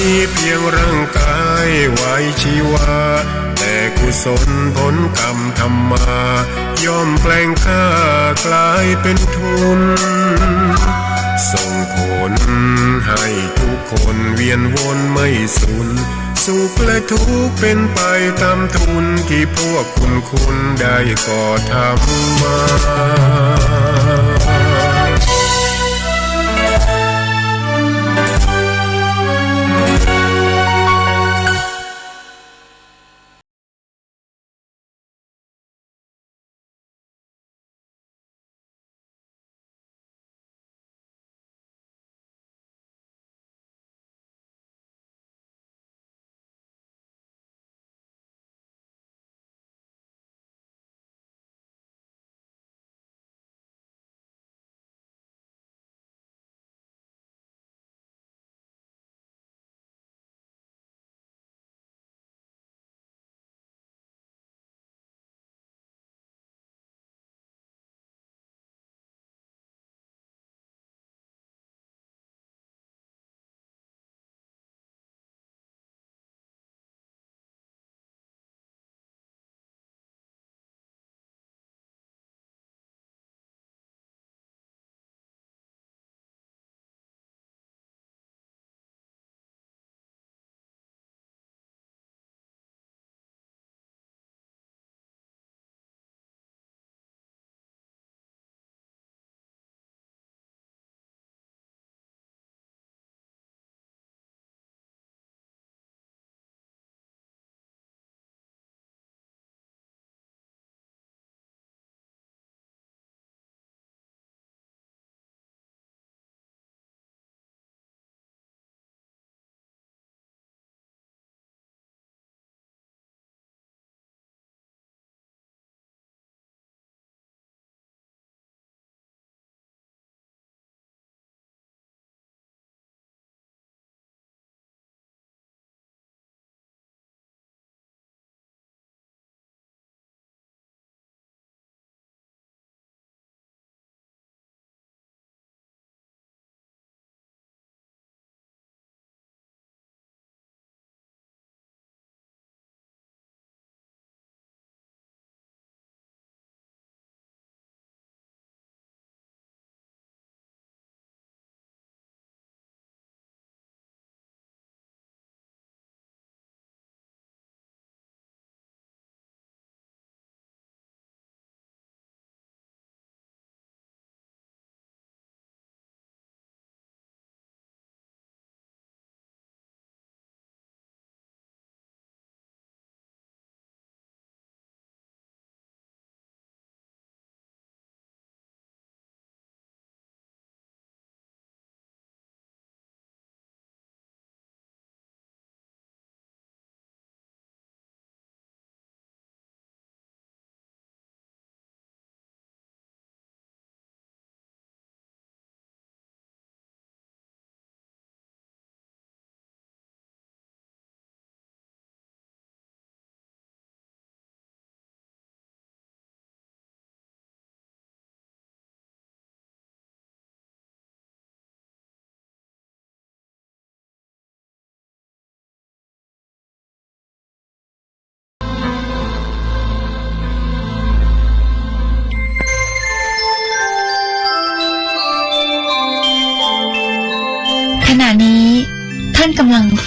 ยเพียงร่างกายไว้ชีวา แต่กุศลผลกรรมทำมา ย่อมแปลงค่ากลายเป็นทุน ส่งผลให้ทุกคนเวียนวนไม่สูญ สุขและทุกข์เป็นไปตามทุน ที่พวกคุณคุณได้ก่อทำมา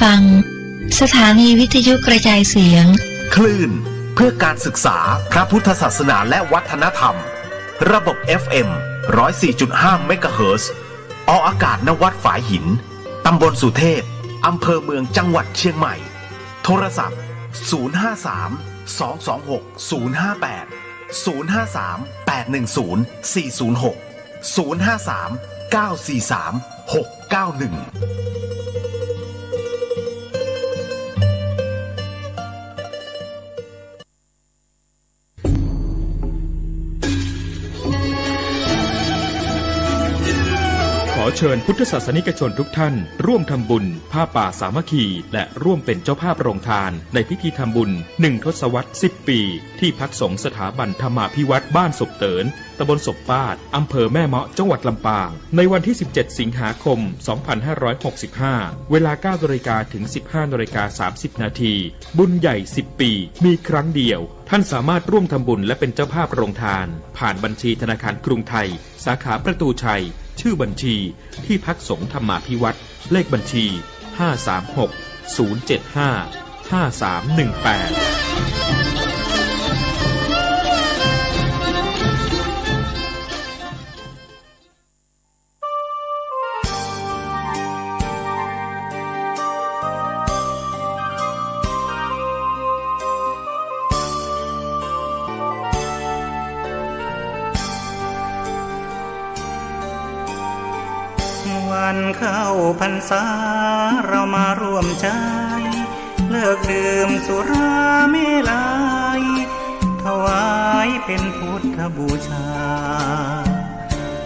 ฟัง สถานีวิทยุกระจายเสียง คลื่นเพื่อการศึกษาพระพุทธศาสนาและวัฒนธรรม ระบบ เอฟ เอ็ม ร้อยสี่จุดห้า เมกะเฮิรตซ์ ออกอากาศ ณ วัดฝายหิน ตำบลสุเทพ อำเภอเมือง จังหวัดเชียงใหม่ โทรศัพท์ ศูนย์ห้าสาม สองสองหก ศูนย์ห้าแปด ศูนย์ห้าสาม แปดหนึ่งศูนย์ สี่ศูนย์หก ศูนย์ห้าสาม เก้าสี่สาม หกเก้าหนึ่ง ขอเชิญพุทธศาสนิกชนทุกท่านร่วมทำบุญผ้าป่าสามัคคี และร่วมเป็นเจ้าภาพโรงทานในพิธีทำบุญหนึ่งทศวรรษสิบปี ที่พักสงฆ์สถาบันธรรมาภิวัตน์บ้านศพเติน ตำบลศพปาด อำเภอแม่เมาะ จังหวัดลำปาง ในวันที่สิบเจ็ดสิงหาคมสองพันห้าร้อยหกสิบห้า เวลาเก้านาฬิกาถึงสิบห้านาฬิกาสามสิบนาที บุญใหญ่สิบปี มีครั้งเดียว ท่านสามารถร่วมทำบุญและเป็นเจ้าภาพโรงทาน ผ่านบัญชีธนาคารกรุงไทย สาขาประตูชัย ชื่อบัญชี ที่พักสงฆ์ธรรมาภิวัตน์ เลขบัญชี ห้าสามหก ศูนย์เจ็ดห้า ห้าสามหนึ่งแปด วันเข้าพรรษาเรามาร่วมใจ เลิกดื่มสุราเมลัย ถวายเป็นพุทธบูชา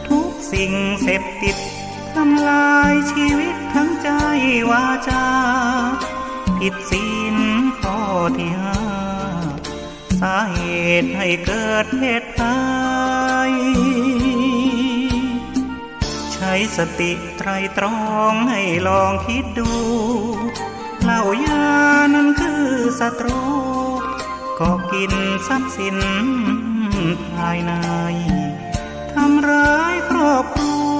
ทุกสิ่งเสพติดทำลายชีวิตทั้งใจวาจา ผิดศีลข้อที่ห้า สาเหตุให้เกิดเพศภัย ใช้สติไตร่ตรองให้ลองคิดดู เหล้ายานั้นคือศัตรู เกาะกินทรัพย์สินภายใน ทำร้ายครอบครัว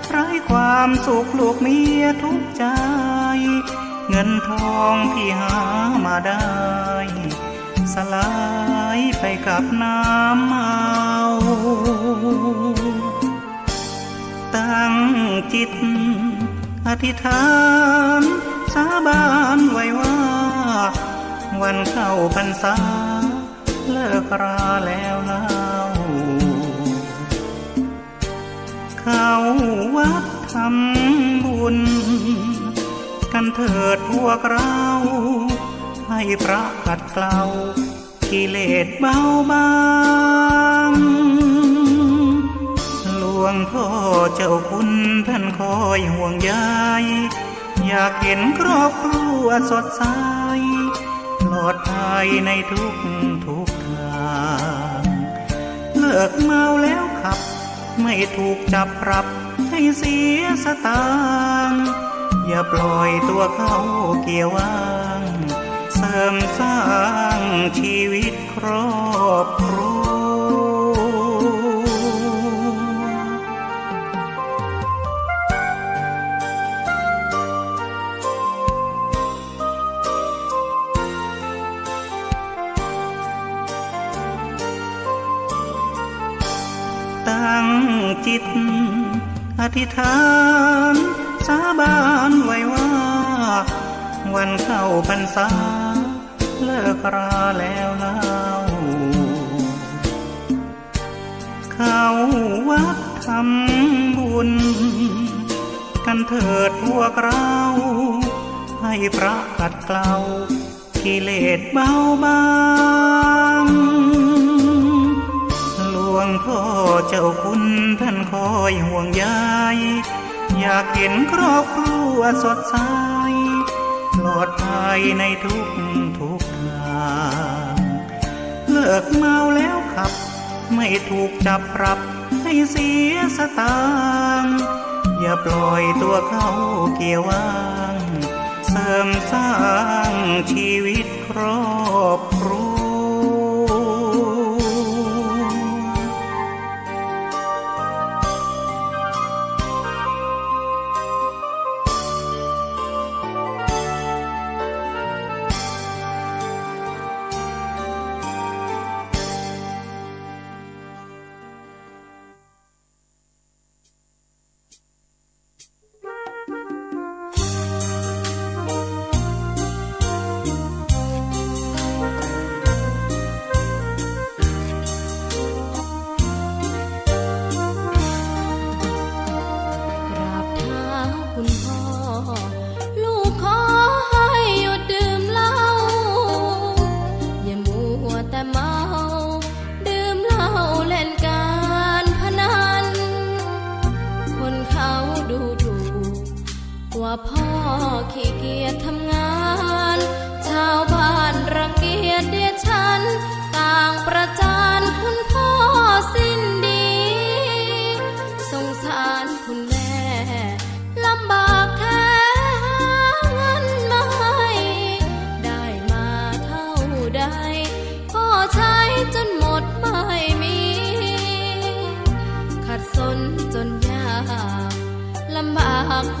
ไร้ความสุขลูกเมียทุกข์ใจ เงินทองที่หามาได้ สลายไปกับน้ำเมา ตั้งจิตอธิษฐานสาบานไว้ว่า วันเข้าพรรษาเลิกราแล้วเล่า เข้าวัดทำบุญกันเถิดพวกเรา ให้พระขัดเกลากิเลสเบาบาง หลวงพ่อเจ้าคุณท่านคอยห่วงใย อยากเห็นครอบครัวสดใส ปลอดภัยในทุกทุกทาง เลิกเมาแล้วขับ ไม่ถูกจับปรับให้เสียสตางค์ อย่าปล่อยตัวเข้าเกียร์ว่าง เสริมสร้างชีวิตครอบครัว ตั้งจิตอธิษฐานสาบานไว้ว่า วันเข้าพรรษาเลิกราแล้วเล่า เข้าวัดทำบุญกันเถิดพวกเรา ให้พระขัดเกลากิเลสเบาบาง หลวงพ่อเจ้าคุณท่านคอยห่วงใย อยากเห็นครอบครัวสดใส ปลอดภัยในทุกทุกทาง เลิกเมาแล้วขับ ไม่ถูกจับปรับให้เสียสตางค์ อย่าปล่อยตัวเข้าเกียร์ว่าง เสริมสร้างชีวิตครอบครัว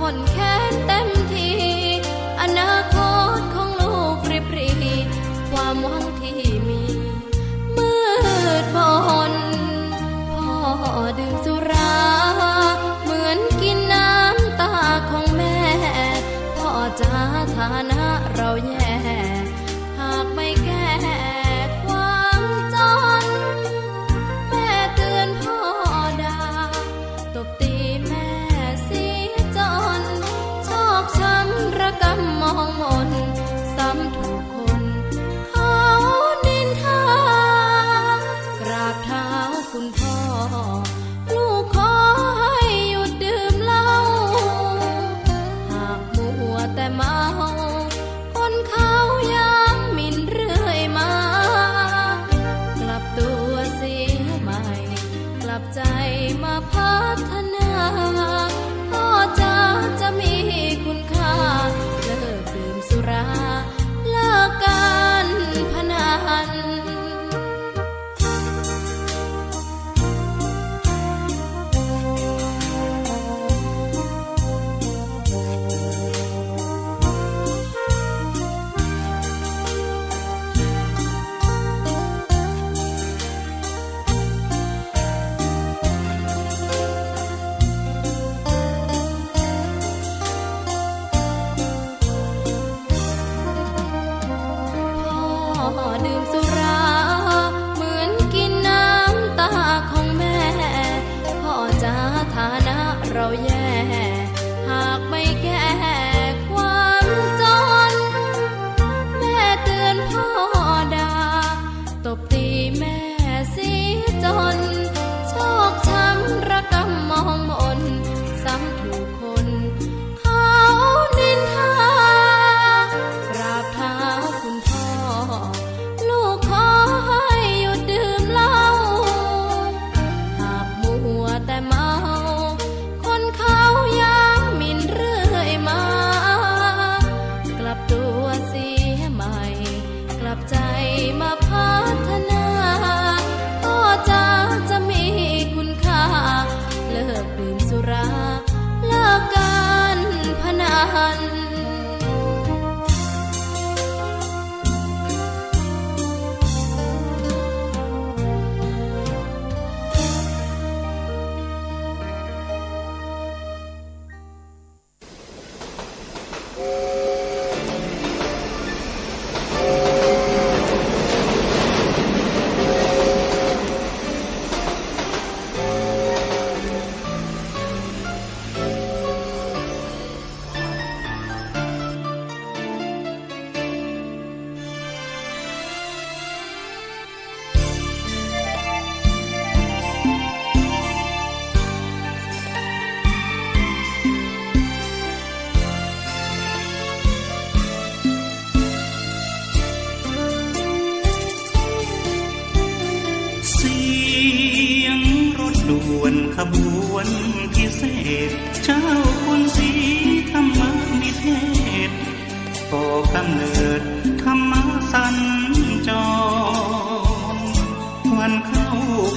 คนแค้นเต็มที อนาคตของลูกริบหรี่ ความหวังที่มี มืดมน พ่อดื่มสุรา เหมือนกินน้ำตาของแม่ พ่อจ๋า ฐานะเราแย่ หากไม่แก้ความจน แม่เตือนพ่อด่า ตบตีแม่เสียจน ชอกช้ำระกำมองมน ซ้ำถูกคนเขานินทา กราบเท้าคุณพ่อ ลูกขอให้หยุดดื่มเหล้า หากมัวแต่เมา คนเขาย้ำหมิ่นเรื่อยมา กลับตัวเสียใหม่ กลับใจมาพัฒนา พ่อจ๋า จะมีคุณค่า เลิกดื่มสุรา เลิกการพนัน พ่อดื่มสุรา เหมือนกินน้ำตาของแม่ พ่อจ๋า ฐานะเราแย่ หากไม่แก้ความจน แม่เตือนพ่อด่า ตบตีแม่เสียจน ชอกช้ำระกำมองมน ซ้ำถูกคนเขานินทา กราบเท้าคุณพ่อ ลูกขอให้หยุดดื่มเหล้า หากมัวแต่เมา คนเขาย้ำหมิ่นเรื่อยมา กลับตัวเสียใหม่ กลับใจมาพัฒนา พ่อจ๋า จะมีคุณค่า เลิกดื่มสุรา เลิกการพนัน เสียงรถด่วนขบวนพิเศษ เจ้าคุณศรีธรรมนิเทศ ก่อกำเนิดธรรมสัญจร วันเข้า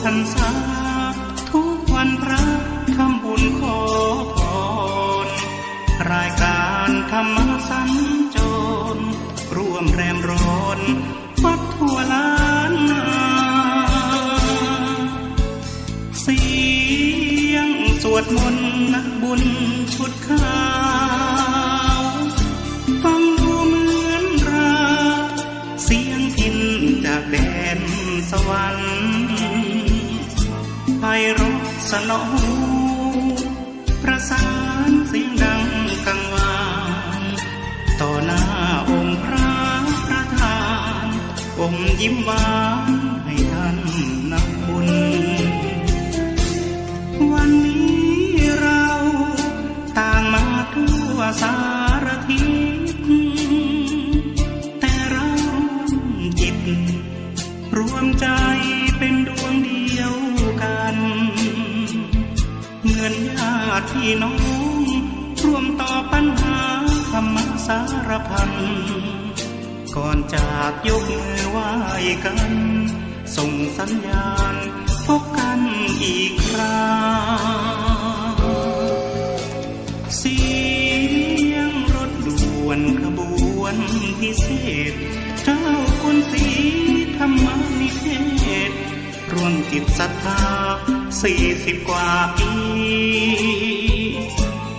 พรรษา ทุกวันพระทำบุญขอพร รายการธรรมสัญจร ร่วมแรมร้อน วัดทั่วล้านนา เสียงสวดมนต์นักบุญชุดขาว ฟังดูเหมือนราว เสียงพิณจากแดนสวรรค์ ไพเราะสนอหู ประสานเสียงดังกังวาน ต่อหน้าองค์พระประธาน อมยิ้มหวานให้ท่านนักบุญ วันนี้เราต่างมาทั่วสารทิศ แต่เราร่วมจิต รวมใจเป็นดวงเดียวกัน เหมือนญาติพี่น้อง ร่วมต่อปัญหาธรรมสารพัน ก่อนจากยกมือไหว้กัน ส่งสัญญาณพบกันอีกครา เสี จิตศรัทธาสี่สิบกว่าปี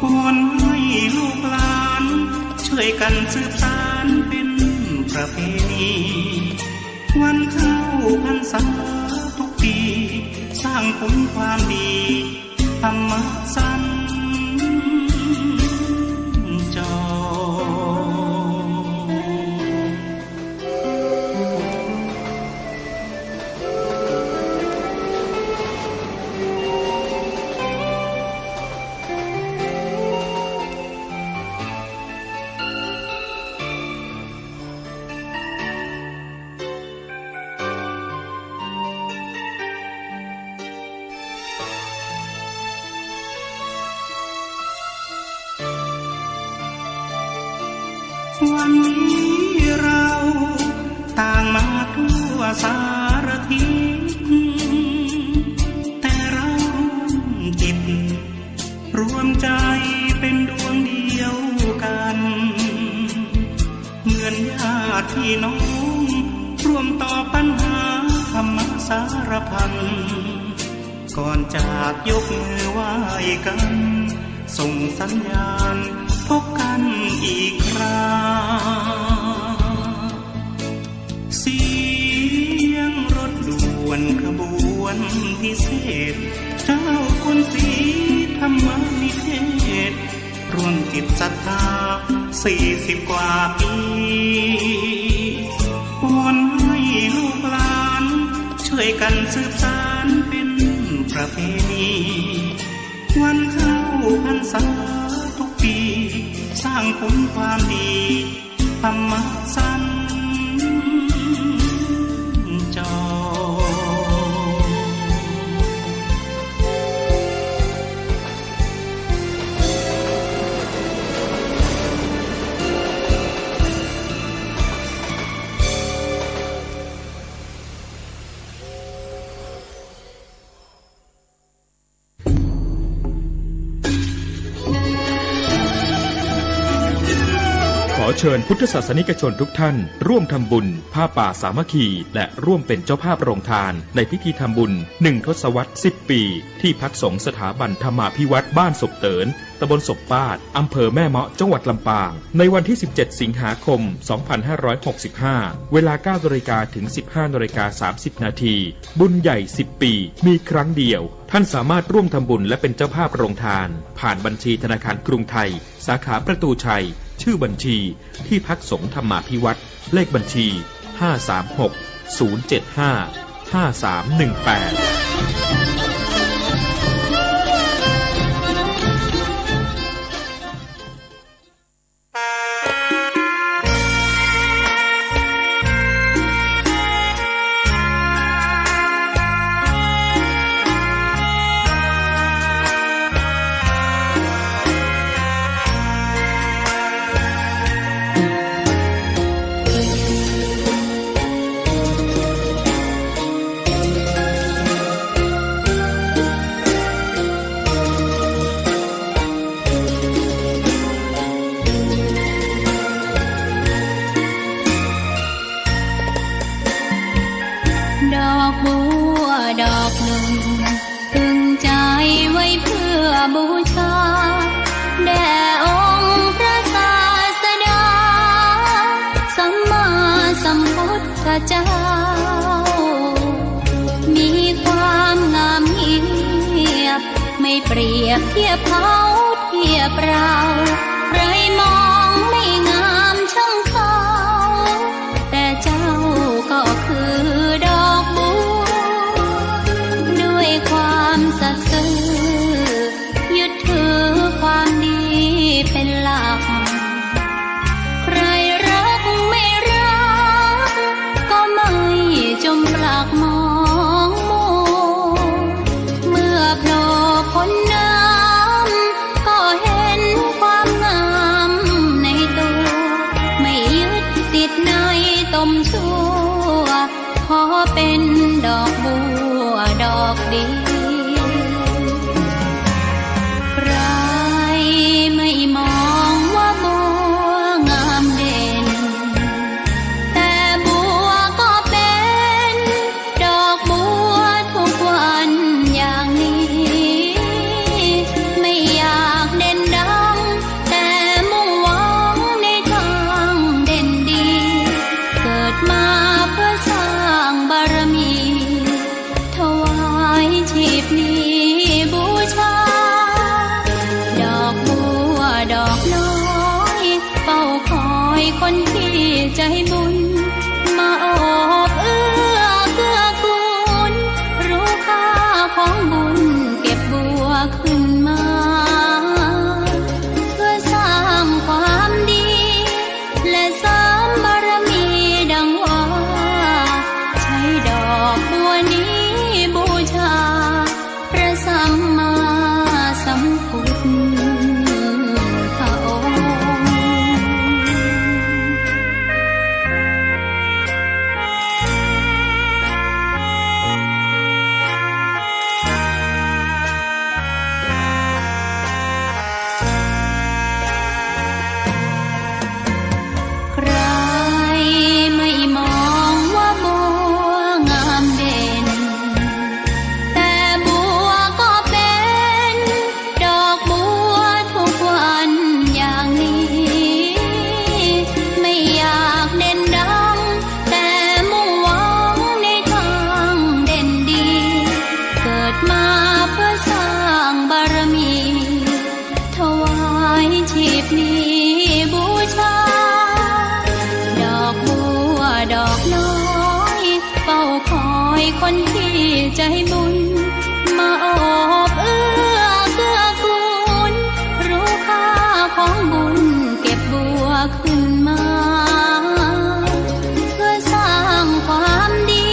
วอนให้ลูกหลานช่วยกันสืบสานเป็นประเพณี วันเข้าพรรษาทุกปี สร้างคุณความดี ธรรมะสัญจร วันนี้เราต่างมาทั่วสารทิศ แต่เราร่วมจิต รวมใจเป็นดวงเดียวกัน เหมือนญาติพี่น้อง ร่วมต่อปัญหาธรรมะสารพัน ก่อนจากยกมือไหว้กัน ส่งสัญญาณพบกันอีกครา เสียงรถด่วนขบวนพิเศษ เจ้าคุณศรีธรรมนิเทศ ร่วมจิตศรัทธาสี่สิบกว่าปี วอนให้ลูกหลานช่วยกันสืบสานเป็นประเพณี วันเข้าพรรษาทุกปี สร้างคุณความดี ธรรมะสัญจร ขอเชิญพุทธศาสนิกชนทุกท่านร่วมทำบุญผ้าป่าสามัคคี และร่วมเป็นเจ้าภาพโรงทานในพิธีทำบุญหนึ่งทศวรรษสิบปี ที่พักสงฆ์สถาบันธรรมาภิวัตน์บ้านศพเติน ตำบลศพปาด อำเภอแม่เมาะ จังหวัดลำปาง ในวันที่สิบเจ็ดสิงหาคมสองพันห้าร้อยหกสิบห้า เวลาเก้านาฬิกาถึงสิบห้านาฬิกาสามสิบนาที บุญใหญ่สิบปี มีครั้งเดียว ท่านสามารถร่วมทำบุญและเป็นเจ้าภาพโรงทาน ผ่านบัญชีธนาคารกรุงไทย สาขาประตูชัย ชื่อบัญชี ที่พักสงฆ์ธรรมาภิวัตน์ เลขบัญชี ห้าสามหก ศูนย์เจ็ดห้า ห้าสามหนึ่งแปด ดอกบัวดอกหนึ่ง ตึงใจไว้เพื่อบูชา แด่องค์พระศาสดา สัมมาสัมพุทธเจ้า มีความงามเงียบ ไม่เปรียบเทียบเขาเทียบเรา ใครมองไม่งามช่างเขา แต่เจ้าก็คือดอกบัว ด้วยความสัตย์ซื่อ ยึดถือความดีเป็นหลัก ใครรักไม่รัก ก็ไม่จมปลักมองมัว เมื่อโผล่พ้นน้ำ ก็เห็นความงามในตัว ไม่ยึดติดในตมชั่ว ขอเป็นดอกบัวดอกเดียว ใครไม่มองว่าบัวงามเด่น แต่บัวก็เป็นดอกบัวทุกวั ใจบุญมาโอบเอื้อเกื้อกูล รู้ค่าของบุญเก็บบัวขึ้นมา เพื่อสร้างความดี และเสริมบารมีดังว่า ใช้ดอกบัวนี้บูชา พระสัมมาสัมพุทธองค์ ใครไม่มองว่าบัวงามเด่น แต่บัวก็เป็นดอกบัวทุกวันอย่างนี้ ไม่อยากเด่นดัง แต่มุ่งหวังในทางเด่นดี เกิดมาเพื่อสร้างบารมี ถวายชีพนี้บูชา ดอกบัวดอกน้อย เฝ้าคอยคนที่ใจบุญ มาโอบเอื้อเกื้อกูล รู้ค่าของบุญเก็บบัวขึ้นมา เพื่อสร้างความดี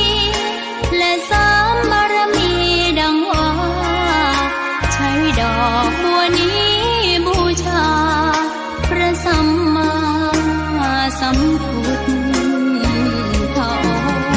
และเสริมบารมีดังว่า ใช้ดอกบัวนี้บูชา พระสัมมาสัมพุทธองค์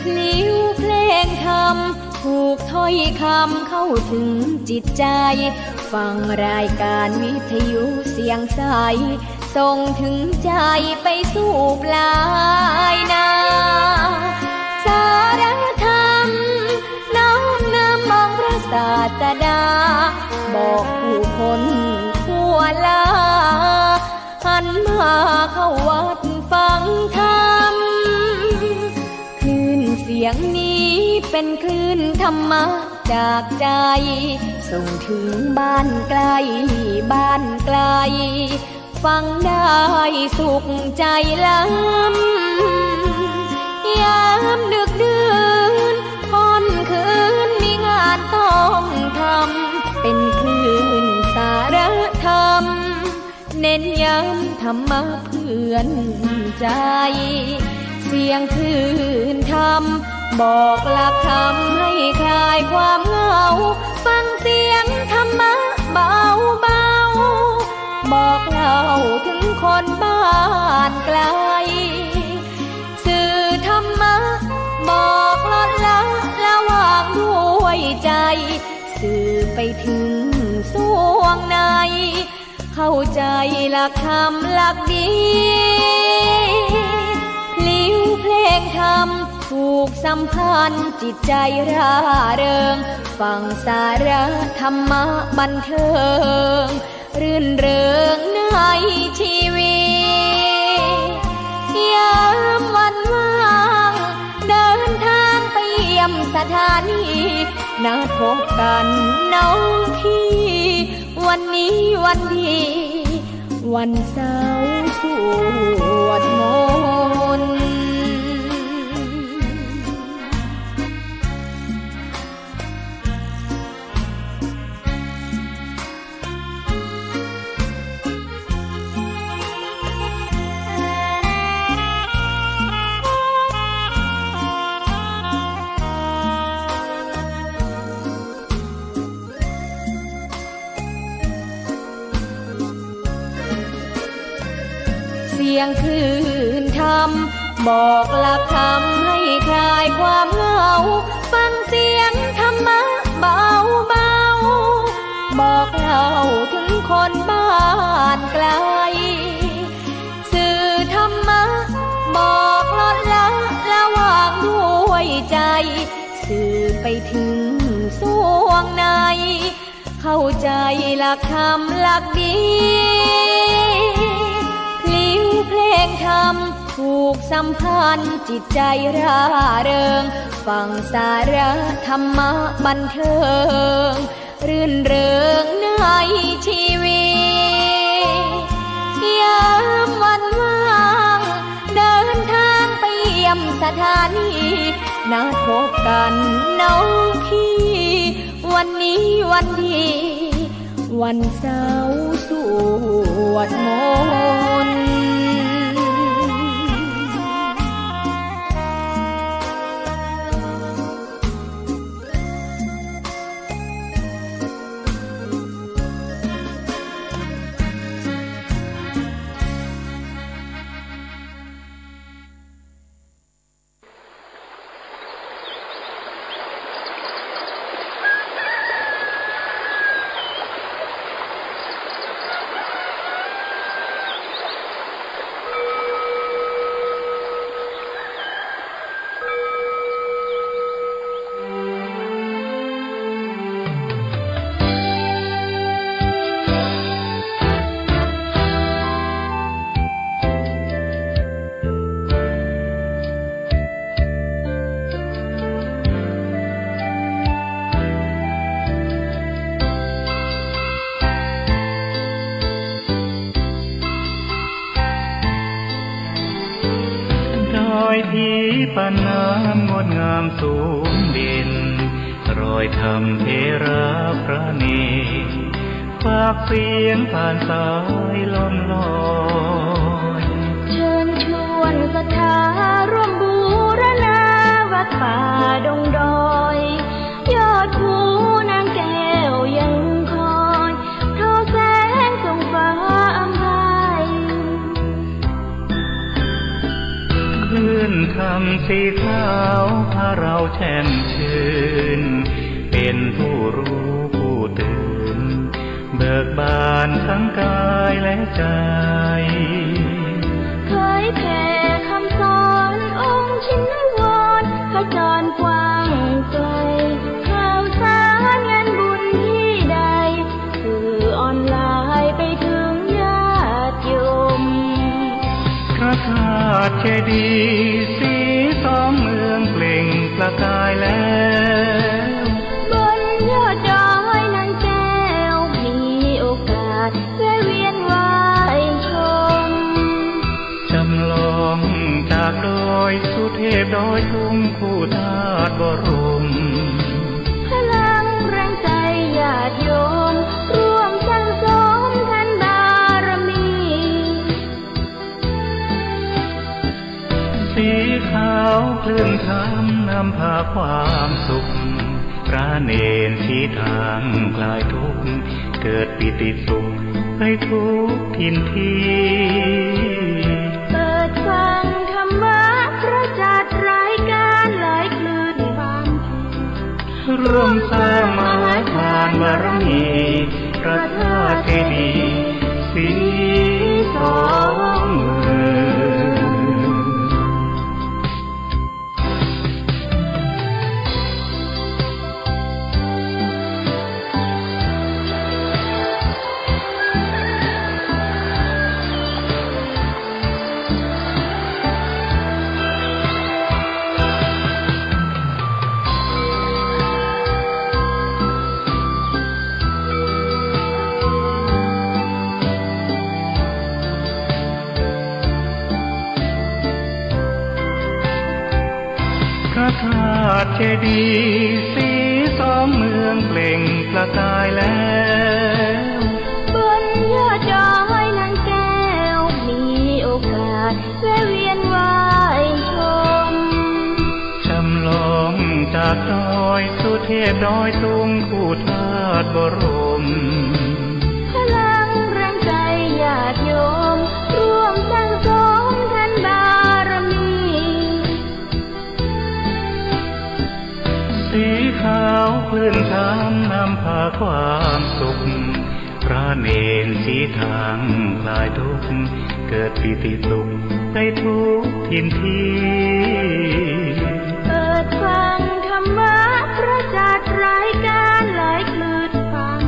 พลิ้วเพลงธรรม ผูกถ้อยคำเข้าถึงจิตใจ ฟังรายการวิทยุเสียงใส ส่งถึงใจไปสู่ปลายนา สารธรรม น้อมนำองค์พระศาสดา บอกผู้คนทั่วลา หันมาเข้าวัดฟังธรรม คลื่นเสียงนี้เป็นคลื่นธรรมะจากใจ ส่งถึงบ้านไกลบ้านไกล ฟังได้สุขใจล้ำ ยามดึกดื่นค่ำคืนมีงานต้องทำ เป็นคลื่นสารธรรม เน้นย้ำธรรมะเพื่อนใจ เสียงคลื่นธรรม บอกหลักธรรมให้คลายความเหงา ฟังเสียงธรรมะเบาๆ บอกเล่าถึงคนบ้านไกล สื่อธรรมะ บอกลดละละวางด้วยใจ สื่อไปถึงสวงใน เข้าใจหลักธรรมหลักดี พลิ้วเพลงธรรม ผูกสัมพันธ์จิตใจร่าเริง ฟังสาระธรรมะบันเทิง รื่นเริงในชีวิต ยามวันว่าง เดินทางไปเยี่ยมสถานี นัดพบกันน้องพี่ วันนี้วันดี วันเสาร์สวดมนต์ เสียงคลื่นธรรม บอกหลักธรรมให้คลายความเหงา ฟั เสียงธรรมะเบาๆ บอกเล่าถึงคนบ้านไกล สื่อธรรมะบอกลดละละวางด้วยใจ สื่อไปถึงสวงใน เข้าใจหลักธรรมหลักดี พลิ้วเพลงธรรมผูกสัมพันธ์จิตใจร่าเริง ฟังสาระธรรมะบันเทิง รื่นเริงในชีวิต ยามวันว่าง เดินทางไปเยี่ยมสถานี นัดพบกันน้องพี่ วันนี้วันดี วันเสาร์สวดมนต์ ดอยทิพย์น้ำงดงามสูงเด่น รอยธรรมเถระพระเนร ฝากเสียงผ่านสายลมลอย เชิญชวนศรัทธาร่วมบูรณาวัดป่าดงดอย ยอดภูนางแก้วยังคอย ทอแสงส่องฟ้าอำไพ คลื่นธรรมสีขาวพาเราแช่มชื่น เป็นผู้รู้ผู้ตื่น เบิกบานทั้งกายและใจ เผยแผ่คำสอนองค์ชินวร ขจรกว้างไกล ข่าวสารงานบุญที่ใด สื่อออนไลน์ไปถึงญาติโยม พระธาตุเจดีย์สีสองเมืองเปล่งประกายแล้ว บนยอดดอยนางแก้ว มีโอกาสแวะเวียนไหว้ชม จำลองจากดอยสุเทพดอยตุงคู่ธาตุบรม พลังแรงใจญาติโยม ร่วมสั่งสมทานบารมี สีขาวคลื่นธรรมนำพาความสุข พระเนรชี้ทางคลายทุกข์ เกิดปีติสุขให้ทุกถิ่นที่ เปิดฟังธรรมะพระจัดรายการหลายคลื่นบางแห่ง ร่วมสร้างมหาทานบารมี พระธาตุเจดีย์สีสองเมือง พระธาตุเจดีย์สีสองเมืองเปล่งประกายแล้ว บนยอดดอยนางแก้ว มีโอกาสแวะเวียนไหว้ชม จำลองจากดอยสุเทพดอยตุงคู่ธาตุบรม พลังแรงใจญาติโยม ร่วมสั่งสมทานบารมี สี นำพาความสุข พระเนรสีทางคลายทุกข์ เกิดปีติสุขไปทุกถิ่นที่ เปิดฟังธรรมะพระจัดรายการหลายคลื่นฟัง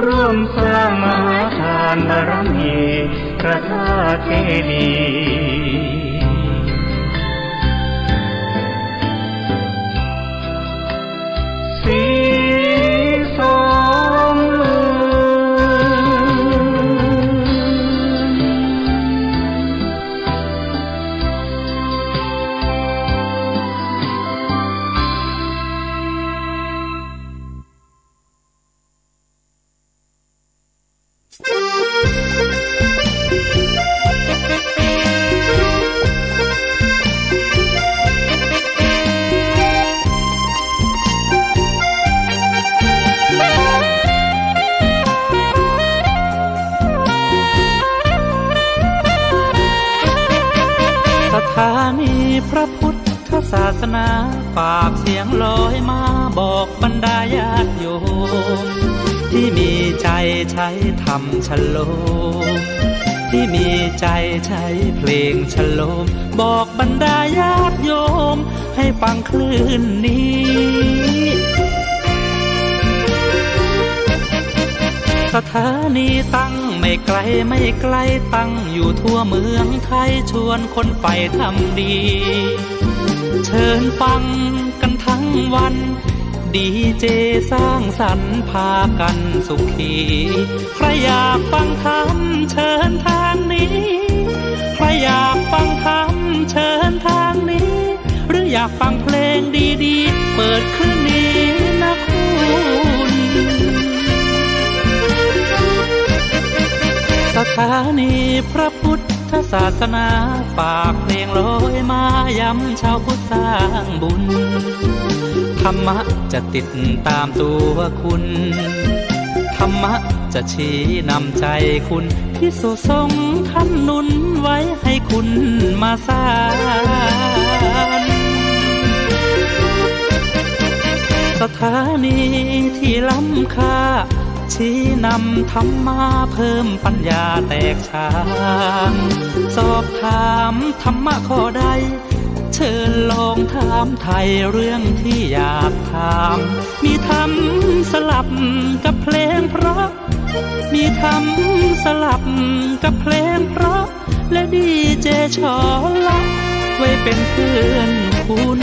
ร่วมสร้างมหาทานบารมี พระธาตุเจดีย์สีสมบูรณ์ สถานีพระพุทธ ศาสนา ฝากเสียงลอยมาบอกบรรดาญาติโยม ที่มีใจใช้ธรรมชโลม ที่มีใจใช้เพลงชโลม บอกบรรดาญาติโยมให้ฟังคลื่นนี้ สถานีตั้งไม่ไกลไม่ไกล ตั้งอยู่ทั่วเมืองไทย ชวนคนใฝ่ธรรมดี เชิญฟังกันทั้งวัน ดีเจสร้างสรรค์พากันสุขี ใครอยากฟังธรรมเชิญทางนี้ ใครอยากฟังธรรมเชิญทางนี้ หรืออยากฟังเพลงดีๆ เปิดคลื่นนี้นะคุณ สถานีพระพุทธศาสนา ฝากเพลงลอยมาย้ำชาวพุทธสร้างบุญ ธรรมะจะติดตามตัวคุณ ธรรมะจะชี้นำใจคุณ ภิกษุสงฆ์ท่านหนุนไว้ให้คุณมาสาน สถานีที่ล้ำค่า ชี้นำธรรมะเพิ่มปัญญาแตกฉาน สอบถามธรรมะข้อใด เชิญลองถามไถ่เรื่องที่อยากถาม มีธรรมสลับกับเพลงเพราะ มีธรรมสลับกับเพลงเพราะ และดีเจชอละไว้เป็นเพื่อนคุณ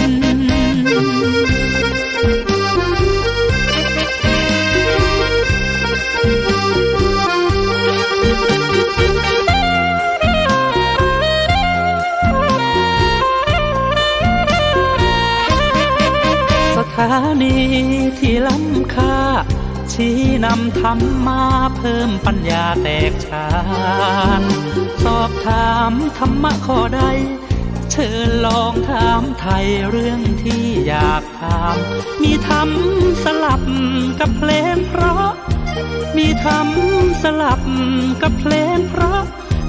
สถานีที่ล้ำค่า ชี้นำธรรมะเพิ่มปัญญาแตกฉาน สอบถามธรรมะข้อใด เชิญลองถามไถ่เรื่องที่อยากถาม มีธรรมสลับกับเพลงเพราะ มีธรรมสลับกับเพลงเพราะ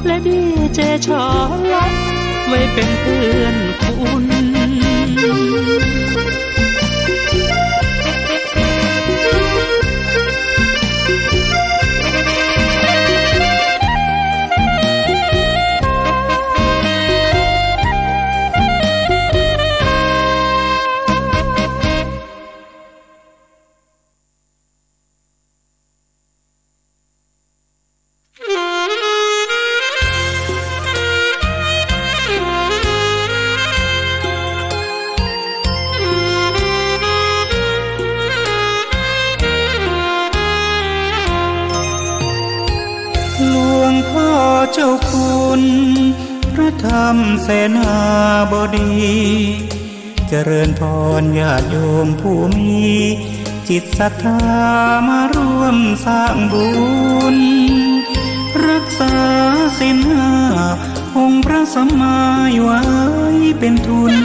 และดีเจชอละไว้เป็นเพื่อนคุณ หลวงพ่อเจ้าคุณ พระธรรมเสนาบดี เจริญพรญาติโยมผู้มีจิตศรัทธามาร่วมสร้างบุญ รักษาศีลห้าองค์พระสัมมาไว้เป็นทุน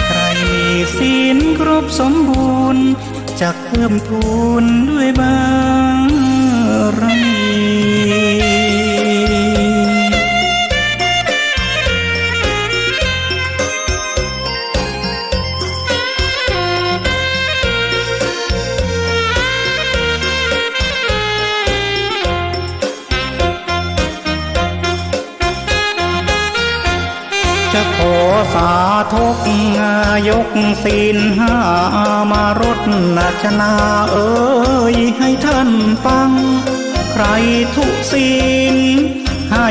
ใครมีศีลครบสมบูรณ์ จักเพิ่มพูนด้วยบารมี ส ขอสาธกยกศีลห้ามารดนา จะนาเอ๋ยให้ท่านฟัง ใครทุศีลให้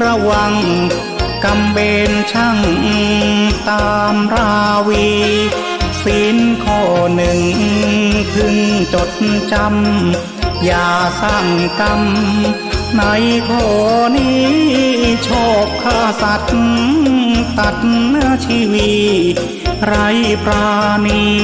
ระวัง กำเบญชั่งตามราวี ศีลข้อหนึ่งพึงจดจำ อย่าสร้างกรรมในข้อนี้ ชอบฆ่าสัตว์ตัดชีวี ไร้ปราณี